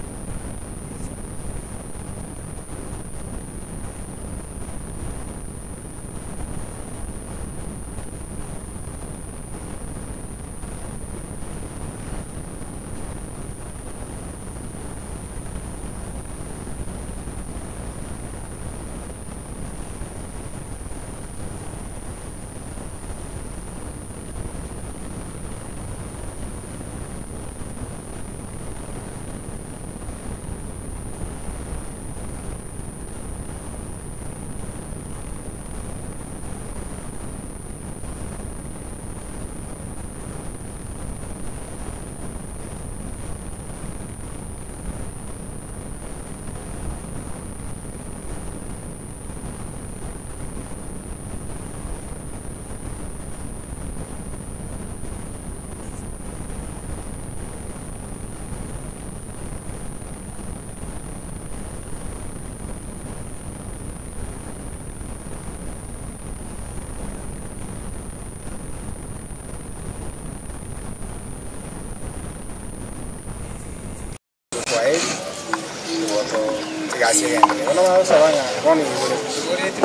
Kwaheri wako tigacigendere ona bagosaba ng'a bono igure igureti.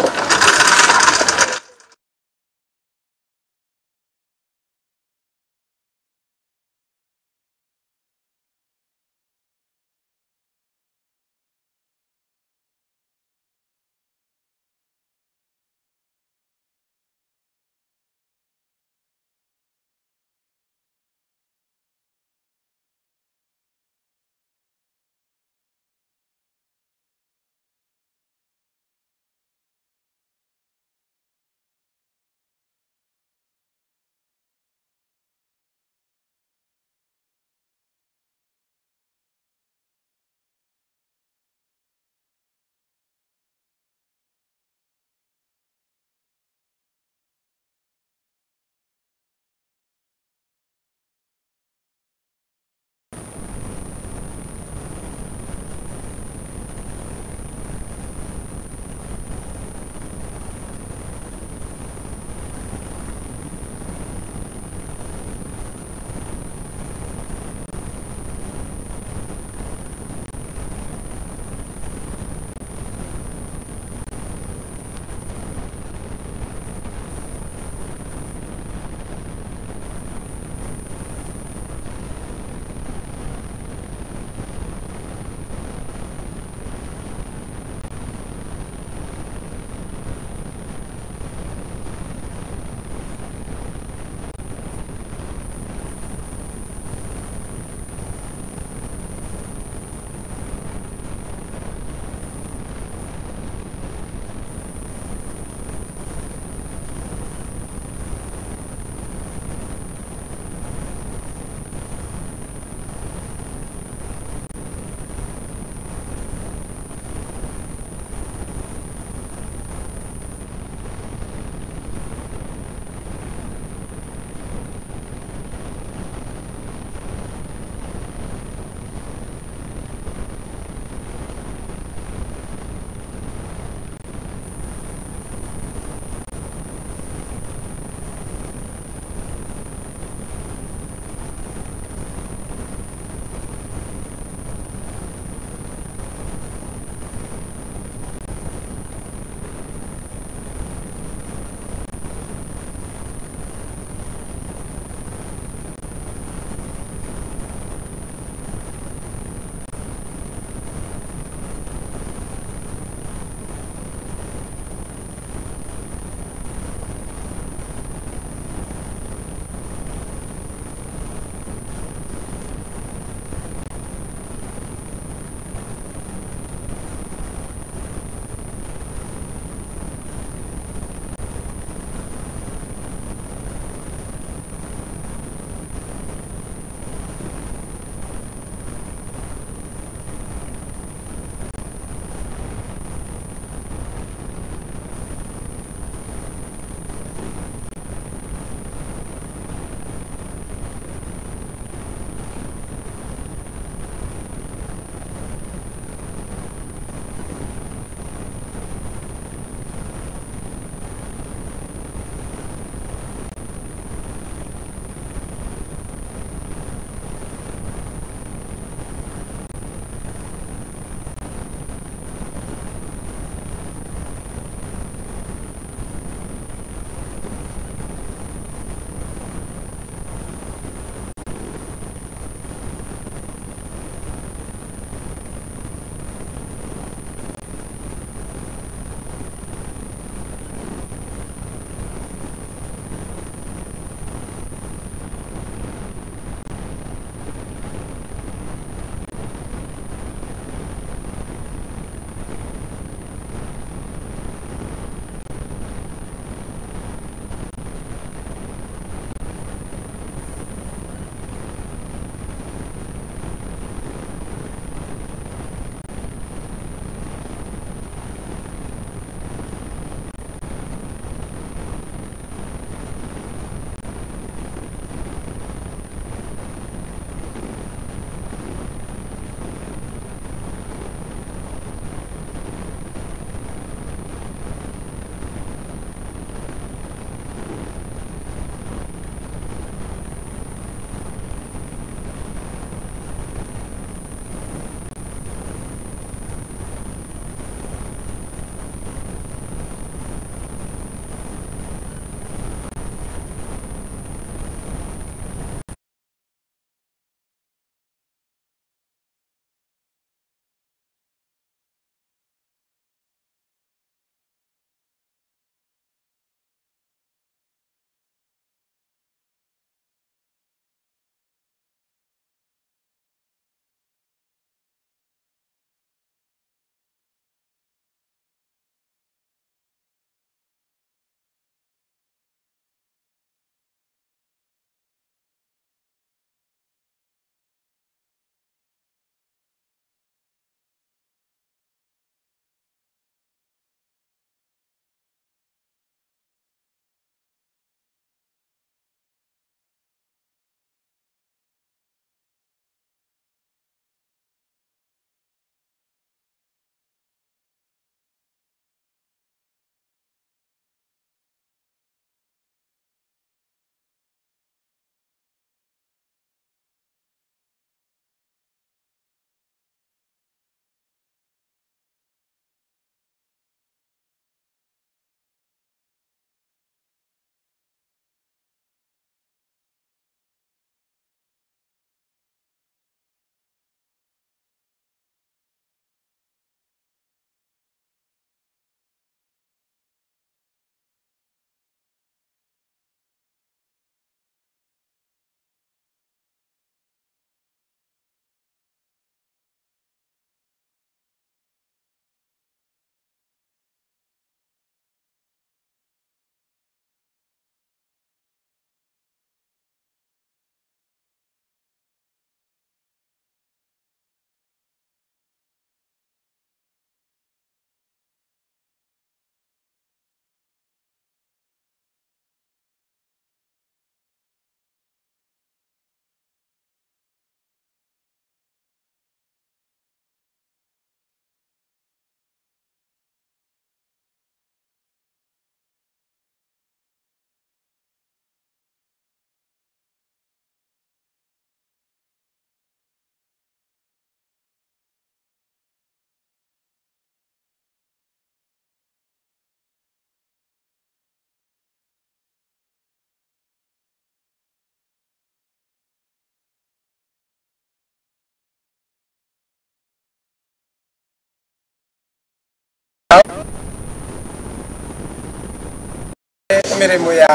Emirimo ya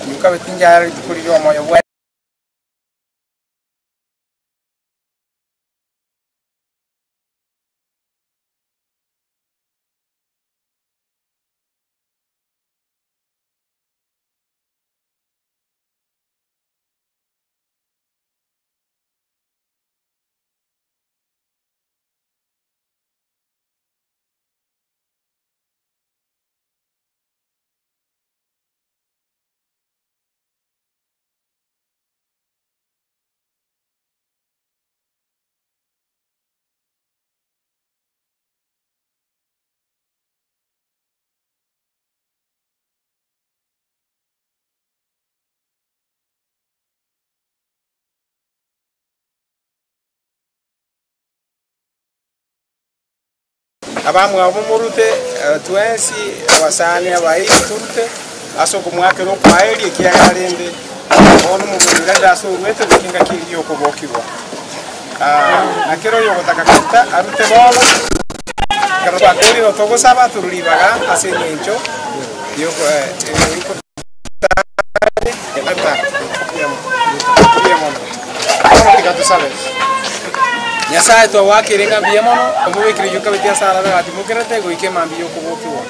yukabeti njara rituko riria omoyo bwa abamwe abo murute twensi abasani abairi turute ase okomwakera okwaeri ekiagarende bono omobirira ase orwete gokinga kiri okobokigwa. Nakero oyo ogotaka koruta arute bono ekero twakorire togosaba tururibaga ase eng'encho tusabe nyasaye twawakire ng'a mbuya mono omobekire yukabeti ase arabe gatimokerete goika emambi yokobokiwa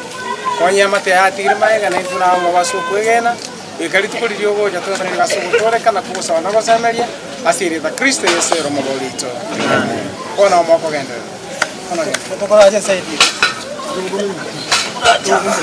konya amate yatigire maega na intwe nabo mobase okwegena goika rituko riria ogocha twesane ase ogotoreka na kogosaba na gosemeria ase erieta Kristo Yesu ere omobori oito. Bono omokogenderera. Bono genda.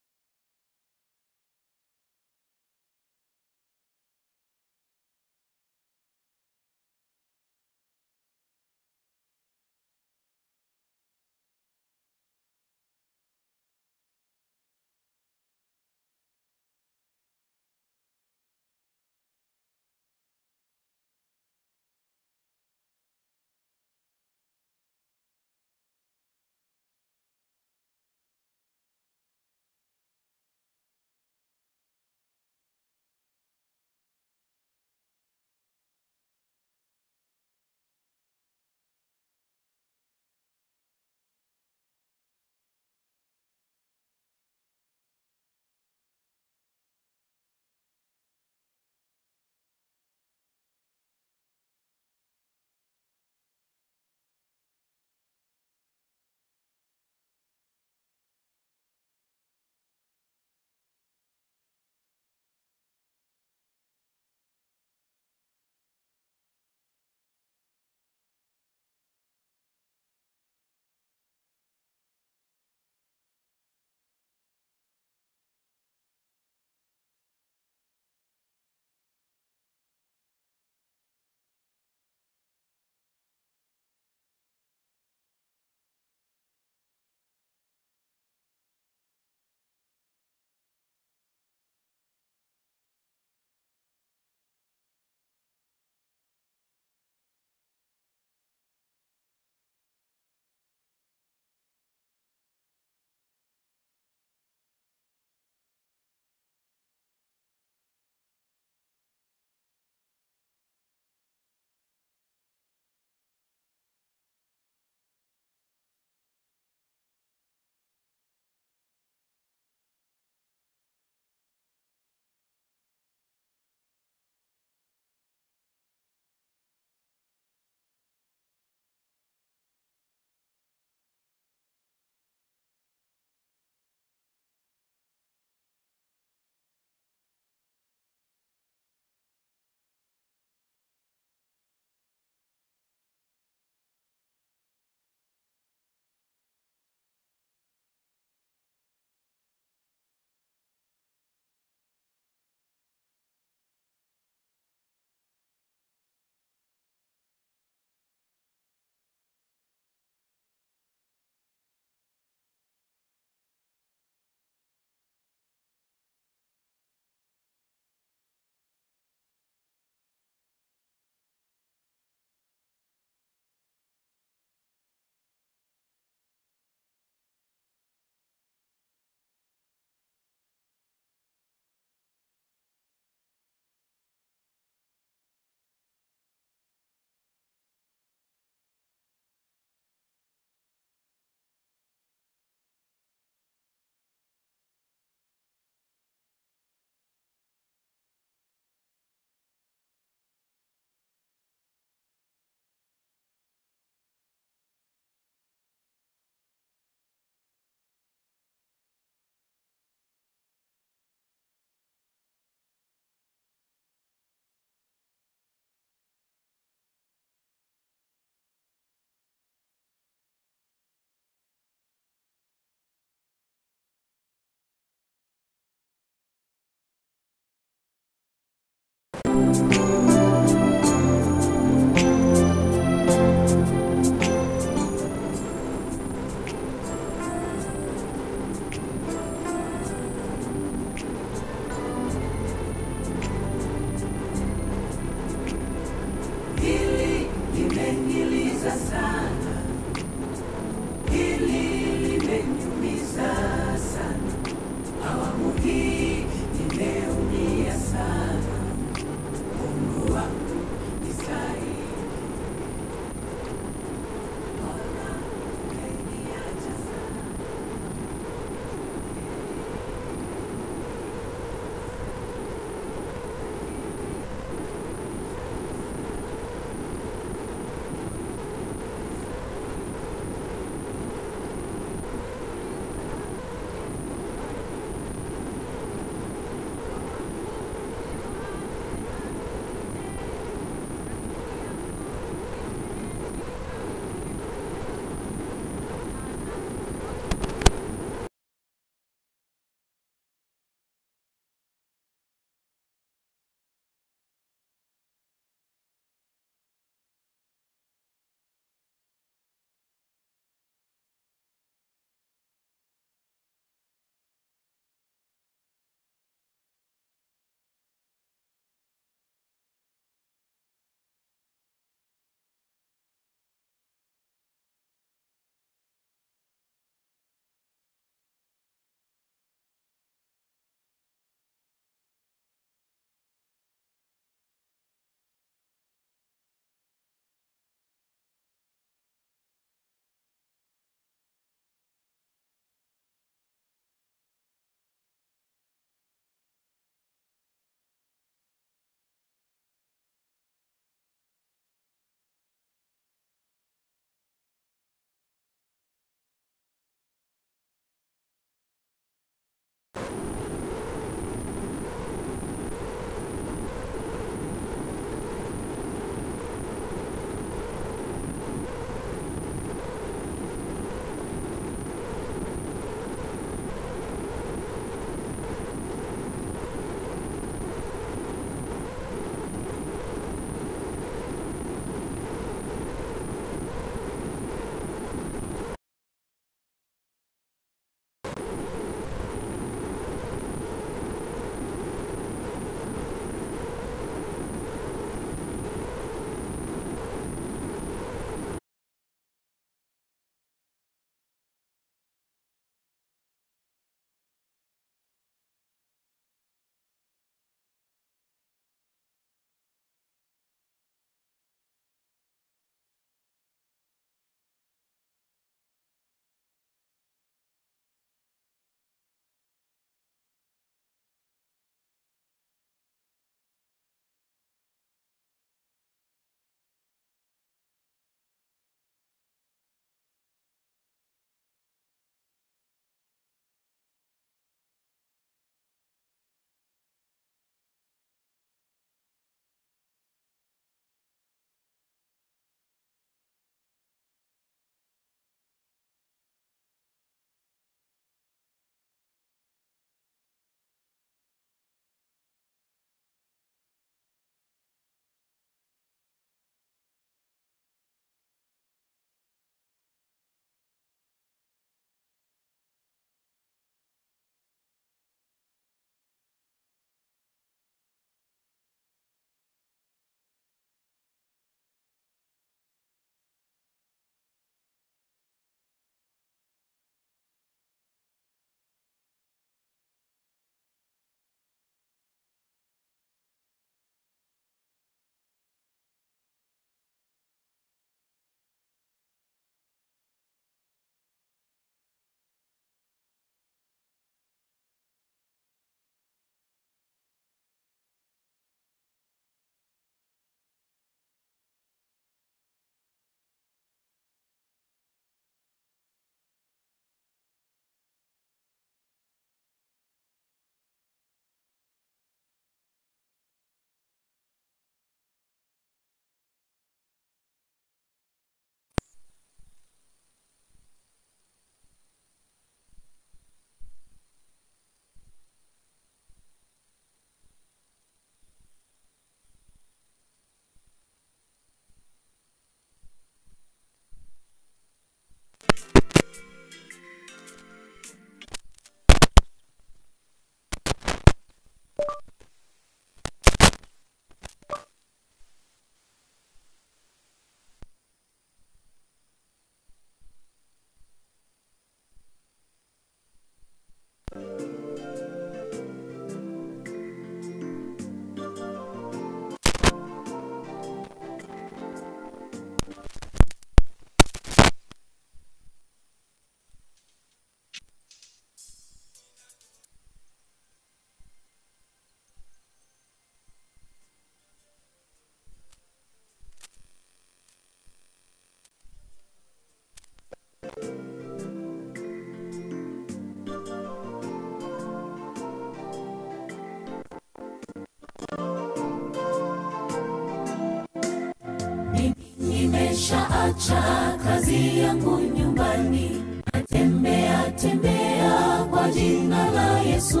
Naacha kazi yangu nyumbani, natembea tembea kwa jina la Yesu.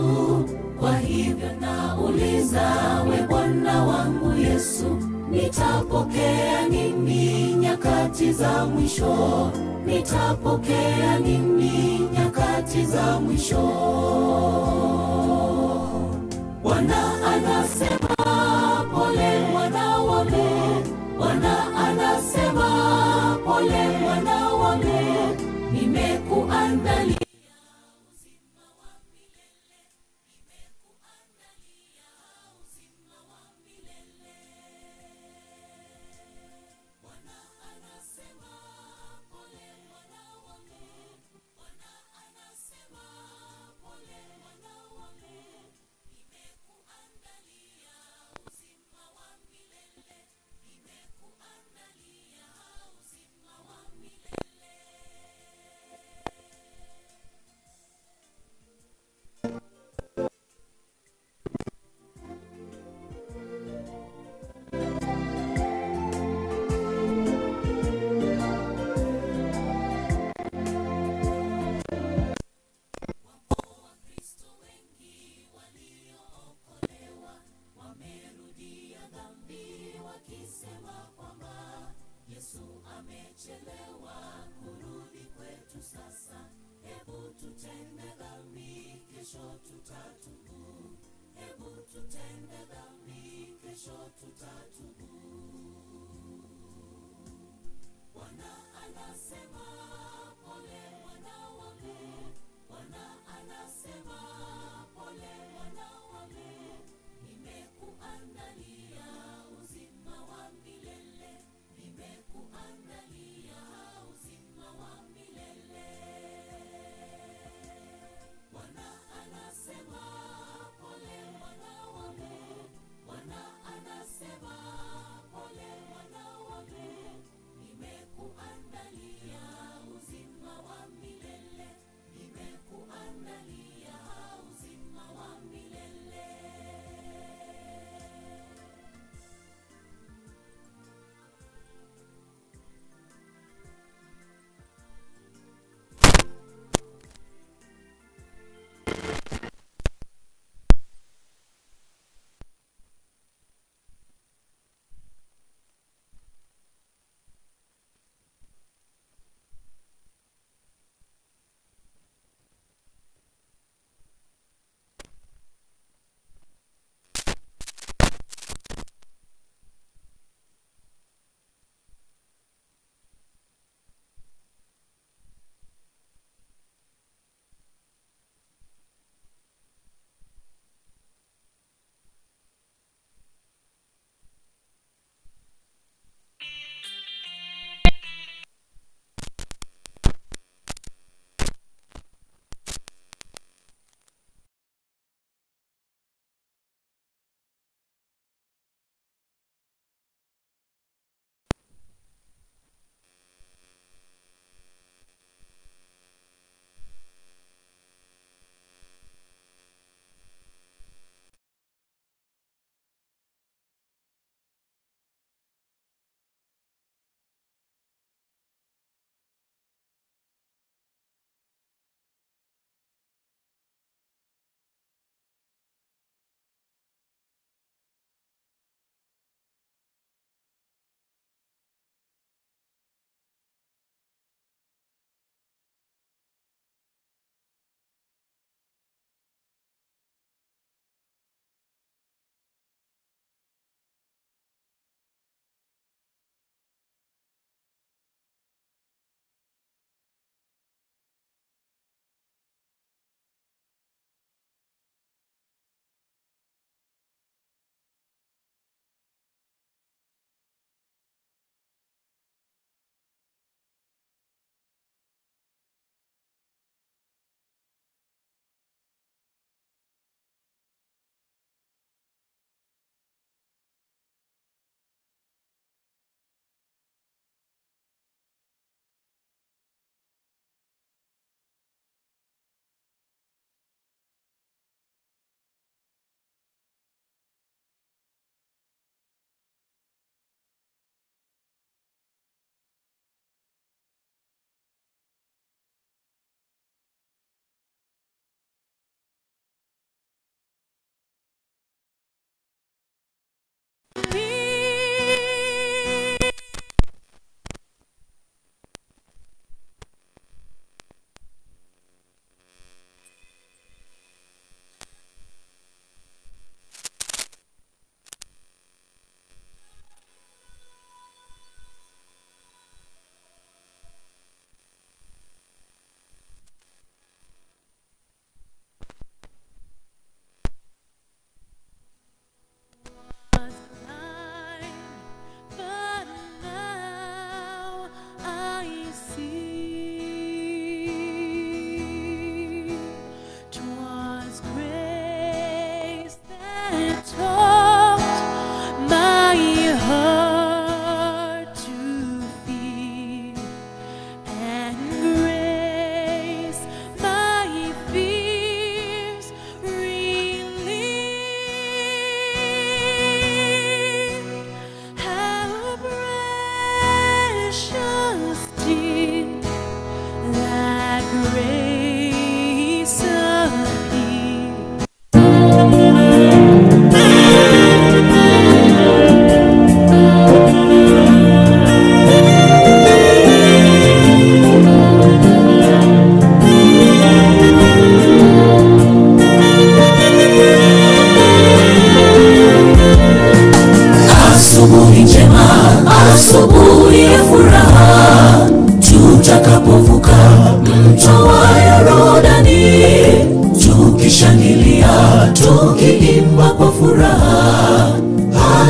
Kwa hivyo nauliza, we Bwana wangu Yesu, nitapokea nini nyakati za mwisho? Nitapokea nini nyakati za mwisho? Bwana anasema pole mwana wangu, Bwana anasema pole mwana wangu, nimekuandalia wamerudia dhambi wakisema kwamba Yesu amechelewa kurudi kwetu sasa. Hebu tutende dhambi, kesho tutatubu. Hebu tutende dhambi, kesho tutatubu. Bwana anasema pole mwana wangu, Bwana anasema pole mwana wangu, nimekuandalia uzima wa milele, nimekuandalia uzima wa milele. Bwana anasema pole mwana wangu,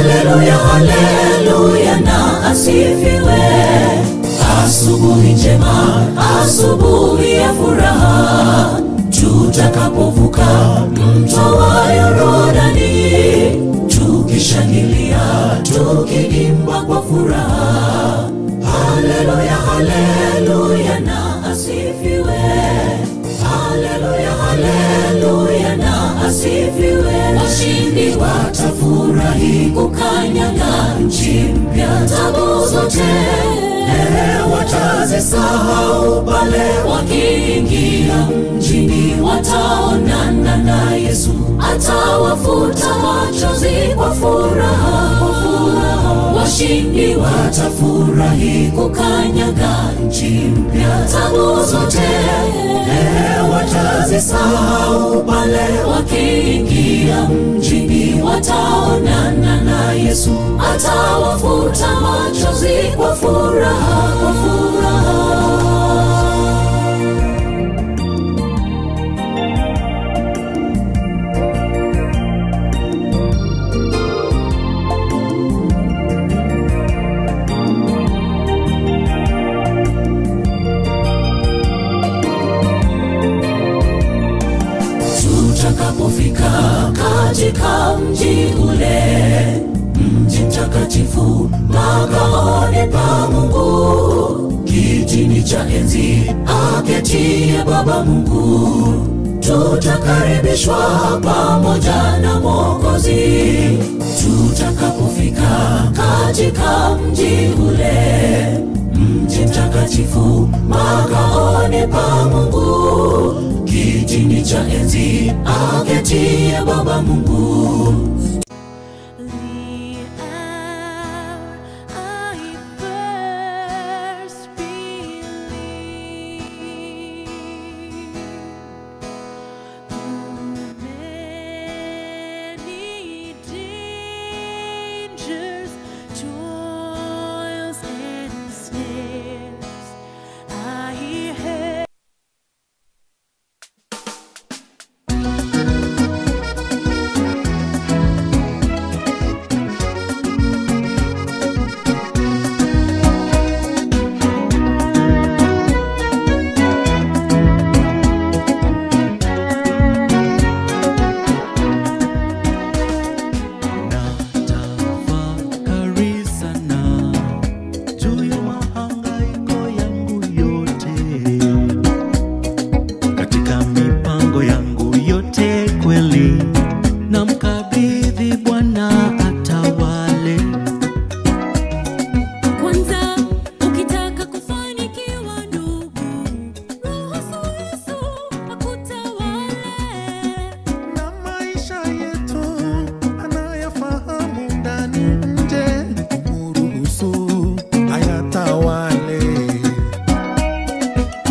Haleluya, haleluya na asifiwe. Asubuhi njema, asubuhi ya furaha, tutakapovuka mto wa Yorodani, tukishangilia, tukiimba kwa furaha. Haleluya, haleluya na asifiwe. Haleluya, haleluya na asifiwe. Washindi watafurahi kukanyaga nchi mpya, tabu zote watazisahau pale wakiingia mjini, wataonana na Yesu, atawafuta machozi kwa furaha, kwa furaha. Washindi watafurahi kukanyaga nchi mpya, tabu zote watazisahau pale wakiingia mjini, wataonana na Yesu, atawafuta machozi kwa furaha, kwa furaha. Tutakapofika katika mji ule, mji mtakatifu, makaoni pa Mungu, kitini cha enzi aketie Baba Mungu, tutakaribishwa pamoja na Mwokozi. Tutakapofika katika mji ule, mji mtakatifu, makaoni pa Mungu, kitini cha enzi aketie Baba Mungu. First believed, many dangers, toils, and snares I have. Tafakari sana juu ya mahangaiko yangu yote, katika mipango yangu yote kweli, na mkabidhi Bwana atawale. Kwanza ukitaka kufanikiwa ndugu, ruhusu Yesu akutawale. Na maisha yetu anayafahamu ndani nje, muruhusu ayatawale.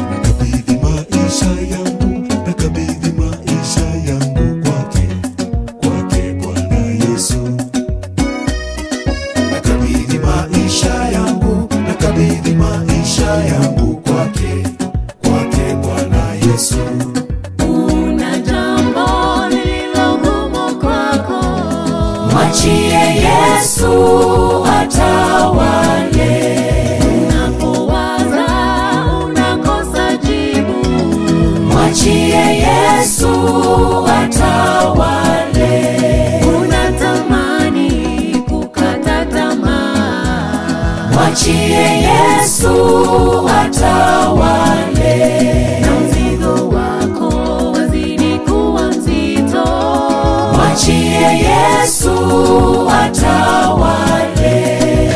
Nakabidhi maisha yangu, nakabidhi maisha yangu kwake, kwake Bwana Yesu. Nakabidhi maisha yangu, nakabidhi maisha yangu kwake, kwake Bwana Yesu. Una jambo lililogumu kwako, mwachie Yesu atawale. Unapowaza unakosa jibu, mwachie Yesu atawale. Unatamani kukata tamaa, mwachie Yesu atawale. Na mzigo wako wazidi kuwa mzito, mwachie Yesu atawale.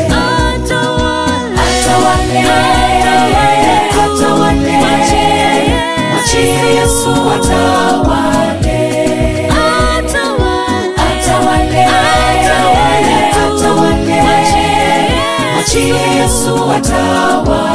Atawale, atawale, atawale, mwachie Yesu atawale. Atawale, atawale, atawale, mwachie Yesu atawale.